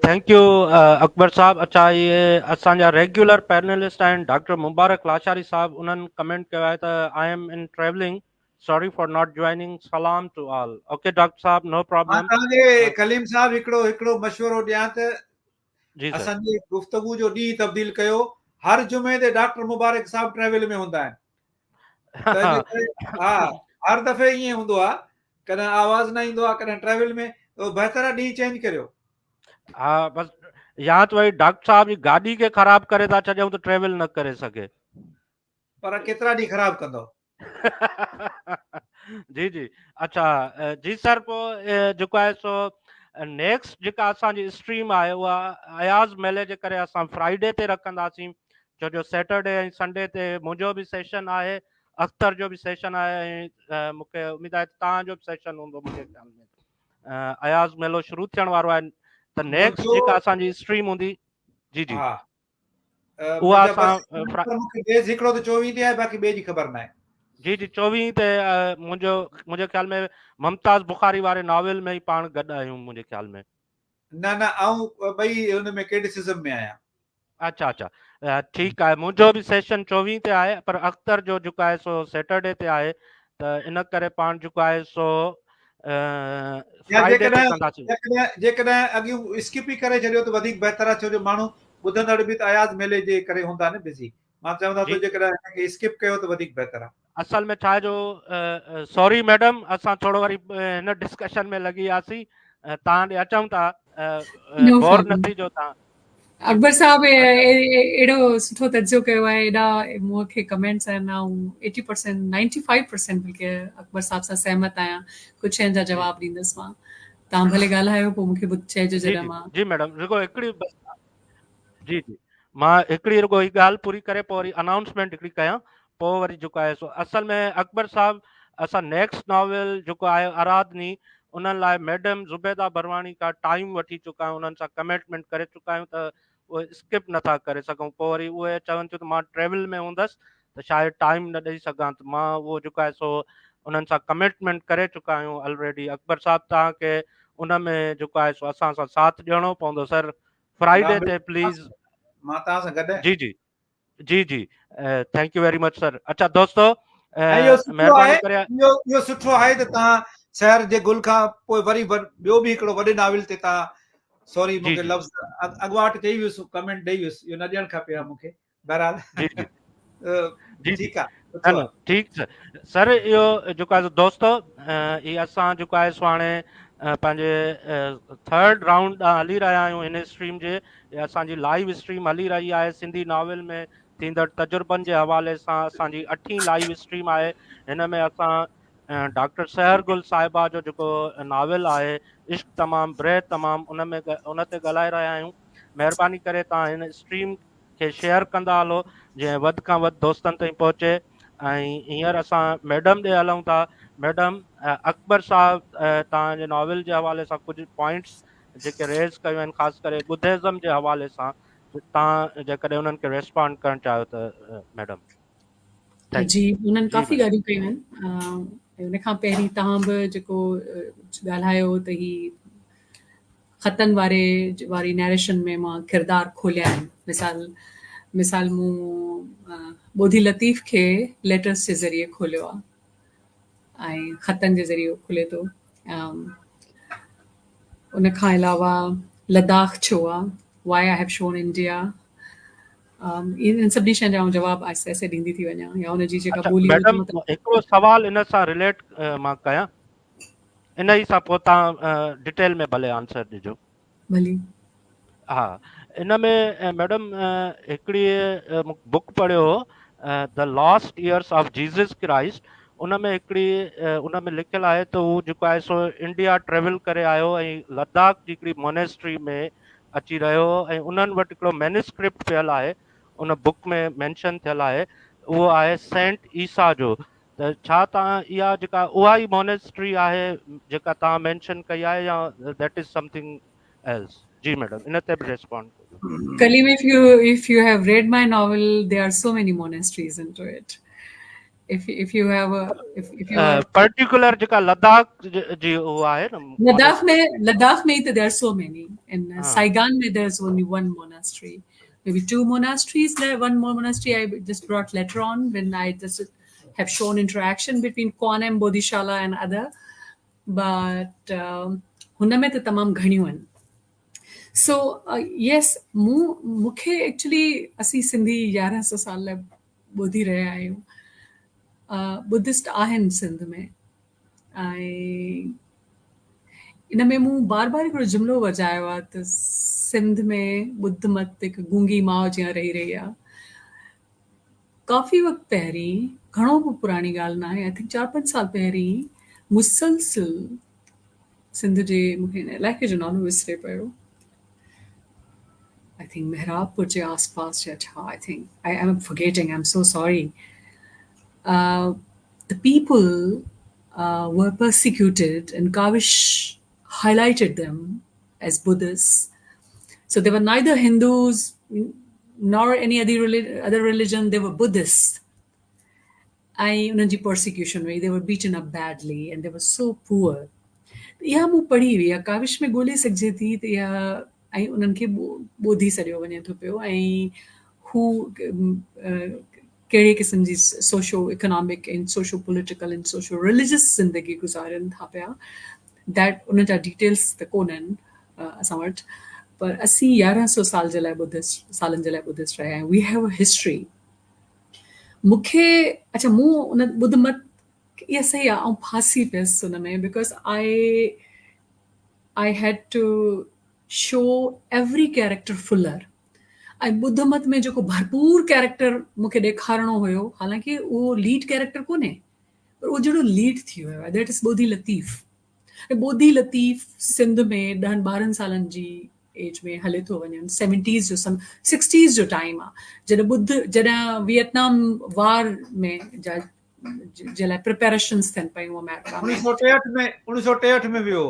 thank you Akbar صاحب اڇا اهي اسان جا ريگيولر پينلسٽ آهن ڊاڪٽر مبارڪ لاشاري صاحب انهن ڪمينٽ ڪيو آهي ته I am in travelling sorry for not joining سلام ٽو آل اوڪي ڊاڪٽر صاحب نو مان پرابلم توهان کي ڪليم صاحب هڪڙو هڪڙو مشورو ڏيان ته جي سر اسان جي گفتگو جو ڏينهن تبديل ڪيو هر جمعي تي ڊاڪٽر مبارڪ صاحب ٽريول ۾ هوندا آهن تنهن جي ڪري ها هر دفعي ائين هوندو آهي ڪڏهن آواز نه ايندو آهي ڪڏهن ٽريول ۾ ته بهتر آهي ڏينهن چينج ڪريو ها بس يا ته وري ڊاڪٽر صاحب جي گاڏي کي خراب ڪري ٿا ڇڏيون ته ٽريول نه ڪري سگهي پر ڪيترا ڏينهن خراب ڪندو جي جي اڇا جي سر پو جيڪو آهي سو نيڪسٽ جيڪا اسان جي اسٽريم آهي اها اياز ميلي جي ڪري اسان فرائيڊي تي رکنداسين ڇو جو سيٽرڊي ۽ سنڊي تي منهنجو به سيشن آهي اختر جو به سيشن آهي ۽ مونکي اميد آهي ته توهان جو به سيشن هوندو منهنجي خيال ۾ اياز ميلو شروع ٿيڻ وارو آهي ته نيڪسٽ جيڪا اسان جي اسٽريم هوندي جي جي ها اها اسان مونکي ڊيز هڪڙو ته 24 تي آهي باقي ٻئي جي خبر ناهي. جي جي 24 تي منهنجو منهنجي خيال ۾ ممتاز بخاري واري ناول ۾ ئي پاڻ گڏ آهيون منهنجي خيال ۾. نه نه آئون ٻئي ان ۾ ڪرٽيسزم ۾ آهيان. اڇا اڇا ٺيڪ آهي منهنجو به سيشن 24 تي آهي پر اختر جو جيڪو آهي سو سيٽرڊي تي آهي ته ان ڪري پاڻ جيڪو آهي سو فرائيڊي تي ڪنداسين. جيڪڏهن اڳيون اسڪپ ئي ڪري ڇڏيو ته وڌيڪ بهتر آهي ڇو جو ماڻهو ٻڌندڙ به ته اياز ميلي جي ڪري هوندا نه بزي. مان چوندو ته جيڪڏهن هن کي اسڪپ ڪيو ته وڌيڪ بهتر آهي. اصل ۾ ڇا جو سوري ميڊم اسان ٿورو وري هن ڊسڪشن ۾ لڳي وياسين تان ڏي اچون ٿا بور نه ٿي جو تان. اڪبر صاحب اهڙو سٺو تجزيو ڪيو آهي ايڏا مون کي ڪمينٽس آهن آئون 80% 95% بلڪه اڪبر صاحب سان سهمت آهيان ڪجهه شين جا جواب ڏيندس مان تان ڀلي ڳالهايو پوء مون کي چئجو جڏهن مان جي ميڊم رڳو هڪڙي جي جي مان هڪڙي رڳو هي ڳالهه پوري ڪري پوء وري انائونسمينٽ هڪڙي ڪيان پوء وري جيڪو آهي سو اصل ۾ اڪبر صاحب اسان نيڪسٽ ناول جيڪو آهي ارادني انهن لاء ميڊم زبيده برواڻي کان ٽائيم وٺي چڪا آهيون انهن سان ڪمٽمينٽ ڪري چڪا آهيون ته اهي اسڪپ نٿا ڪري سگهون پوء وري اهي چون ٿيون ته مان ٽريول ۾ هوندس ته شايد ٽائيم نه ڏئي سگهان ته مان اهو جيڪو آهي سو انهن سان ڪمٽمينٽ ڪري چڪا آهيون الريڊي اڪبر صاحب توهان کي ان ۾ جيڪو آهي سو اسان سان ساٿ ڏيڻو پوندو سر فرائيڊي تي پليز مان توهان سان گڏ جي جي جي جي thank you very much sir اچھا دوستو مهرباني ڪري اهو اهو سٺو آهي ته توهان سحر جي گل کان پوء وري ٻيو به هڪڙو وڏي ناول تي توهان سوري مون کي لفظ اڳواٽ چئي ويس ڪمينٽ ڏئي ويس اهو نه ڏيڻ کپي ها مون کي بهرحال جي جي جي ٺيڪ آ ٺيڪ سر اهو جيڪو آهي دوستو هي اسان جيڪو آهي سو هاڻي پنهنجي ٿرڊ رائونڊ ڏانهن هلي رهيا آهيون هن اسٽريم جي اسان جي لائيو اسٽريم هلي رهي آهي سنڌي ناول ۾ ٿيندڙ تجربن جي حوالي سان اسان جي اٺين لائيو اسٽريم آهي هن ۾ اسان ڊاڪٽر سحر گل صاحبه جو جيڪو ناول آهي عشق تمام برهه تمام ان ۾ ان تي ڳالهائي رهيا آهيون مهرباني ڪري تان هن اسٽريم کي شيئر ڪندا هلو جيئن وڌ کان وڌ دوستن تائين پهچي ۽ هينئر اسان ميڊم ڏي هلون ٿا ميڊم اڪبر صاحب توهان جي ناول جي حوالي سان ڪجهه پوائنٽس جيڪي ريز ڪيون آهن خاص ڪري ٻڌزم جي حوالي سان توهان جيڪڏهن انهن کي ريسپانڊ ڪرڻ چاهيو ته ميڊم جي انهن ڪافي ڳالهيون ڪيون آهن ان کان پهرين توهان به جيڪو ڳالهايو ته هي خطن واري واري نيريشن ۾ مان ڪردار کوليا آهن. مثال مثال مون ٻوڌي لطيف کي ليٽرس جي ذريعي کوليو آهي ۽ خطن جي ذريعي کلي ٿو. ان کان علاوه لداخ ڇو آ، Why I have shown India، انهن سڀني شين جا آئون جواب آهستي آهستي ڏيندي ٿي وڃان يا ان جي جيڪا ٻولي ميڊم هڪڙو سوال ان سان رليٽ مان ڪيان انهي سان پوء تان ڊيٽيل ۾ ڀلي آنسر ڏجو. ڀلي. ها ان ۾ ميڊم هڪڙي مون بڪ پڙهيو هو the last years of Jesus Christ ان ۾ هڪڙي ان ۾ لکيل آهي ته هو جيڪو آهي سو انڊيا ٽريول ڪري آيو ۽ لداخ جي هڪڙي مونيسٽري ۾ اچي رهيو هو ۽ انهن وٽ هڪڙو مينسڪرپٽ پيل آهي ان بڪ ۾ مينشن ٿيل آهي اهو آهي سينٽ عيسيٰ جو ته ڇا توهان اها جيڪا اها ئي مونيسٽري آهي جيڪا توهان مينشن ڪئي آهي يا that is something else جي ميڊم ان تي به ريسپونڊ ڪجو. Kaleem if you if you have read my novel there are so many monasteries into it if if you have if if you are particular جيڪا لداخ جي اهو آهي نه لداخ ۾ لداخ ۾ ته there are so many in Saigon ۾ there is only one monastery maybe two monasteries one more monastery I just brought later on when I just have shown interaction between Kuan M Bodhishala and other but هن ۾ ته تمام گهڻيون آهن so yes مون مون کي actually اسين سنڌي 1100 سال لاء ٻڌي رهيا آهيون ٻڌسٽ آهن سنڌ ۾ ۽ ان ۾ مون بار بار هڪڙو جملو ورجايو آهي ته سنڌ ۾ ٻڌ مت هڪ گونگي ماء جيان رهي رهي آهي ڪافي وقت پهرين، گهڻو به پراڻي ڳالهه ناهي، I think چار پنج سال پهرين مسلسل سنڌ جي مون کي هن علائقي جو نالو وسري پيو I think Mehrabpur جي آس پاس يا ڇا I think I am forgetting I am so sorry the people were persecuted and Kawish highlighted them as Buddhists. So they were neither Hindus nor any other religion, they were Buddhists. ۽ انهن جي پرسيڪيوشن هئي، they were beaten up badly and they were so poor. اها مون پڙهي هئي اها ڪاوش ۾ ڳولي سگهجي ٿي ته اها ۽ انهن کي ٻوڌي سڏيو وڃي ٿو پيو ۽ هو ڪهڙي قسم جي socio economic ۽ socio political ۽ socio religious زندگي گذارين ٿا پيا that ان جا ڊيٽيلس ته ڪونهن اسان وٽ پر اسين 1100 سال جي لاء ٻڌسٽ سالن جي لاء ٻڌسٽ رهيا آهيون we have a history مون کي اڇا مون ان ٻڌ مت اها صحيح آهي آئون ڦاسي پيس ان ۾ because I I had to show every character fuller ۽ ٻڌ مت ۾ جيڪو ڀرپور ڪيريڪٽر مون کي ڏيکارڻو هيو حالانڪه اهو ليڊ ڪيريڪٽر ڪونهي پر اهو جهڙو ليڊ ٿي ويو آهي that is Bodhi Latif ۽ Bodhi Latif Sindh ۾ ڏهن ٻارهن سالن جي ايج ۾ هلي ٿو وڃن سيونٽيز جو سم سڪسٽيز جو ٽائيم آهي جڏهن ٻڌ جڏهن ويٽنام وار ۾ جا جي لاء پريپريشنز ٿين پيون آمريڪا ۾ 1963 ۾ 1963 ۾ ويو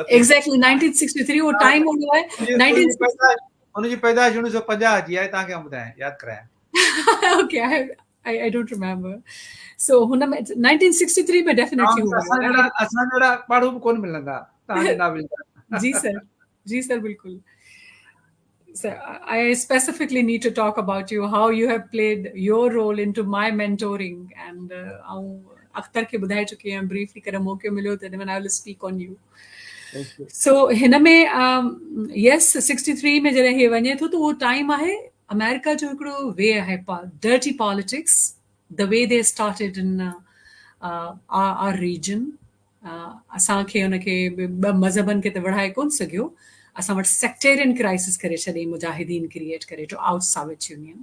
ايگزيڪٽلي 1963 اهو ٽائيم هوندو آهي ان جي پيدائش 1950 جي آهي توهان کي آئون ٻڌايان ياد ڪرايان okay I I don't remember so هن ۾ 1963 ۾ ڊيفينيٽلي هو اسان جهڙا اسان جهڙا پاڙو به ڪونه ملندا توهان جي ناول جا جي سر جي سر بلڪل So I specifically need to talk about you, how you have played your role into my mentoring and آئون اختر کي ٻڌائي چڪي آهيان بريفلي ڪڏهن موقعو مليو ته when I will speak on you. So هن ۾ yes 63 ۾ جڏهن هي وڃي ٿو ته اهو ٽائيم آهي آمريڪا جو هڪڙو وي آهي dirty politics the way they started in our region اسان کي ان کي ٻه مذهبن کي ته وڙهائي ڪونه سگهيو، اسان وٽ سيڪٽيرين ڪرائسس ڪري ڇڏيائين مجاهدين ڪريئيٽ ڪري ٽو آئوٽ ساويٽ يونين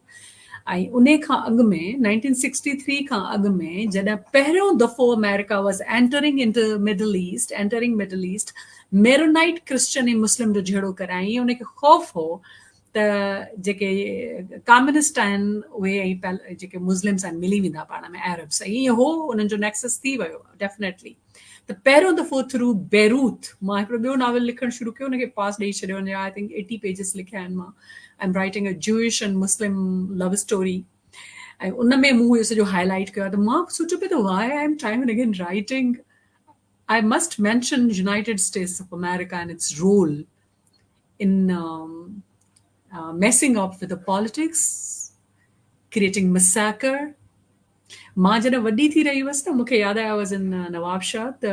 ۽ انهي کان اڳ ۾ 1963 کان اڳ ۾ جڏهن پهريون دفعو America was entering into Middle East entering Middle East Maronite Christian ۽ Muslim جو جهيڙو ڪرايائين ان کي خوف هو ته جيڪي ڪاميونسٽ آهن اهي ۽ جيڪي مسلمس آهن ملي ويندا پاڻ ۾ عربس ۽ ائين هو انهن جو نيڪسس ٿي ويو ڊيفنيٽلي ته پهريون دفعو ٿرو بيروت مان هڪڙو ٻيو ناول لکڻ شروع ڪيو ان کي پاس ڏئي ڇڏيو ان جا I think eighty pages لکيا آهن مان I am writing a Jewish and Muslim love story ۽ ان ۾ مون اهو سڄو هاء لائيٽ ڪيو آهي ته مان سوچيو پئي ته why I am time and again writing I must mention United States of America and its role in messing up with the politics, creating massacre. مان جڏهن وڏي ٿي رهي هئس ته مون کي ياد آهي I was in Nawabshah ته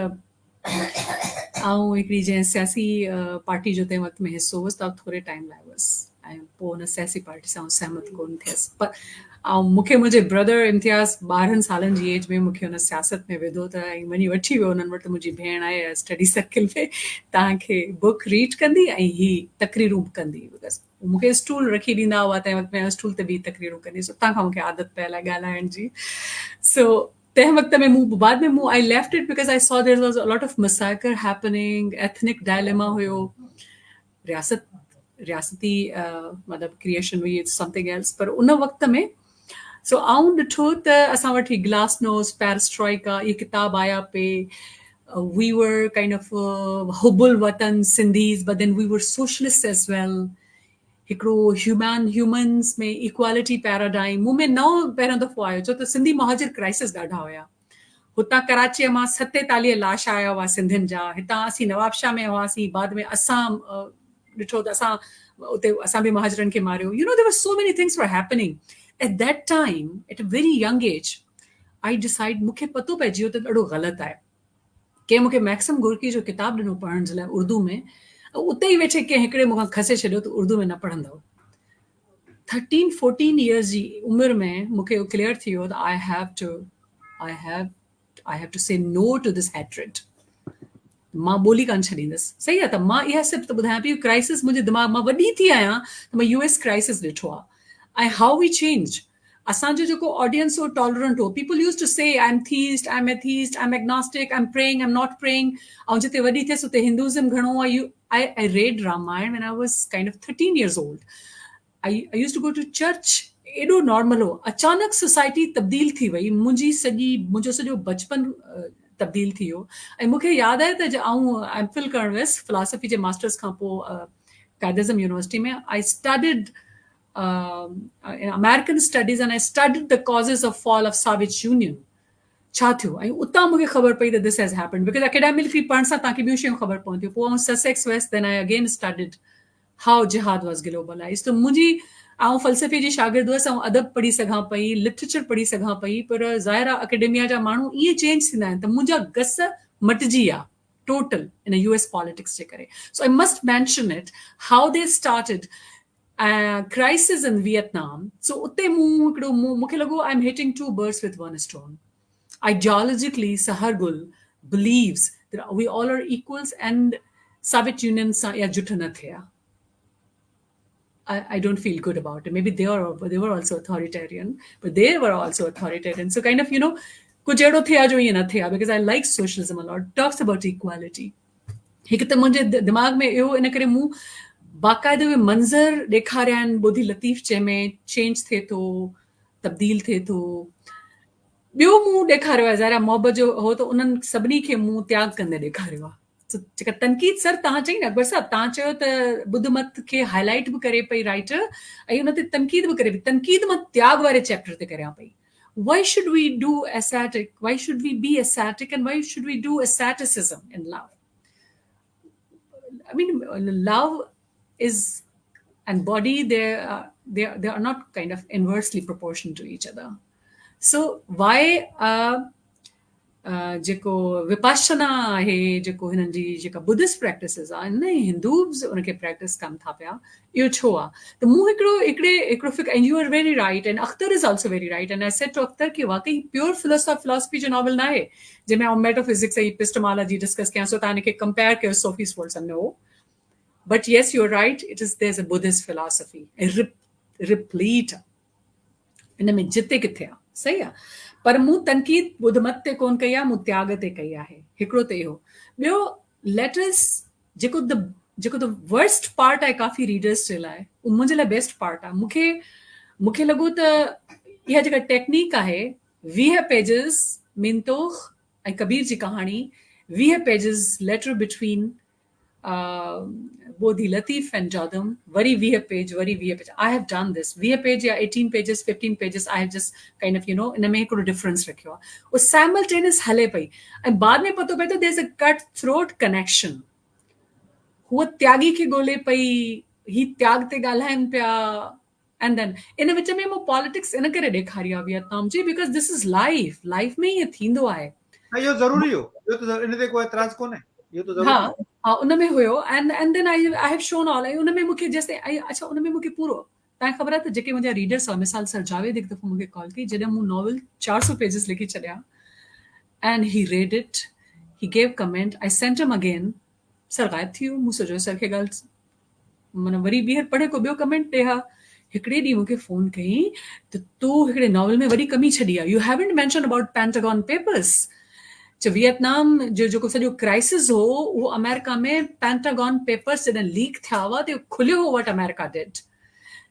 آئون هڪڙي جنهن سياسي پارٽي جو تنهن وقت ۾ حصو هئس ته ٿوري ٽائيم لاء هئس ۽ پوء ان سياسي پارٽي سان آئون سهمت ڪونه ٿيس پر ۽ مون کي منهنجي برادر امتياز 12 سالن جي ايج ۾ مون کي ان سياست ۾ وڌو ته ۽ وڃي وٺي ويو انهن وٽ ته منهنجي ڀيڻ آهي اسٽڊي سرڪل ۾ توهان کي بڪ ريڊ ڪندي ۽ هي تقريرون به ڪندي because مون کي اسٽول رکي ڏيندا هئا تنهن وقت ۾ اسٽول تي بيهي تقريرون ڪندي هيس اتان کان مون کي عادت پيل آهي ڳالهائڻ جي سو تنهن وقت ۾ مون بعد ۾ مون I left it because I saw there was a lot of massacre happening ethnic dilemma هيو رياست رياستي مطلب ڪريئيشن هئي it's something else پر ان وقت ۾ سو آئون ڏٺو ته اسان وٽ هي گلاس نوز پيرسٽرائيڪا اهي ڪتاب آيا پي وي ور ڪائنڊ آف حب الوطن Sindhis but then we were socialist as well هڪڙو هيومن هيومنز ۾ ايڪوالٽي پيراڊائم مون ۾ نئون پهريون دفعو آيو ڇو ته سنڌي مهاجر ڪرائسس ڏاڍا هيا هتان ڪراچيء مان 47 لاش آيا هئا سنڌين جا. هتان اسين نوابشاهه ۾ هئاسين، بعد ۾ اسان ڏٺو ته اسان اتي اسان به مهاجرن کي ماريو. You know there were so many things were happening at that time at a very young age I decide مون کي پتو پئجي ويو ته ڏاڍو غلط آهي. ڪنهن مون کي ميڪسم گورڪي جو ڪتاب ڏنو پڙهڻ جي لاء اردو ۾ اتي ئي ويٺي ڪنهن هڪڙي مون کان کسي ڇڏيو ته اردو ۾ نه پڙهندؤ. ٿرٽين فورٽين ايئرز جي عمر ۾ مون کي اهو ڪليئر ٿي ويو ته I have to I have I have to say no to this hatred مان ٻولي ڪانه ڇڏيندس صحيح آهي ته مان اها صرف ته ٻڌايان پئي ڪرائسس منهنجي دماغ مان وڏي ٿي آهيان ته مان يو ايس ڪرائسس ڏٺو آهي ۽ how we change اسان جو جيڪو آڊينس هو ٽالرنٽ هو people use to say I am theist I am atheist I am agnostic I am praying I am not praying آئون جتي وڏي ٿيس اتي هندوزم گهڻو آهي I I read Ramayana when I was kind of 13 years old. I I used to go to church. ايڏو normal هو اچانڪ سوسائٽي تبديل ٿي وئي منهنجي سڄي منهنجو سڄو بچپن تبديل ٿي ويو ۽ مون کي ياد آهي ته آئون ايم فل ڪرڻ ويس فلاسفي جي ماسٽرس کان پوء Quaid Azam university ۾ I studied American studies and I studied the causes of fall of Soviet Union. ڇا ٿيو ۽ اتان مون کي خبر پئي ته this has happened because academically پڙهڻ سان توهان کي ٻيون شيون خبر پون ٿيون. پوء آئون سسيڪس ويس then I again studied how jihad was globalised. ته منهنجي آئون فلسفي جي شاگرد هئس، آئون ادب پڙهي سگهان پئي، لٽريچر پڙهي سگهان پئي، پر ظاهر آهي اڪيڊميا جا ماڻهو ائين چينج ٿيندا آهن ته منهنجا گس مٽجي ويا ٽوٽل ان يو ايس پاليٽڪس جي ڪري. So I must mention it how they started crisis in Vietnam. So اتي مون هڪڙو مون کي لڳو I am hitting two birds with one stone. Ideologically Sahar Gul believes that we all are equals and Soviet Union سان اها جٺ نه ٿئي ها. I don't feel good about it. Maybe they are they were also authoritarian, but they were also authoritarian. So kind of you know ڪجهه اهڙو ٿئي ها جو ائين نه ٿئي ها because I like socialism a lot. Talks about equality. هڪ ته منهنجي دماغ ۾ اهو ان ڪري مون باقاعده اهي منظر ڏيکاريا آهن ٻوڌي لطيف جنهن ۾ چينج ٿئي ٿو تبديل ٿئي ٿو. ٻيو مون ڏيکاريو آهي ظاهر آهي محبت جو هو ته انهن سڀني کي مون تياڳ ڪندي ڏيکاريو آهي. جيڪا تنقيد سر توهان چئي نه اڪبر صاحب توهان چيو ته ٻڌ مت کي هائي لائيٽ به ڪري پئي رائيٽر ۽ ان تي تنقيد به ڪري پئي. تنقيد مان تياڳ واري چيپٽر تي ڪريان پئي. Why should we do ascetic, why should we be ascetic and why should we do asceticism in love? I mean love is and body they they they are not kind of inversely proportional to each other. So why جيڪو وپاشنا آهي جيڪو هنن جي جيڪا بدسٽ practices آهن نه هندو به ان کي پريڪٽس ڪن ٿا پيا اهو ڇو آهي ته مون هڪڙو هڪڙي هڪڙو فڪر and you are very right and Akhtar is also very right and I said to Akhtar ڪي واقعي پيور فلاسفي جو ناول ناهي جنهن ۾ آئون ميٽافزڪس ۽ ايپسٽمالاجي ڊسڪس ڪيان سو تان هن کي ڪمپيئر ڪيو سوفيس ورلڊ سان no but yes you are right it is there is a Buddhist philosophy replete ان ۾ جتي ڪٿي آ صحيح آ پر مون تنقيد ٻڌ مت تي ڪون ڪئي آ مون تياڳ تي ڪئي آهي هڪڙو ته اهو ٻيو ليٽرس جيڪو د جيڪو the worst part آهي ڪافي ريڊرس جي لاء اهو منهنجي لاء بيسٽ پارٽ آ مونکي مونکي لڳو ته اها جيڪا ٽيڪنيڪ آهي 20 پيجز مينتوخ ۽ ڪبير جي ڪهاڻي 20 pages letter between Bodhi Latif and Jadam وري 20 پيج وري 20 page I have done this 20 page يا 18 pages 15 pages I have just kind of you know ان ۾ هڪڙو ڊفرنس رکيو آهي اهو سائملٽينس هلي پئي ۽ بعد ۾ پتو پئي ٿو there is a cut throat connection هوء تياڳي کي ڳولي پئي هي تياڳ تي ڳالهائن پيا اينڊ then ان وچ ۾ مون پاليٽڪس ان ڪري ڏيکاري آهي ويتنام جي because this is life life ۾ ائين ٿيندو آهي. نه اهو ضروري هو اهو ته ان تي ڪو اعتراض ڪونهي اهو ته ضروري ها ها ان ۾ هيو and and then I I have shown all ۽ ان ۾ مونکي جيستائين اڇا ان ۾ مونکي پورو تانکي خبر آهي ته جيڪي منهنجا ريڊرس هئا مثال سر جاويد هڪ دفعو مونکي ڪال ڪئي جڏهن مون ناول 400 پيجز لکي ڇڏيا and he read it he gave comment I sent him again sir غائب ٿي ويو مون سوچيو سر کي ڳالهه معنيٰ وري ٻيهر پڙهي ڪو ٻيو ڪمينٽ ڏي ها. هڪڙي ڏينهن مون کي فون ڪيائين ته تو هڪڙي ناول ۾ وڏي ڪمي ڇڏي آهي. You haven't mentioned about Pentagon Papers. چي ويٽنام جو جيڪو سڄو ڪرائسس هو اهو آمريڪا ۾ پينٽاگون پيپرز جڏهن ليڪ ٿيا هئا ته اهو کليو هو what America did.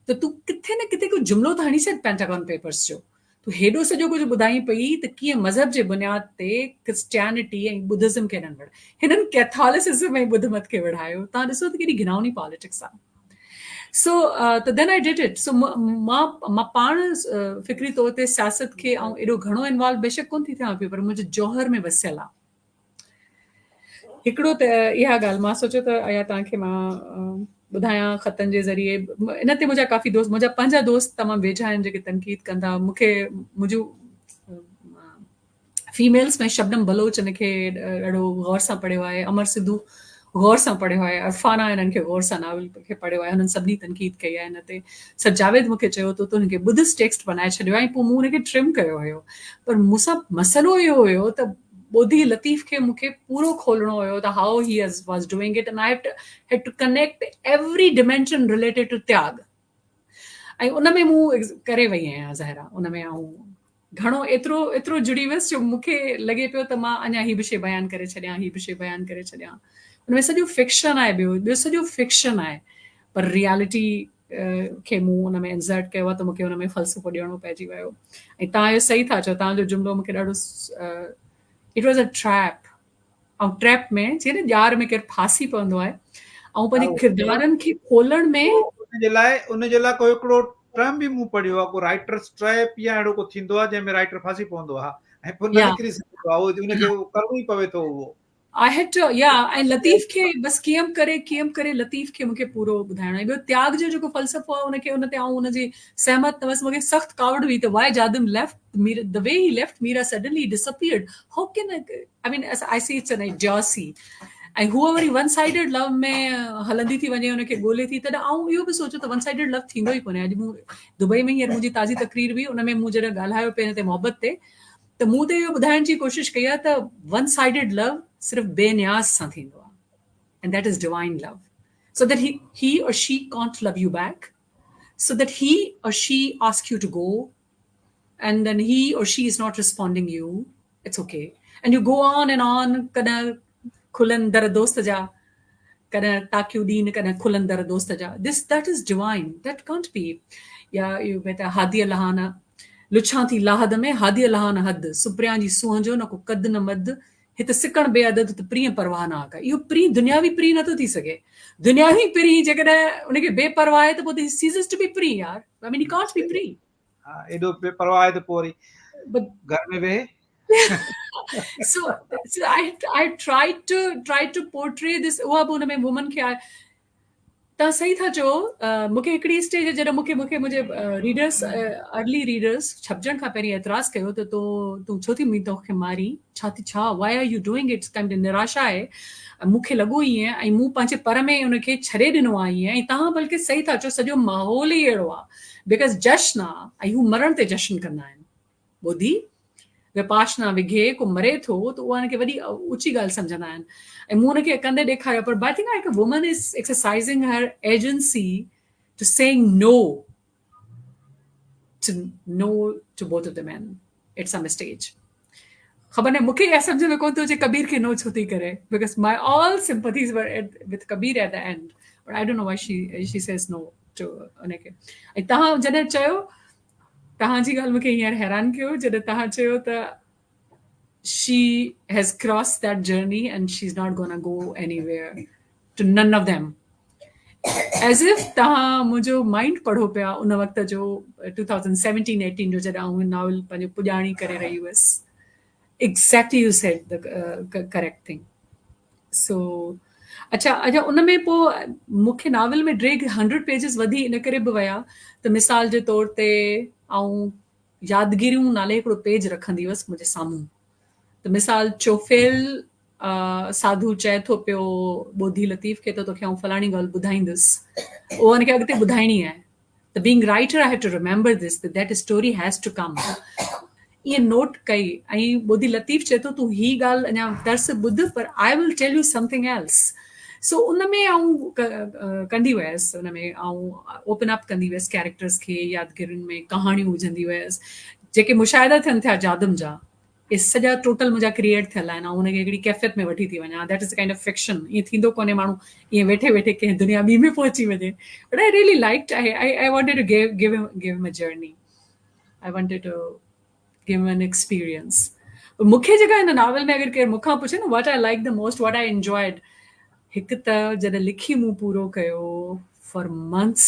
ته تون ڪٿي نه ڪٿي ڪو جملو ته هڻي ڇڏ پينٽاگون پيپرز جو. تون هيڏو سڄو ڪجهه ٻڌائين پئي ته ڪيئن مذهب جي بنياد تي ڪرسٽيانٽي ۽ ٻڌزم کي هنن وڙهايو. هنن ڪيٿالسزم ۽ ٻڌ مت کي وڙهايو. توهان ڏسو ته ڪيڏي گهنائوني پاليٽڪس آهي. سو ته دين I did it. سو مان مان پاڻ فڪري طور تي سياست کي آئون ايڏو گهڻو انوالو بيشڪ ڪونه ٿي ٿيان پئي پر منهنجي جوهر ۾ وسيل آهي. هڪڙو ته اها ڳالهه مان سوچيو ته اها توهان کي مان ٻڌايان خطن جي ذريعي ان تي منهنجا ڪافي دوست منهنجا پنهنجا دوست تمام ويجها آهن جيڪي تنقيد ڪندا مون کي منهنجون فيميلز ۾ شبنم بلوچ ان کي ڏاڍو غور سان پڙهيو آهي امر سڌو غور سان پڙهيو آهي عرفانه انهن کي غور سان ناول کي پڙهيو آهي هنن سڀني تنقيد ڪئي آهي ان تي سر جاويد مون کي چيو ته تو هن کي ٻڌس ٽيڪسٽ بنائي ڇڏيو آهي ۽ پوء مون ان کي ٽرم ڪيو هيو پر مون سان مسئلو اهو هيو ته ٻوڌي لطيف کي مون کي پورو کولڻو هيو ته how he was doing it and I had to connect every dimension related to tyag ۽ ان ۾ مون ڪري وئي آهيان ظاهر آهي ان ۾ آئون گهڻو ايترو ايترو جڙي ويس جو مون کي لڳي پيو ته مان اڃا هي به شي بيان ڪري ڇڏيان هي به شي بيان ڪري ڇڏيان ان ۾ سڄو فڪشن آهي ٻيو ٻيو سڄو فڪشن آهي پر ريالٽي کي مون ان ۾ انسرٽ ڪيو آهي ته مون کي ان ۾ فلسفو ڏيڻو پئجي ويو ۽ توهان اهو صحيح ٿا چئو توهان جو جملو مون کي ڏاڍو it was a trap ۽ trap ۾ جيئن نه ڄار ۾ ڪير ڦاسي پوندو آهي ۽ پنهنجي ڪردارن کي کولڻ ۾ ان جي لاء ان جي لاء ڪو هڪڙو ٽرم به مون پڙهيو آهي ڪو رائٽرس ٽريپ يا اهڙو ڪو ٿيندو آهي جنهن ۾ رائٽر ڦاسي پوندو آهي. ۽ پوء نه نڪري سگهندو آهي ان کي ڪرڻو ئي پوي ٿو اهو. I had to يا ۽ لطيف کي بس ڪيئن به ڪري ڪيئن به ڪري لطيف کي مونکي پورو ٻڌائڻو آهي ٻيو تياڳ جو جيڪو فلسفو آهي ان کي ان تي آئون ان جي سهمت نه هئس مونکي سخت ڪاوڙ هئي ته why Jadam left Meera the way he left Meera suddenly disappeared how can I mean I see it's an idiocy ۽ هوء وري ون سائيڊڊ لو ۾ هلندي ٿي وڃي ان کي ڳولي ٿي تڏهن آئون اهو به سوچيو ته ون سائيڊڊ لو ٿيندو ئي ڪونهي اڄ مون دبئي ۾ هينئر منهنجي تازي تقرير هئي ان ۾ مون جڏهن ڳالهايو پئي هن تي محبت تي ته مون ته اهو ٻڌائڻ جي ڪوشش ڪئي آهي ته ون سائيڊڊ لو صرف بي نياز سان ٿيندو آهي and that is divine love so that he or she can't love you back so that he or she ask you to go and then he or she is not responding you it's okay and you go on and on ڪڏهن کلن در دوست جا ڪڏهن تاڪيون ڏين ڪڏهن کلن در دوست جا this that is divine that can't be يا اهو بيت آهي هاديء لهان لڇان ٿي لاحد ۾ هاديء لهان حد سپريان جي سونهن جو نه ڪو قد نه مد هت سڪڻ بي عدد هت پرينء پرواهه نه آ ڪا اهو پرين دنياوي پرين نٿو ٿي سگهي دنياوي پرين جيڪڏهن ان کي بي پرواهه آهي ته پوء ته هي سيزز ٽو بي پرين يار I mean he can't be پرين ها ايڏو بي پرواهه آهي ته پوء وري گهر ۾ ويهي so so I I tried to tried to portray this اها به ان ۾ وومن کي آهي تان صحيح ٿا چئو مون کي هڪڙي اسٽيج جڏهن مون کي مون کي منهنجي ريڊرس ارلي ريڊرس ڇپجڻ کان پهرين اعتراض ڪيو ته تو تون ڇو ٿي مون توکي مارين ڇا ٿي ڇا why are you doing it kind نراشا آهي مون کي لڳو ائين ۽ مون پنهنجي پر ۾ ان کي ڇڏي ڏنو آهي ائين ۽ تهان بلڪه صحيح ٿا چئو سڄو ماحول ئي اهڙو آهي because جشن آ ۽ هو مرڻ تي جشن ڪندا آهن. ٻوڌي، وپاشنا وگهي ڪو مري ٿو ته اها ان کي وڏي اوچي ڳالهه سمجهندا آهن ۽ مون ان کي ڪندي ڏيکاريو پر I think هڪ woman is exercising her agency to saying no to no to both of the men at some stage. خبر ناهي مونکي اها سمجهه ۾ ڪونه ٿو اچي ڪبير کي نو ڇو ٿي ڪري because my all sympathies were with Kabir at the end but I don't know why she she says no to ان کي ۽ توهان جڏهن چيو توهان جي ڳالهه مونکي هينئر حيران ڪيو جڏهن توهان چيو ته she has cross that journey and she is not gonna go anywhere to none of them as if توهان منهنجو مائنڊ پڙهو پيا ان وقت جو 2017 18 جو جڏهن آئون ناول پنهنجو پڄاڻي ڪري رهي هيس exactly you said the correct thing so اچھا اچھا ان ۾ پوء مون کي ناول ۾ ڊريگ 100 پيجز وڌي ان ڪري به ويا ته مثال جي طور تي آئون يادگيريون نالي هڪڙو پيج رکندي هيس منهنجي سامهون ته مثال چوفيل ساڌو چئي ٿو پيو ٻوڌي لطيف کي ته توکي آئون فلاڻي ڳالهه ٻڌائيندس اهو ان کي اڳتي ٻڌائڻي آهي ته being writer I have to remember this ته that story has to come ائين نوٽ ڪئي ۽ ٻوڌي لطيف چئي ٿو تون هي ڳالهه اڃا ترس ٻڌ پر I will tell you something else so ان ۾ آئون ڪندي ويس ان ۾ آئون اوپن اپ ڪندي ويس ڪيريڪٽرز کي يادگيرين ۾ ڪهاڻيون وجهندي ويس جيڪي مشاهدا ٿين ٿيا جادم جا اهي سڄا ٽوٽل منهنجا ڪريئيٽ ٿيل آهن آئون ان کي هڪڙي ڪيفيت ۾ وٺي ٿي وڃان that is kind of fiction ائين ٿيندو ڪونهي ماڻهو ائين ويٺي ويٺي ڪنهن دنيا ٻي ۾ پهچي وڃي but I really liked I I wanted to give give give him a journey I wanted to give him an experience مون کي جيڪا هن ناول ۾ اگر ڪير مون کان پڇي نه what I like the most what I enjoyed هڪ ته جڏهن لکي مون پورو ڪيو for months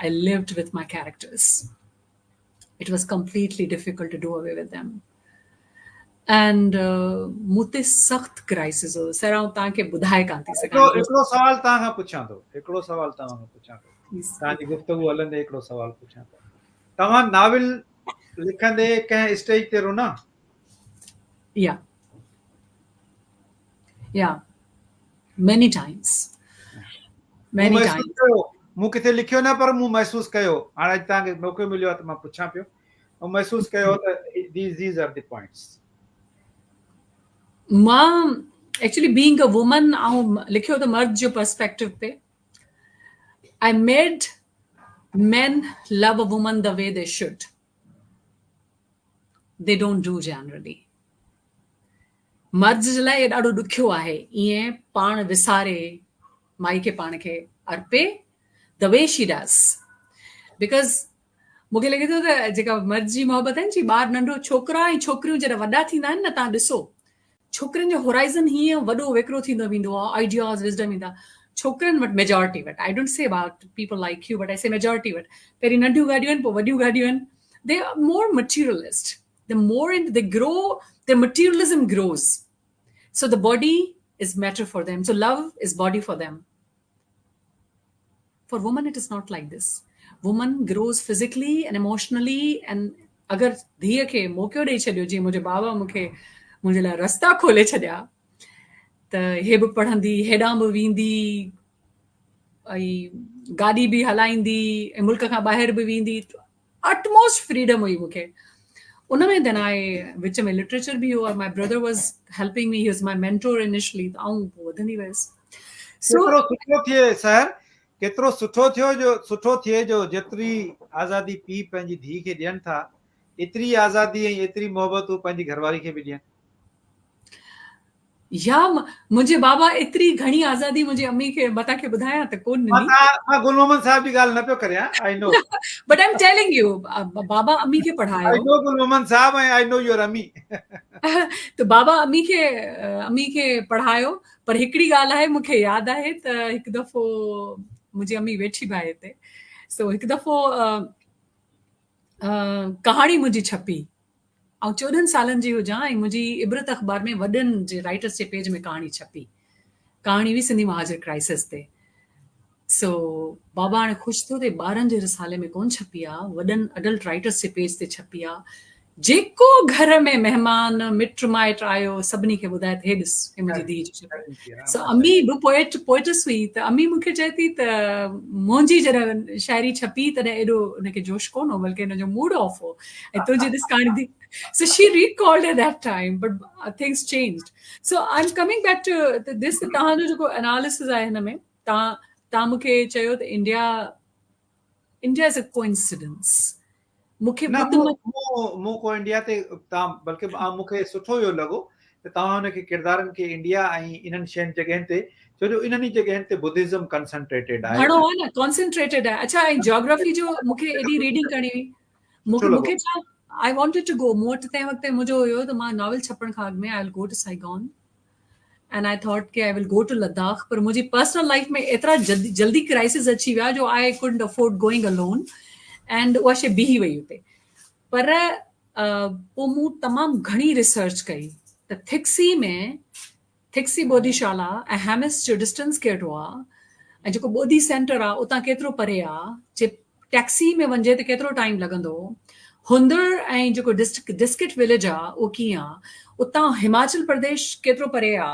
I lived with my characters it was completely difficult to do away with them and مون تي سخت ڪرائسس هو سر آئون توهان کي ٻڌائي ڪانه ٿي سگهان هڪڙو سوال توهان کان پڇان ٿو هڪڙو سوال توهان کان پڇان ٿو توهان جي گفتگو هلندي هڪڙو سوال پڇان ٿو توهان ناول لکندي ڪنهن اسٽيج تي رنا يا يا ميني ٽائمز ميني ٽائمز مون ڪٿي لکيو نه پر مون محسوس ڪيو هاڻي اڄ توهان کي موقعو مليو آهي ته مان پڇان پيو مون محسوس ڪيو ته these these are the points مان ايڪچولي بينگ ا وومن آئون لکيو ته مرد جو پرسپيڪٽو تي I made men love a woman the way they should they don't do generally مرد جي لاء اهو ڏاڍو ڏکيو آهي ائين پاڻ وساري مائي کي پاڻ کي ارپي the way she does because مون کي لڳي ٿو ته جيڪا مرد جي محبت آهي جي ٻار ننڍو ڇوڪرا ۽ ڇوڪريون جڏهن وڏا ٿيندا آهن نه تان ڏسو ڇوڪرين جو هورائزن هيئن وڏو ويڪرو ٿيندو ويندو آهي آئيڊياز وزڊم ايندا ڇوڪرن وٽ ميجارٽي وٽ I don't see about people like you but I see majority وٽ پهرين ننڍيون گاڏيون آهن پوء وڏيون گاڏيون آهن they are more materialist. the more in the grow the materialism grows so the body is matter for them so love is body for them for woman it is not like this woman grows physically and emotionally and اگر ڌيء کي موقعو ڏئي ڇڏيو جيئن منهنجي بابا مون کي منهنجي لاء رستا کولي ڇڏيا ته هي به پڙهندي هيڏانهن به ويندي ۽ گاڏي به هلائيندي ۽ ملڪ کان ٻاهر به ويندي اٽموسٽ فريڊم هئي مون کي ان ۾ دين آء وچ ۾ لٽريچر به هو my brother was helping me he was my mentor initially ته آئون پوء وڌندي ويس سو ڪيترو سٺو ٿئي سحر ڪيترو سٺو ٿيو جو سٺو ٿئي جو جيتري آزادي پيء پنهنجي ڌيء کي ڏين ٿا ايتري آزادي ۽ ايتري محبت هو پنهنجي گهرواري کي به ڏين. يا منهنجي بابا ايتري گهڻي آزادي منهنجي امي کي مان توهان کي ٻڌايان ته ڪون ڏني. مان گل محمد صاحب جي ڳالهه نه پيو ڪريان آئي نو. But I am telling you بابا امي کي پڙهايو. آئي نو گل محمد صاحب ۽ آئي نو your امي. ته بابا امي کي امي کي پڙهايو پر هڪڙي ڳالهه آهي مون کي ياد آهي ته هڪ دفعو منهنجي امي ويٺي به آهي هتي سو هڪ دفعو ڪهاڻي منهنجي ڇپي آئون 14 سالن جي هجان ۽ منهنجي عبرت اخبار ۾ وڏن جي رائٽرس جي پيج ۾ ڪهاڻي ڇپي. ڪهاڻي هئي سنڌي مهاجر ڪرائسس تي. سو بابا هاڻي خوش ٿيو ته ٻارن جي رسالي ۾ ڪونه ڇپي آ، وڏن اڊلٽ رائٽرس جي پيج تي ڇپي آ. جيڪو گهر ۾ مهمان، مٽ مائٽ آيو سڀني کي ٻڌائي ته هي ڏس هي منهنجي ڌيء جي ڇپي. سو امي به پوئٽ پوئٽس هئي ته امي مون کي چئي ٿي ته منهنجي جڏهن شاعري ڇپي تڏهن ايڏو ان کي جوش ڪونه هو بلڪه ان جو موڊ آف هو ۽ تنهنجي ڏس ڪهاڻي ٿي so she recalled at that time but things changed so I am coming back to this توهان جو جيڪو اناليسس آهي هن ۾ توهان توهان مون کي چيو ته India India is a coincidence مون کي نه مون مون ڪو انڊيا تي تان بلڪه مون کي سٺو اهو لڳو ته توهان ان کي ڪردارن کي انڊيا ۽ انهن شين جڳهين تي ڇو جو انهن ئي جڳهين تي بدهزم ڪنسنٽريٽيڊ آهي گهڻو آهي نه ڪنسنٽريٽيڊ آهي اڇا ۽ جاگرافي جو مون کي ايڏي ريڊنگ ڪرڻي هئي مون کي مون کي ڇا I wanted to go مون وٽ تنهن وقت منهنجو هيو ته مان ناول ڇپڻ کان اڳ ۾ I will go to Saigon and I thought K I will go to Ladakh پر منهنجي پرسنل لائف ۾ ايترا جلدي ڪرائسز اچي ويا جو I couldn't afford going alone and اها شي بيهي وئي اتي پر پوء مون تمام گهڻي ريسرچ ڪئي ته ٿڪسي ۾ ٿڪسي ٻوڌي شالا ۽ هيمس جو ڊسٽنس ڪهڙو آ ۽ جيڪو ٻوڌي سينٽر آ اتان ڪيترو پري آ جي ٽيڪسي ۾ وڃجي ته ڪيترو ٽائيم لڳندو؟ هندڙ ۽ جيڪو ڊسڪٽ وليج آ اهو ڪيئن آ؟ اتان هماچل پرديش ڪيترو پري آ؟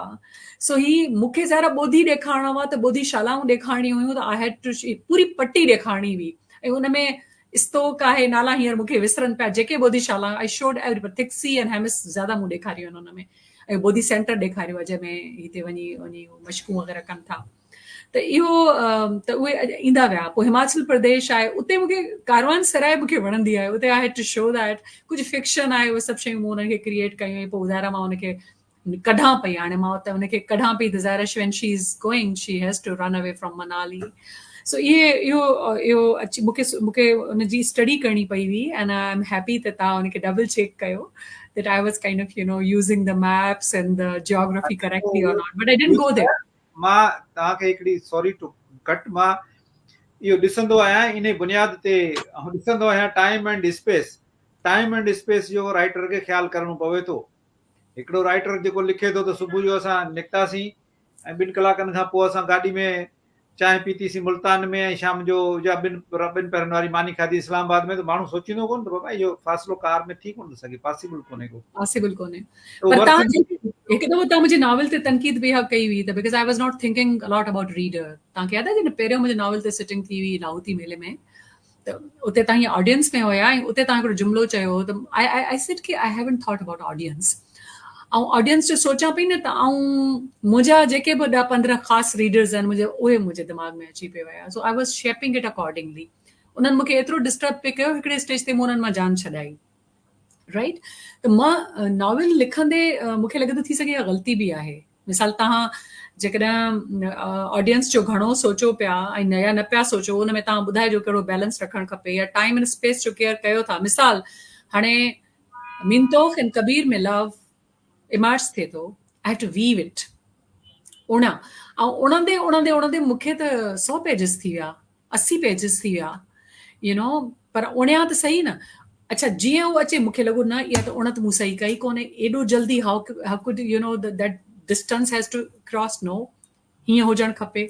سو هي مون کي ظاهر آ ٻوڌي ڏيکارڻا هئا ته ٻوڌي شالائون ڏيکارڻيون هيون ته I had two پوري پٽي ڏيکارڻي هئي ۽ ان ۾ استوڪ آهي نالا هينئر مون کي وسرن پيا جيڪي ٻوڌي شالائون I showed every پر ٿڪسي ۽ هيمس زياده مون ڏيکاريون آهن ان ۾ ۽ ٻوڌي سينٽر ڏيکاريو آ جنهن ۾ هتي وڃي وڃي مشقون وغيره ڪن ٿا. ته اهو ته اهي ايندا ويا پوء هماچل پرديش آهي اتي مونکي ڪاروان سراء مونکي وڻندي آهي اتي I had to show that ڪجهه فڪشن آهي اهي سڀ شيون مون انهن کي ڪريئيٽ ڪيون ۽ پوء ظاهر مان ان کي ڪڍان پئي هاڻي مان اتي ان کي ڪڍان پئي ته ظاهر when she is going she has to run away from Manali so اهي اهو اهو اچي مونکي مونکي ان جي اسٽڊي ڪرڻي پئي هئي اينڊ I am happy ته توهان ان کي ڊبل چيڪ ڪيو that I was kind of you know using the maps and the geography correctly or not but I didn't go there مان توهان کي هڪڙي سوري ٽو ڪٽ مان اهو ڏسندو آهيان انهي بنياد تي ڏسندو آهيان time and space time and space جو رائٽر کي خيال ڪرڻو پوي ٿو هڪڙو رائٽر جيڪو لکي ٿو ته صبح جو اسان نڪتاسين ۽ ٻن ڪلاڪن کان پوء اسان گاڏي ۾ چانهه پيتيسين ملتان ۾ ۽ شام جو يا ٻن ٻن پهرن واري ماني کاڌي اسلام آباد ۾ ته ماڻهو سوچيندو ڪونه ته بابا اهو فاصلو ڪار ۾ ٿي ڪونه ٿو سگهي پاسيبل ڪونهي ڪو پاسيبل ڪونهي پر توهان هڪ دفعو توهان منهنجي ناول تي تنقيد به اها ڪئي هئي ته because I was not thinking a lot about reader توهان کي ياد آهي جڏهن پهريون منهنجي ناول تي سٽنگ ٿي هئي لاهوتي ميلي ۾ ته اتي توهان ائين آڊينس ۾ هيا ۽ اتي توهان هڪڙو جملو چيو هو ته آء I said K I haven't thought about audience آئون آڊينس جو سوچان پئي نه ته آئون منهنجا جيڪي به 10 15 خاص ريڊرز آهن منهنجا اهي منهنجي دماغ ۾ اچي پئي ويا سو I was shaping it accordingly انهن مونکي ايترو ڊسٽرب پئي ڪيو هڪڙي اسٽيج تي مون انهن مان جان ڇڏائي رائٽ ته مان ناول لکندي مونکي لڳي ٿو ٿي سگهي اها غلطي به آهي مثال توهان جيڪڏهن آڊينس جو گهڻو سوچو پيا ۽ يا نه پيا سوچو ان ۾ توهان ٻڌائجو ڪهڙو بيلنس رکڻ کپي يا ٽائيم اينڊ اسپيس جو ڪيئر ڪيو ٿا مثال هاڻي مينتوخ اينڊ ڪبير ۾ لو ايمرج ٿئي ٿو I have to weave it اڻا ۽ اڻندي اڻندي اڻندي مونکي ته 100 پيجز ٿي ويا 80 پيجز ٿي ويا يو نو پر اڻيا ته صحيح نه. اڇا جيئن هو اچي مون کي لڳو نه اها ته اڻت مون صحيح ڪئي ڪونهي ايڏو جلدي how how could you know that distance has to cross no هيئن هجڻ کپي.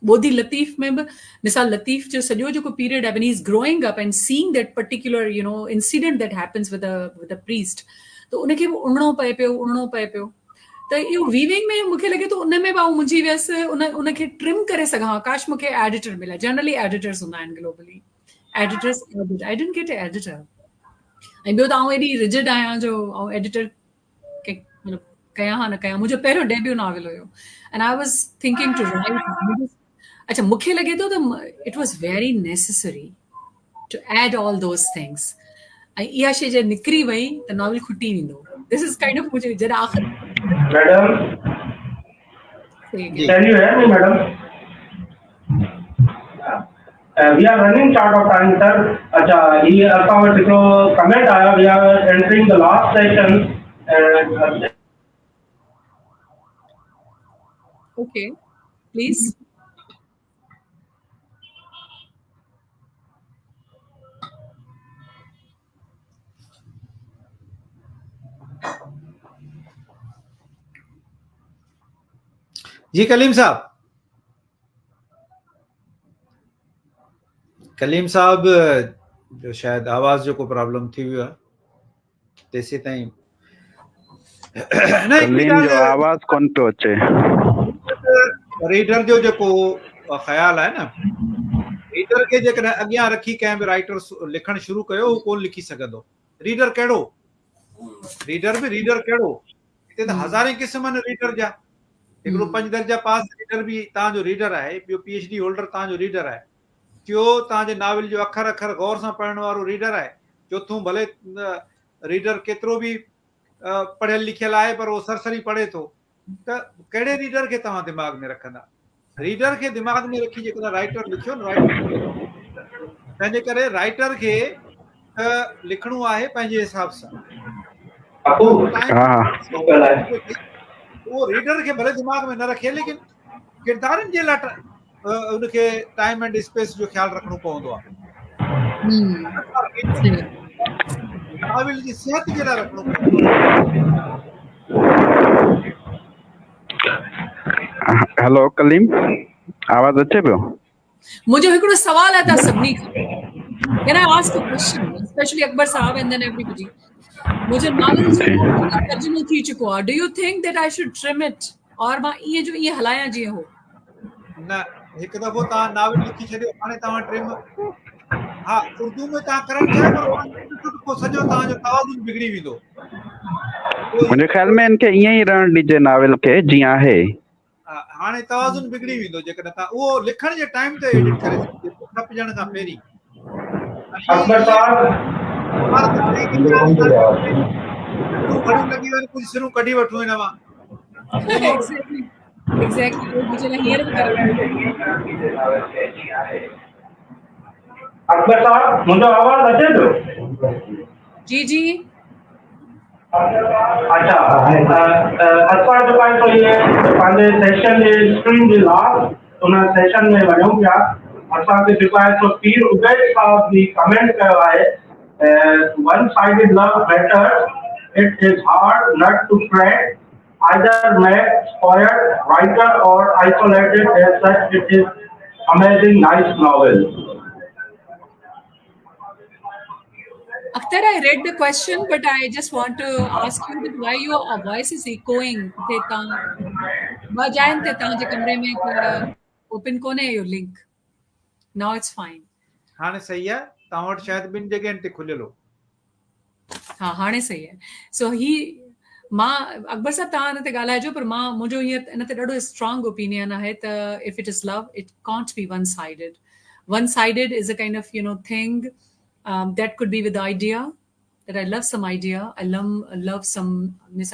ٻوڌي لطيف ۾ به مثال لطيف جو سڄو جيڪو پيريڊ آهي when he is growing up and seeing that particular you know incident that happens with with a priest ته ان کي به اڻڻو پئي پيو اڻڻو پئي پيو ته اهو ويونگ ۾ مون کي لڳي ٿو ان ۾ به آئون منجهي ويس ان ان کي ٽرم ڪري سگهان ڪاش مون کي ايڊيٽر ملي جنرلي ايڊيٽرز هوندا آهن globally editors edit I didn't get a editor ۽ ٻيو ته آئون ايڏي رجڊ آهيان جو آئون ايڊيٽر مطلب ڪيان ها نه ڪيان منهنجو پهريون debut novel have and I was thinking to write اڇا مون کي لڳي ٿو ته it was very necessary to add all those things ۽ اها شي جي نڪري وئي ته ناول کٽي ويندو دس is kind of منهنجي جڏهن آخر madam can you hear me madam we are running short of time sir اچھا هي اسان وٽ هڪڙو ڪمينٽ آيو we are entering the last session okay please جي ڪليم صاحب ڪليم صاحب جو شايد آواز جو ڪو پرابلم ٿي ويو آهي تيسين تائين ڪليم جو آواز ڪون پيو اچي ريڊر جو جيڪو خيال آهي نه ريڊر کي جيڪڏهن اڳيان رکي ڪنهن به رائٽر لکڻ شروع ڪيو هو ڪون لکي سگهندو ريڊر ڪهڙو ريڊر به ريڊر ڪهڙو هتي ته هزارين قسم آهن ريڊر جا هڪڙو پنج درجا پاس ريڊر به توهان جو ريڊر آهي ٻيو پي ايڇ ڊي هولڊر توهان جو ريڊر آهي ٽيو توهان جي ناول جو اکر اکر غور سان پڙهڻ وارو ريڊر آهي چوٿون ڀلي ريڊر ڪيترو به پڙهيل لکيل آهي پر اهو سرسري پڙهي ٿو ته ڪهڙي ريڊر کي توهان دماغ ۾ رکندا ريڊر کي دماغ ۾ رکي جيڪڏهن رائٽر لکيو نه رائٽر تنهنجي ڪري رائٽر کي ته لکڻو آهي پنهنجي حساب سان اهو ريڊر کي ڀلي دماغ ۾ نه رکي ليڪن ڪردارن جي لاء ان کي ٽائيم اينڊ اسپيس جو خيال رکڻو پوندو آهي ناول جي صحت جي لاء رکڻو پوندو آهي هيلو ڪليم آواز اچي پيو منهنجو هڪڙو سوال آهي تان سڀني کان Can I ask a question? Especially Akbar Sahab and then everybody. منهنجو ناول جو ترجمو ٿي چڪو آهي. Do you think that I should trim it? اور مان ائين جو ائين هلايان جيئن هو؟ نه هڪ دفعو توهان ناول لکي ڇڏيو هاڻي توهان ٽرم ها اردو ۾ توهان ڪرڻ چاهيو پر پوء سڄو توهان جو توازن بگڙي ويندو. منهنجي خيال ۾ ان کي ائين ئي رهڻ ڏجي ناول کي جيئن آهي. هاڻي توازن بگڙي ويندو جيڪڏهن توهان اهو لکڻ جي ٽائيم تي ايڊٽ ڪري سگهجي ٿو ڇپجڻ کان پهرين. اڪبر صاحب گهڻيون لڳي ويون ڪجهه سرون ڪڍي وٺون هن مان. ايگزيڪٽلي ايگزيڪٽلي منهنجي لاء هينئر به ڪرڻ اڪبر صاحب منهنجو آواز اچي ٿو؟ جي جي اچھا اسان جيڪو آهي سو اهي پنهنجي سيشن جي اسڪرين جي لاسٽ ان سيشن ۾ وڃون پيا اسان کي جيڪو آهي سو پير عبيد صاحب به ڪمينٽ ڪيو آهي one sided love matter it is hard nut to crack either make poet writer or isolated as such it is amazing nice novel Akhtar, I read the question, but I just want to ask you that why your voice is echoing. ڪٿي تان ٻه جاين تي توهان جي ڪمري ۾ open ڪونهي اهو لنڪ. Now it's fine. هاڻي صحيح آهي توهان وٽ شايد ٻن جڳهين تي کليل هو. ها هاڻي صحيح آهي. سو هي مان اڪبر صاحب توهان ان تي ڳالهائجو پر مان منهنجو هينئر ان تي ڏاڍو اسٽرانگ اوپينين آهي ته if it is love it can't be one sided one sided is a kind of you know thing that could be with idea that I love some idea, I love, love some,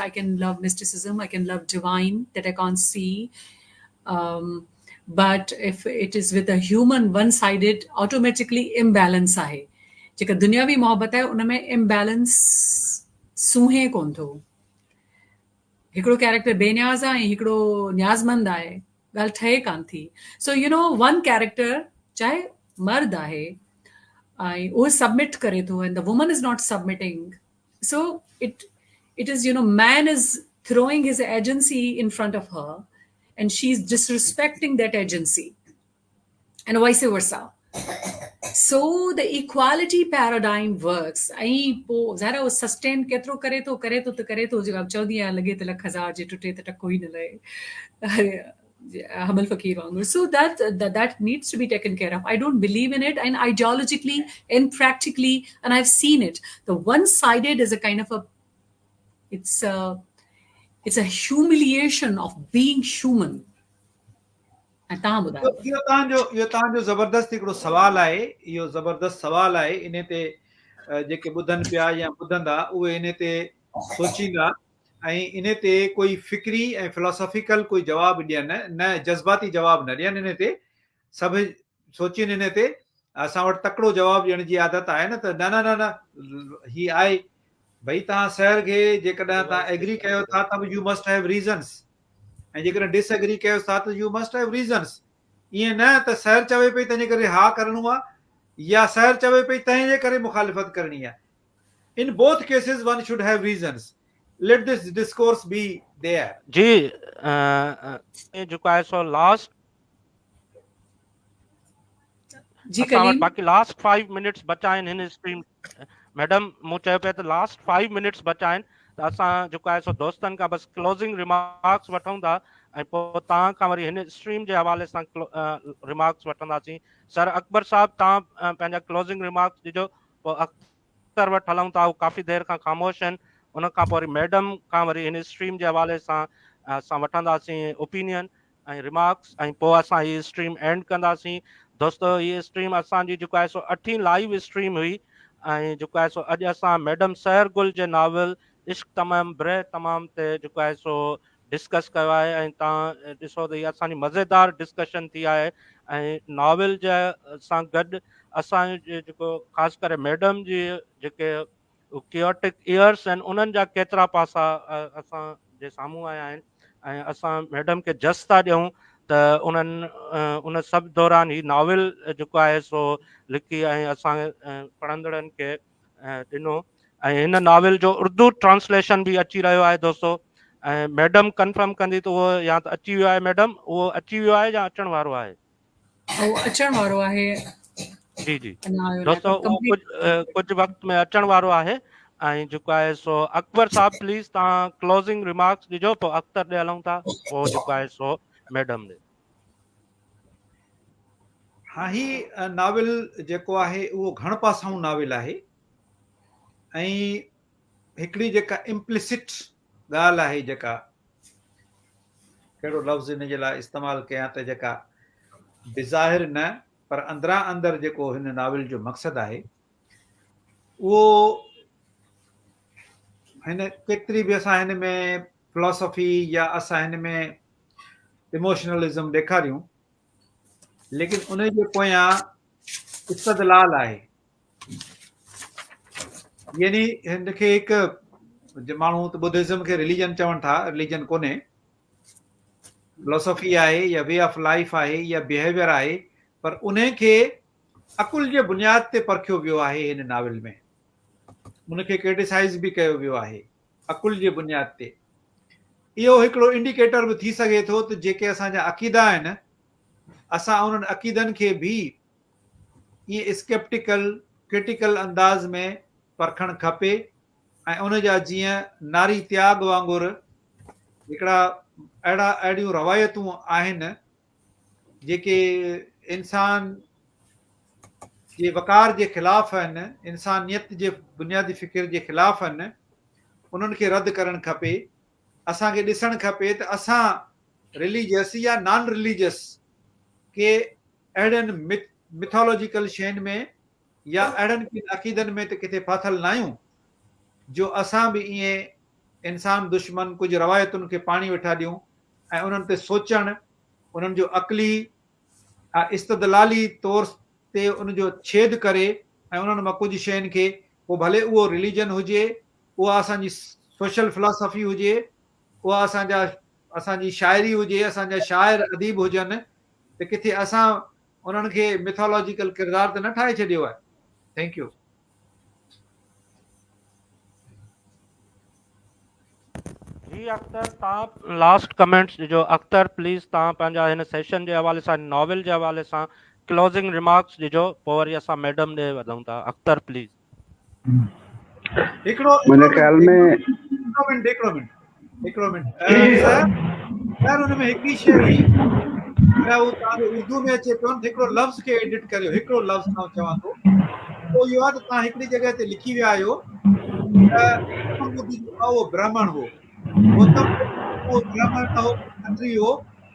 I can love mysticism, I can love divine that I can't see. Um, but if it is with a human one sided, automatically imbalance آهي. جيڪا دنياوي محبت آهي ان ۾ ambulance سونهي ڪون ٿو. هڪڙو character بي نياز آهي ۽ هڪڙو نيازمند آهي ڳالهه ٺهي ڪان ٿي. So you know one character چاهي مرد آهي ۽ اهو سبمٽ ڪري ٿو and the woman is not submitting so it it is you know man is throwing his agency in front of her and she is disrespecting that agency and vice versa so the equality paradigm works ۽ پوء ظاهر آهي اهو sustain ڪيترو ڪري ٿو ڪري ٿو ته ڪري ٿو جيڪا چوندي آهيان لڳي ته لک هزار جي ٽٽي ته ٽڪو ئي نه لهي حمل فقير وانگر so that that needs to be taken care of I don't believe in it and ideologically and practically and I have seen it the one sided is a kind of it's it's a humiliation of being human ۽ توهان ٻڌايو. اهو توهان جو اهو توهان جو زبردست هڪڙو سوال آهي اهو زبردست سوال آهي انهي تي جيڪي ٻڌن پيا يا ٻڌندا اهي انهي تي سوچيندا ۽ انهي تي ڪوئي فڪري ۽ فلاسافيڪل ڪوئي جواب ڏين نه جذباتي جواب نه ڏين انهي تي سڀ سوچين انهي تي اسان وٽ تڪڙو جواب ڏيڻ جي عادت آهي نه ته نه نه نه نه هي آهي ڀئي توهان سحر کي جيڪڏهن توهان ايگري ڪيو ٿا ته به يو مسٽ have reasons ۽ جيڪڏهن ڊس ايگري ڪيو ٿا ته يو مسٽ have reasons ائين نه ته سحر چوي پئي تنهن جي ڪري ها ڪرڻو آهي يا سحر چوي پئي تنهن جي ڪري مخالفت ڪرڻي آهي in both cases one should have reasons let this discourse be there. جي جيڪو آهي سو لاسٽ جي اسان وٽ ڪليم باقي لاسٽ 5 منٽس بچا آهن هن اسٽريم ميڊم مون چيو پئي ته لاسٽ 5 منٽس بچا آهن ته اسان جيڪو آهي سو دوستن کان بس ڪلوزنگ ريمارڪس وٺون ٿا ۽ پوء توهان کان وري هن اسٽريم جي حوالي سان ريمارڪس وٺنداسين سر اڪبر صاحب توهان پنهنجا ڪلوزنگ ريمارڪس ڏجو پوء اختر وٽ هلون ٿا هو ڪافي دير کان خاموش آهن ان کان پوء وري ميڊم کان وري هن اسٽريم جي حوالي سان اسان وٺنداسين اوپينين ۽ ريمارڪس ۽ پوء اسان هي اسٽريم اينڊ ڪنداسين دوستو هي اسٽريم اسان جي جيڪو آهي سو اٺين لائيو اسٽريم هئي ۽ جيڪو آهي سو اڄ اسان ميڊم سحر گل جي ناول عشق تمام برهه تمام تي جيڪو آهي سو ڊسڪس ڪيو آهي ۽ توهان ڏسو ته هي اسان جي مزيدار ڊسڪشن ٿي آهي ۽ ناول جي سان گڏ اسان جي جيڪو خاص ڪري ميڊم جي جيڪي ڪيوٽڪ ايئرس آهن انهن جا ڪيترا پاسا اسان جي سامهون آيا آهن ۽ اسان ميڊم کي جس ٿا ڏيون ته انهن ان سڀ دوران هي ناول جيڪو آهي سو لکي ۽ اسان پڙهندڙن کي ڏنو ۽ هن ناول جو اردو ٽرانسليشن به اچي رهيو آهي دوستو ۽ ميڊم ڪنفرم ڪندي ته اهو يا ته اچي ويو آهي ميڊم اهو اچي ويو آهي يا اچڻ وارو آهي؟ اهو اچڻ وارو آهي. جي جي دوستو اهو ڪجهه ڪجهه وقت ۾ اچڻ وارو آهي ۽ جيڪو آهي سو اڪبر صاحب پليز توهان ڪلوزنگ ريمارڪس ڏجو پوء اختر ڏي هلون ٿا پوء جيڪو آهي سو ميڊم ڏي. ها هي ناول جيڪو آهي اهو گهڻ پاسائون ناول آهي ۽ هڪڙي جيڪا امپلسٽ ڳالهه آهي جيڪا ڪهڙو لفظ ان جي لاء استعمال ڪيان ته جيڪا بظاهر نه پر اندران اندر جيڪو هن ناول جو مقصد آهي اهو هن ڪيتري به اسان هن ۾ فلاسافي يا اسان هن ۾ ايموشنلزم ڏيکاريون ليڪن ان جي پويان استدلال آهي يعني هن کي هڪ ماڻهو ته ٻڌزم کي رليجن چون ٿا رليجن ڪونهي فلاسافي آهي يا وي آف لائف آهي يا بيهيويئر آهي پر ان کي عقل جي بنياد تي پرکيو ويو آهي هن ناول ۾ ان کي ڪرٽيسائز به ڪيو ويو آهي عقل جي بنياد تي اهو هڪڙو انڊيڪيٽر به ٿي سگهي ٿو ته جيڪي اسان جا عقيدا آهن اسان انهن عقيدن کي به ائين اسڪيپٽيڪل ڪرٽيڪل انداز ۾ پرکڻ کپي ۽ ان جا جيئن ناري تياڳ وانگر هڪڙا اهڙا اهڙيون روايتون آهن جيڪي انسان جي وقار جي خلاف آهن، انسانيت جي بنيادي فڪر جي خلاف آهن، انهن کي رد ڪرڻ کپي. اسان کي ڏسڻ کپي ته اسان رليجس يا نان رليجس ڪي اهڙين ميٿالاجيڪل شين ۾ يا اهڙن ڪن عقيدن ۾ ته ڪٿي ڦاٿل ناهيون جو اسان به ائين انسان دشمن ڪجهه روايتن کي پاڻي ويٺا ڏيون ۽ انهن تي سوچڻ، انهن جو عقلي ۽ استدلالي طور تي ان جو ڇيد ڪري ۽ انهن مان ڪجهه شين کي پوء ڀلي اهو رليجن هجي، اها اسان جي سوشل فلاسافي هجي، اها اسان جا اسان جي شاعري هجي، اسان جا شاعر اديب هجن ته ڪٿي اسان انهن کي ميٿالاجيڪل ڪردار ته نه ٺاهي ڇڏيو آهي. Thank you. جي اختر توهان لاسٽ ڪمينٽس ڏجو. اختر پليز توهان پنهنجا هن سيشن جي حوالي سان ناول جي حوالي سان ڪلوزنگ ريمارڪس ڏجو پوء وري اسان ميڊم ڏي وڌون ٿا اختر پليز. هڪڙو منهنجي خيال ۾ هڪڙو منٽ هڪڙو منٽ هڪڙو منٽ سر سر ان ۾ هڪڙي شيء هئي پر هو توهان جو اردو ۾ اچي پيو نه هڪڙو لفظ کي ايڊٽ ڪريو هڪڙو لفظ آئون چوان ٿو اهو اهو آهي ته توهان هڪڙي جڳهه تي لکي ويا آهيو ته گوتم ٻڌ جو اهو برهمڻ هو گوتم ٻڌ اهو برهمڻ نه هو کتري هو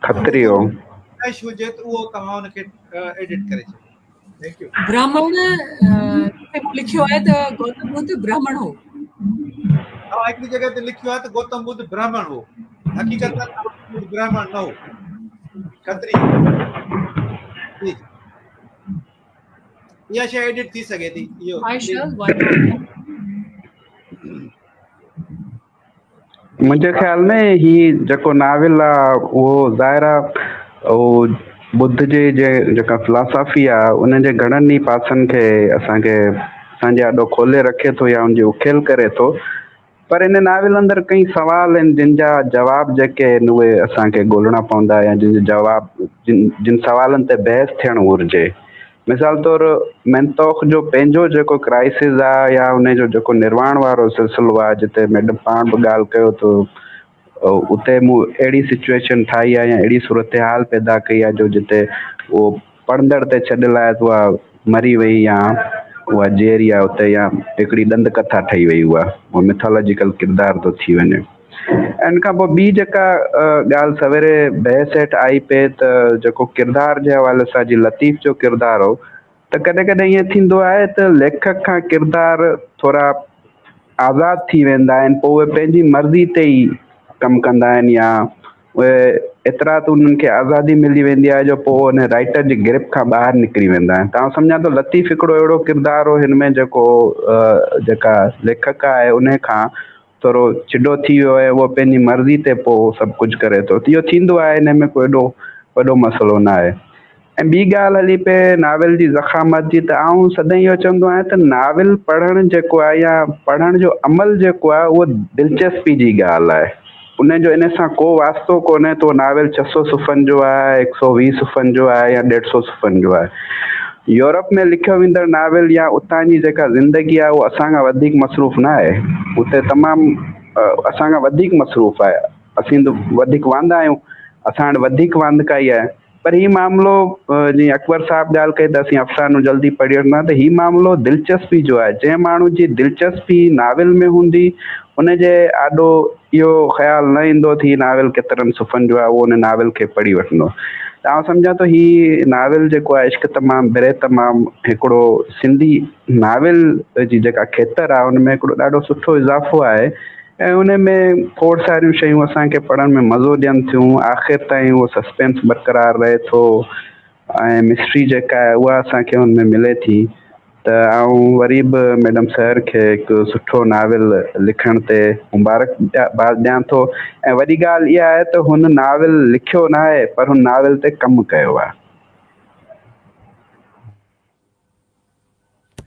کتري هو هجي ته اهو توهان ان کي ايڊٽ ڪري ڇڏيو. برهمڻ ڪٿي مون لکيو آهي ته گوتم ٻڌ برهمڻ هو. ها هڪڙي جڳهه تي لکيو آهي ته گوتم ٻڌ برهمڻ هو. حقيقت ۾ گوتم ٻڌ برهمڻ نه هو. کتري هو. جي اها شيء ايڊٽ ٿي سگهي ٿي. اهو I shall, why not? منهنجي خيال ۾ هي جيڪو ناول آ اهو ظاهر آ اهو ٻڌ جي جيڪا فلاسافي آ ان جي گهڻن ئي پاسن کي اسان کي اسان جي آڏو کولي رکي ٿو يا ان جي اکيل ڪري ٿو پر ان ناول اندر ڪئي سوال آهن جن جا جواب جيڪي آهن اهي اسان کي ڳولڻا پوندا يا جن جا جواب جن جن سوالن تي بحث ٿيڻ گهرجي مثال طور مينتوخ جو پنهنجو جيڪو ڪرائسز آ يا ان جو جيڪو نرواڻ وارو سلسلو آ جتي ميڊم پاڻ به ڳالهه ڪيو ته اتي مون اهڙي سچويشن ٺاهي آ يا اهڙي صورتحال پيدا ڪئي آ جو جتي اهو پڙهندڙ تي ڇڏيل آهي ته اها مري وئي يا اها جيئري آ اتي يا هڪڙي ڏند ڪٿا ٺهي وئي اها اهو ميٿالاجيڪل ڪردار ٿو ٿي وڃي. ان کان پوء ٻي جيڪا ڳالهه سويري بحث هيٺ آئي پئي ته جيڪو ڪردار جي حوالي سان جي لطيف جو ڪردار هو ته ڪڏهن ڪڏهن ائين ٿيندو آهي ته ليکڪ کان ڪردار ٿورا آزاد ٿي ويندا آهن پوء اهي پنهنجي مرضي تي ئي ڪم ڪندا آهن يا اهي ايترا ته انهن کي آزادي ملي ويندي آهي جو پوء ان رائيٽر جي گرپ کان ٻاهر نڪري ويندا آهن ته آئون سمجهان ٿو لطيف هڪڙو اهڙو ڪردار هو هن ۾ جيڪو جيڪا ليکڪ آهي ان کان ٿورو چڍو ٿي ويو ۽ اهو پنهنجي مرضي تي پوء سڀ ڪجهه ڪري ٿو ته اهو ٿيندو آهي ان ۾ ڪو ايڏو وڏو مسئلو نه آهي ۽ ٻي ڳالهه هلي پئي ناول جي ضخامت جي ته آئون سدائين اهو چوندو آهيان ته ناول پڙهڻ جيڪو آهي يا پڙهڻ جو عمل جيڪو آهي اهو دلچسپي جي ڳالهه آهي ان جو ان سان ڪو واسطو ڪونهي ته اهو ناول ڇهه سو صفحن جو آهي هڪ سو ويهه صفحن جو آهي يا ڏيڍ سو صفحن جو آهي يورپ ۾ لکيو ويندڙ ناول يا اتان جي جيڪا زندگي آهي اهو اسان کان وڌيڪ مصروف نه آهي. اتي تمام اسان کان وڌيڪ مصروف آهي. اسين ته وڌيڪ واندا آهيون. اسان وٽ وڌيڪ واندڪائي آهي. پر هي معاملو جيئن اڪبر صاحب ڳالهه ڪئي ته اسين افسانو جلدي پڙهي وٺندا آهيون ته هي معاملو دلچسپي جو آهي. جنهن ماڻهو جي دلچسپي ناول ۾ هوندي ان جي آڏو اهو خيال نه ايندو ته هي ناول ڪيترن صفحن جو آهي اهو ان ناول کي پڙهي وٺندو ته آئون سمجهان ٿو هي ناول جيڪو آهي عشق تمام بري تمام هڪڙو سنڌي ناول جي جيڪا کيتر آهي ان ۾ هڪڙو ڏاڍو سٺو اضافو آهي ۽ ان ۾ کوڙ ساريون شيون اسان کي پڙهڻ ۾ مزو ڏين ٿيون آخر تائين اهو سسپينس برقرار رهي ٿو ۽ مسٽري جيڪا آهي اها اسان کي ان ۾ ملي ٿي ته آئون وري به ميڊم سحر کي هڪ سٺو ناول لکڻ تي مبارڪ باد ڏيان ٿو ۽ وڏي ڳالهه اها آهي ته هن ناول لکيو نه آهي پر هن ناول تي ڪم ڪيو آهي.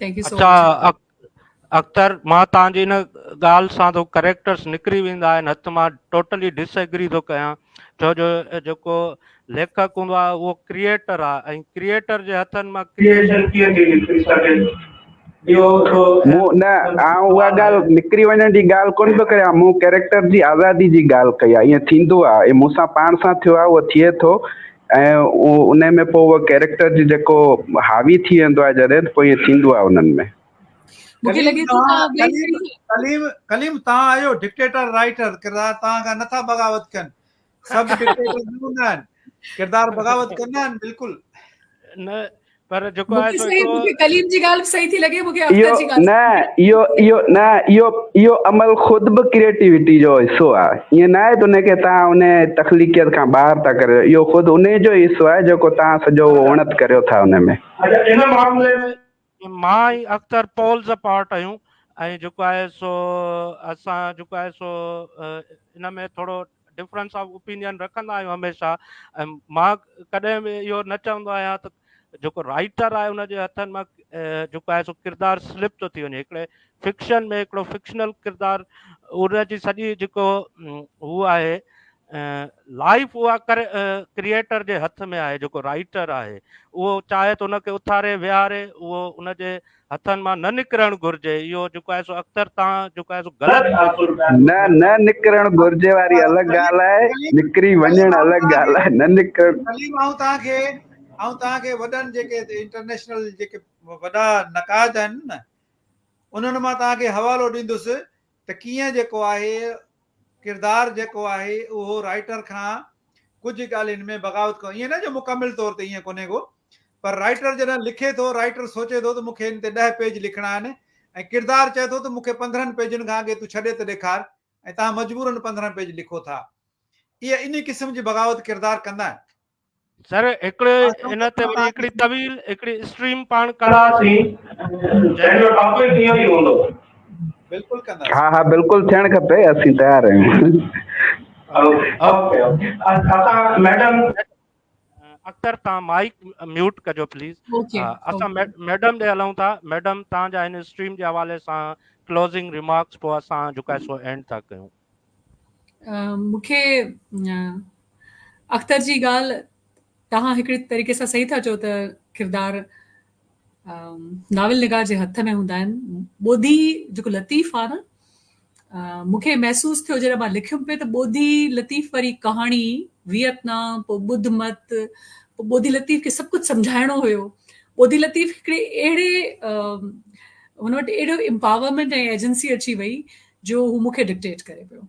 Thank you so اچا مچ. اختر مان توهان جي ان ڳالهه سان ٿو ڪريڪٽرس نڪري ويندا آهن هٿ مان ٽوٽلي ڊس ايگري ٿو ڪيان ڇو جو جيڪو ليکڪ هوندو آهي اهو ڪريئيٽر آهي ۽ ڪريئيٽر جي هٿن مان ڪريئيشن ڪيئن ٿي نڪري سگهي اهو ٿو مون نه آئون اها ڳالهه نڪري وڃڻ جي ڳالهه ڪونه پيو ڪريان مون ڪريڪٽر جي آزادي جي ڳالهه ڪئي آهي ائين ٿيندو آهي مون سان پاڻ سان ٿيو آهي اهو ٿئي ٿو ۽ ان ۾ پوء اهو ڪيريڪٽر جي جيڪو حاوي ٿي ويندو آهي جڏهن ته پوء ائين ٿيندو آهي انهن ۾. مونکي ڪليم لڳي ٿو توهان توهان ٻئي ڪليم صحيح ڪليم ڪليم توهان آهيو ڊڪٽيٽر رائيٽر ڪردار توهان کان نٿا بغاوت ڪن سڀ ڊڪٽيٽر نه هوندا آهن ڪردار بغاوت ڪندا آهن بلڪل. نه پر جيڪو مون آهي کي سو صحيح هڪڙو مون کي ڪليم جي ڳالهه به صحيح ٿي لڳي مون کي اختر اهو جي ڳالهه نه اهو اهو نه اهو اهو عمل خود به ڪريئيٽيوٽي جو حصو آهي ائين نه آهي ته ان کي توهان ان تخليقيت کان ٻاهر ٿا ڪريو اهو خود ان جو ئي حصو آهي جيڪو توهان سڄو اهو اڻت ڪريو ٿا ان ۾. اڇا ان معاملي ۾ مان ۽ اختر پولز اپارٽ آهيون ۽ جيڪو آهي سو اسان جيڪو آهي سو ان ۾ ٿورو ڊفرنس آف اوپينين رکندا آهيون هميشه ۽ مان ڪڏهن به اهو نه چوندو آهيان ته جيڪو رائيٽر آهي ان جي هٿن مان جيڪو آهي سو ڪردار سلپ ٿو ٿي وڃي. هڪڙي فڪشن ۾ هڪڙو فڪشنل ڪردار ان جي سڄي جيڪو هو آهي لائف اها ڪريئيٽر جي هٿ ۾ آهي جيڪو رائيٽر آهي اهو چاهي ته ان کي اٿاري ويهاري اهو ان جي هٿن مان نه نڪرڻ گهرجي اهو جيڪو آهي سو اختر تان جيڪو آهي سو غلط تاثر پيا نه نه نڪرڻ گهرجي واري الڳ ڳالهه آهي نڪري وڃڻ الڳ ڳالهه آهي نه نڪرڻ. سليم آئون توهان کي آئون توهان کي وڏن جيڪي انٽرنيشنل جيڪي وڏا نقاد آهن نه انهن مان توهان کي حوالو ڏيندس ته ڪيئن جيڪو آهي ڪردار جيڪو آهي اهو رائيٽر کان ڪجهه ڳالهين ۾ بغاوت ڪندو ائين نه جو مڪمل طور تي ائين ڪونهي ڪو پر رائيٽر جڏهن لکي ٿو رائيٽر سوچي ٿو ته مون کي ان تي ڏهه پيج لکڻا آهن ۽ ڪردار چئي ٿو ته مون کي پندرهن پيجن کان اڳي تون ڇڏي ته ڏيکار ۽ توهان مجبورن 15 پيج لکو ٿا اها انهي قسم جي بغاوت ڪردار ڪندا آهن. سر هڪڙي ان تي وري هڪڙي طويل هڪڙي اسٽريم پاڻ ڪنداسين جنهن جو ٽاپڪ اهو ئي هوندو. بلڪل ڪنداسين. ها ها بلڪل ٿيڻ کپي اسين تيار آهيون. اوڪي اوڪي اسان ميڊم. اختر تان مائيڪ ميوٽ ڪجو پليز. اسان ميڊم ڏي هلون ٿا ميڊم تان جا هن اسٽريم جي حوالي سان ڪلوزنگ ريمارڪس پوء اسان جيڪو آهي سو اينڊ ٿا ڪيون. مون کي اختر جي ڳالهه توهان هڪڙي طريقي سان صحيح ٿا چئو ته ڪردار ناول نگار جي هٿ ۾ هوندا آهن. ٻوڌي جيڪو لطيف آ نه مون کي محسوس ٿيو جڏهن مان لکيم پئي ته ٻوڌي لطيف واري ڪهاڻي ويتنام پوء ٻڌ مت پوء ٻوڌي لطيف کي سڀ ڪجهه سمجهائڻو هيو. ٻوڌي لطيف هڪڙي اهڙي هن وٽ اهڙو امپاورمينٽ ۽ ايجنسي اچي وئي جو هو مون کي ڊڪٽيٽ ڪري پيو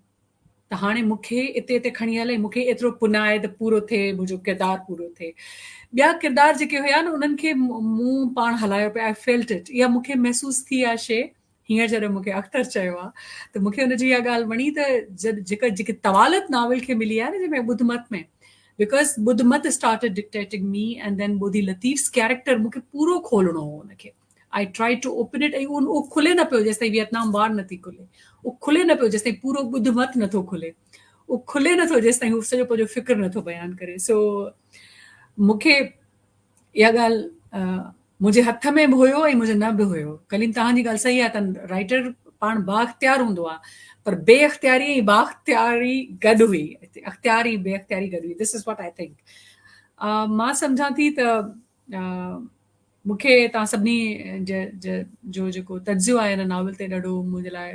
ته هاڻي مون کي اتي اتي کڻي هل ۽ مون کي ايترو پنائي ته پورو ٿئي منهنجو ڪردار پورو ٿئي. ٻيا ڪردار جيڪي هيا نه انهن کي مون پاڻ هلايو پئي I felt it اها مون کي محسوس ٿي اها شيء هينئر جڏهن مون کي اختر چيو آهي ته مون کي ان جي اها ڳالهه وڻي ته جيڪا جيڪي طوالت ناول کي ملي آهي نه جنهن ۾ ٻڌ مت ۾ because Buddh مت started dictating me and then Bodhi Latif's character مون کي پورو کولڻو هو ان کي I tried to open it ۽ اهو کلي نه پيو جيستائين ويٽنام وار نه ٿي کلي. اهو کلي نه پيو جيستائين پورو ٻڌ مت نه ٿو کلي. اهو کلي نه ٿو جيستائين هو سڄو پنهنجو فڪر نه ٿو بيان ڪري. سو مون کي اها ڳالهه منهنجي هٿ ۾ به هيو ۽ منهنجي نه به هيو. ڪليم توهان جي ڳالهه صحيح آهي ته رائيٽر پاڻ بااختيار هوندو آهي پر بي اختياري ۽ بااختياري گڏ هئي. اختيار ۽ بي اختياري گڏ هئي. This is what I think. مان سمجهان ٿي ته مون کي توهان سڀني جو جيڪو تجزيو آهي هن ناول تي ڏاڍو منهنجي لاء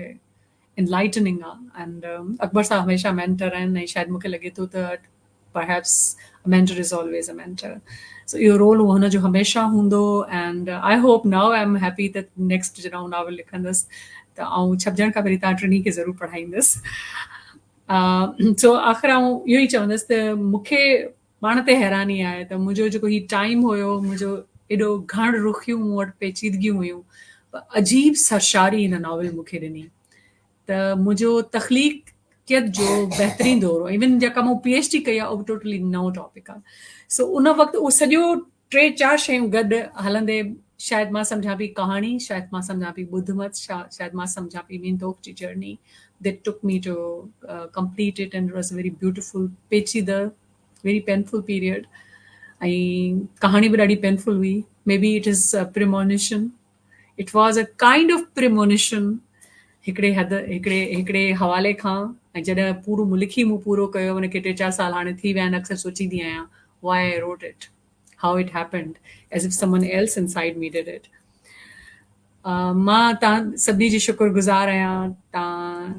انلائٽننگ آهي اينڊ اڪبر صاحب هميشه مينٽر آهن ۽ شايد مون کي لڳي ٿو ته perhaps a mentor is always a mentor so اهو رول هن جو هميشه هوندو and I hope now I am happy ته نيڪسٽ جڏهن آئون ناول لکندس ته آئون ڇپجڻ کان پهرين توهان ٽنهي کي ضرور پڙهائيندس سو آخر آئون اهو ئي چوندس ته مون کي پاڻ تي حيراني آهي ته منهنجو جيڪو هي ٽائيم هيو منهنجو ايڏو گهڻ رخيون مون وٽ پيچيدگيون هيون پر عجيب سرشاري هن ناول مون کي ڏني ته منهنجو تخليقيت جو بهترين دور هو ايون جيڪا مون پي ايڇ ڊي ڪئي آهي اهو به ٽوٽلي نئون ٽاپڪ آهي سو ان وقت اهو سڄو ٽي چار شيون گڏ هلندي شايد مان سمجهان پئي ڪهاڻي شايد مان سمجهان پئي ٻڌ مت شايد مان سمجهان پئي مين توک جي journey that took me to complete it and it was a very beautiful پيچيده very painful period ۽ ڪهاڻي به ڏاڍي پينفل هئي maybe it is a premonition it was a kind of premonition هڪڙي حد هڪڙي هڪڙي حوالي کان ۽ جڏهن پورو مون لکي مون پورو ڪيو ان کي ٽي چار سال هاڻي ٿي ويا آهن اڪثر سوچيندي آهيان why I wrote it how it happened as if someone else inside me did it مان توهان سڀني جي شڪر گذار آهيان توهان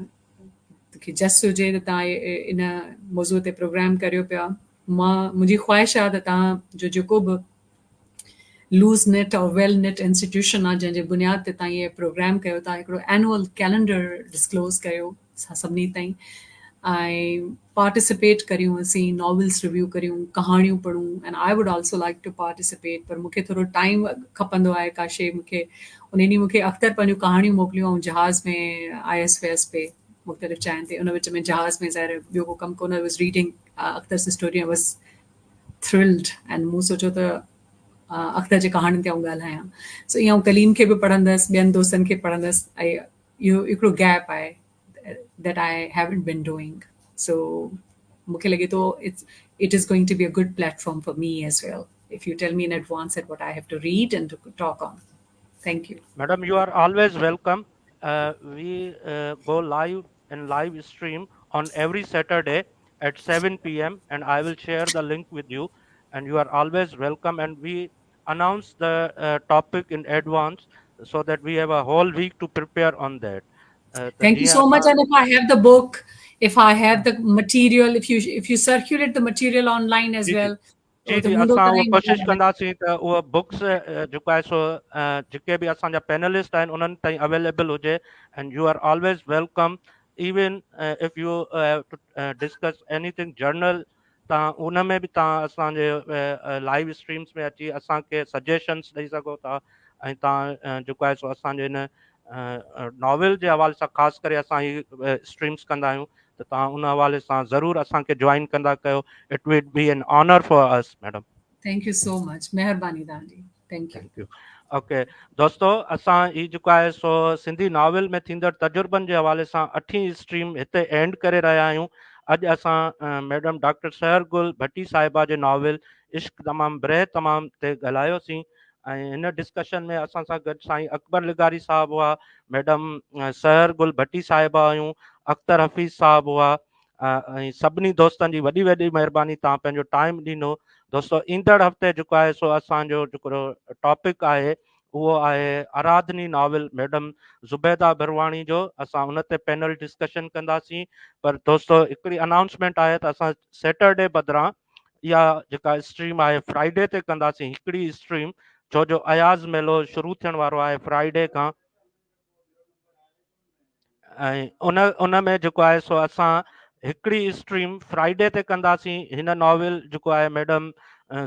کي جس هجي ته توهان ان موضوع تي پروگرام ڪريو پيا مان منهنجي خواهش آهي ته توهان جو جيڪو به لوز نٽ اور ويل نٽ انسٽيٽيوشن آهي جنهن جي بنياد تي توهان هي پروگرام ڪيو ٿا هڪڙو اينوئل ڪيلنڊر ڊسڪلوز ڪيو اسان سڀني تائين ۽ پارٽيسپيٽ ڪريون اسين ناولس ريويو ڪريون ڪهاڻيون پڙهون and I would also like to participate پر مونکي ٿورو ٽائيم کپندو آهي ڪا شي مونکي ان ڏينهن مونکي اختر پنهنجون ڪهاڻيون موڪليون آئون جهاز ۾ آيس ويس پي مختلف جاين تي ان وچ ۾ جهاز ۾ ظاهر ٻيو ڪو ڪم ڪونه was reading Akhtar's story I was thrilled and مون سوچيو ته اختر جي ڪهاڻين تي آئون ڳالهايان سو ائين آئون ڪليم کي به پڙهندس ٻين دوستن کي پڙهندس ۽ اهو هڪڙو گيپ آهي that I haven't been doing so مون کي لڳي ٿو it is going to be a good platform for me as well. if you tell me in advance that what I have to read and to talk on. Thank you. Madam, you are always welcome. We go live and live stream on every Saturday at 7 p.m. and I will share the link with you. And you are always welcome. And we announce the topic in advance so that we have a whole week to prepare on that. ته Thank you جيئن so much. اسان And if I have the book, if I have the material, if you if you circulate the material online as ji ji well, جي ته جي منهنجو اسان ته اها ڪوشش ئي ڪنداسين ته اها بڪس جيڪو آهي سو جيڪي به اسان جا پينلسٽ آهن انهن تائين اويليبل هجي and you are always welcome even if you to discuss anything journal تان ان ۾ به تان اسان جي لائيو اسٽريمس ۾ اچي اسان کي سجيشنس ڏئي سگهو ٿا ۽ تان جيڪو آهي سو اسان جي هن ناول جي حوالي سان خاص ڪري اسان هي اسٽريمس ڪندا آهيون ته توهان ان حوالي سان ضرور اسان کي جوائن ڪندا ڪيو it would be an honour for us madam. Thank you so much مهرباني توهان جي thank you. Thank you okay دوستو اسان هي جيڪو آهي سو سنڌي ناول ۾ ٿيندڙ تجربن جي حوالي سان اٺين اسٽريم هتي اينڊ ڪري رهيا آهيون اڄ اسان ميڊم ڊاڪٽر سحر گل ڀٽي صاحبه جي ناول عشق تمام برهه تمام تي ڳالهايوسين ۽ هن ڊسڪشن ۾ اسان سان گڏ سائين اڪبر لغاري صاحب هئا، ميڊم سحر گل ڀٽي صاحبه هيون، اختر حفيظ صاحب هئا ۽ سڀني دوستن جي وڏي وڏي مهرباني توهان پنهنجو ٽائيم ڏنو. دوستو ايندڙ هفتي جيڪو آهي سو اسان جو جيڪو ٽاپڪ آهي اهو آهي آراڌني ناول ميڊم زبيده برواڻي جو اسان ان تي پينل ڊسڪشن ڪنداسين پر دوستو هڪڙي انائونسمينٽ آهي ته اسان سيٽرڊي بدران اها جيڪا اسٽريم آهي فرائيڊي تي ڪنداسين هڪڙي اسٽريم ڇو جو اياز ميلو شروع ٿيڻ وارو آهي فرائيڊي کان ۽ ان ان ۾ جيڪو آهي سو اسان هڪڙي اسٽريم فرائيڊي تي ڪنداسين هن ناول جيڪو آهي ميڊم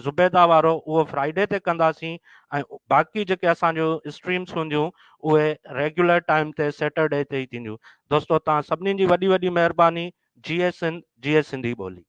زبيده وارو اهو فرائيڊي تي ڪنداسين ۽ باقي جيڪي اسان جو اسٽريمس هونديون اهي ريگيولر ٽائيم تي سيٽرڊي تي ئي ٿينديون دوستو تان سڀني جي وڏي وڏي مهرباني جيئي سنڌ جيئي سنڌي ٻولي.